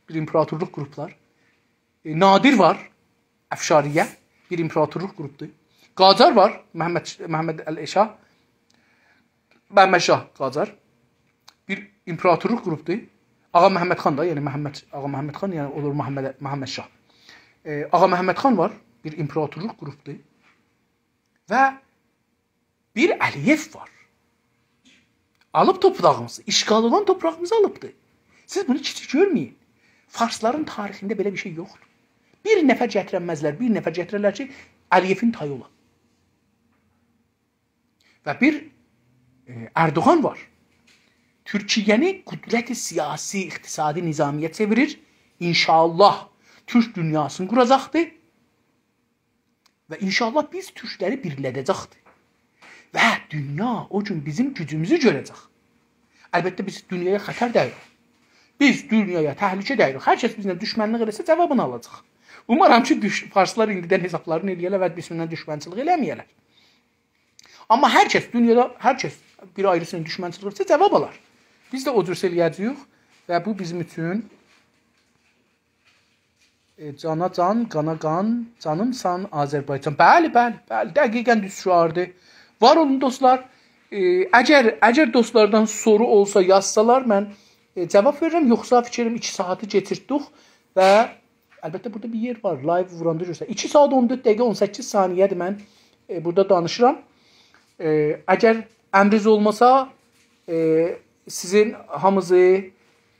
بیر ایمپراتورلوق قوروبلار. ائ، نادر وار، افشاریه، بیر ایمپراتورلوق قوروبدور. قاجار وار، محمد، محمد علی شاه، محمد شاه قاجار. بیر ایمپراتورلوق قوروبدور. آغا محمد خان دا، یعنی محمد، آغا محمد خان، یعنی اولور محمد، محمد شاه. ائ، آغا محمد خان وار، بیر ایمپراتورلوق قوروبدور. و بیر علی‌یئو وار. آلیب تورپاغیمیزی، اشغال اولان تورپاغیمیزی آلیبدی. سیز بونو کیچیک گؤرمه‌یین. فارسلارین تاریخینده بئله بیر شئی یوخدور. بیر نفر گتیرنمزلر، بیر نفر گتیررلر کی، علی‌یئوین تایی اولا. و بیر، ائ، اردوغان وار. تورکیه‌نی قدرت سیاسی، اقتصادی، نظامی‌یه چئویریر. ان‌شاءالله تورک دونیاسینی قوراجاقدیر. و ان‌شاءالله بیز تورکلری بیرلده‌جکدیر. و دونیا او گون بیزیم گوجوموزو گؤره‌جک. البته، بیز دونیایا خطر دئییلیک. بیز دونیایا تهلکه دئییلیک. هر کس بیزله دوشمنلیک ائله‌سه، جاوابینی آلاجاق. اومارام کی، دوش-، فارسلار ایندیدن حسابلارینی ائله‌یه‌لر و بیزیمله دوشمنچیلیک ائله‌مه‌یه‌لر. آمما هر کس، دونیادا هر کس بیر آیریسی‌یلا دوشمنچیلیک ائله‌سه، جاواب آلار. بیز ده او جور ائله‌یه‌جه‌ییک و بو بیزیم اوچون ائ، جانا جان، قانا قان، جانیمسان آذربایجان. بلی، بلی، بلی، دقیقاً دوز شعاردیر. وار اولون، دوستلار. ائ، اگر، اگر دوستلاردان سورو اولسا، یازسالار، من، ائ، جاواب وئررم، یوخسا فیکریم ایکی ساعاتی کئچیرتدیک و البته بورادا بیر یئر وار، لایو ووراندا گؤرسن. ایکی ساعات اون دؤرد دقیقه اون سککیز ثانیه‌دیر من، ائ، بورادا دانیشیرام. ائ، اگر امرینیز اولماسا، ائ، سیزین هامینیزی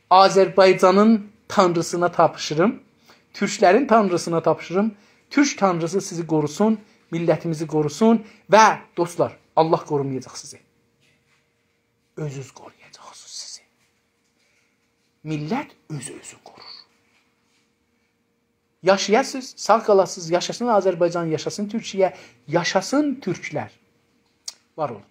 آذربایجانین تانریسینا تاپشیریم. تورکلرین تانریسینا تاپشیریم. تورک تانریسی سیزی قوروسون، میللتیمیزی قوروسون و دوستلار، الله قورومایاجاق سیزی. اؤزونوز قورویاجاقسینیز سیزی. میللت اؤز اؤزون قورور. یاشایاسینیز، ساغ قالاسینیز، یاشاسین آذربایجان، یاشاسین تورکیه، یاشاسین تورکلر. وار اولون.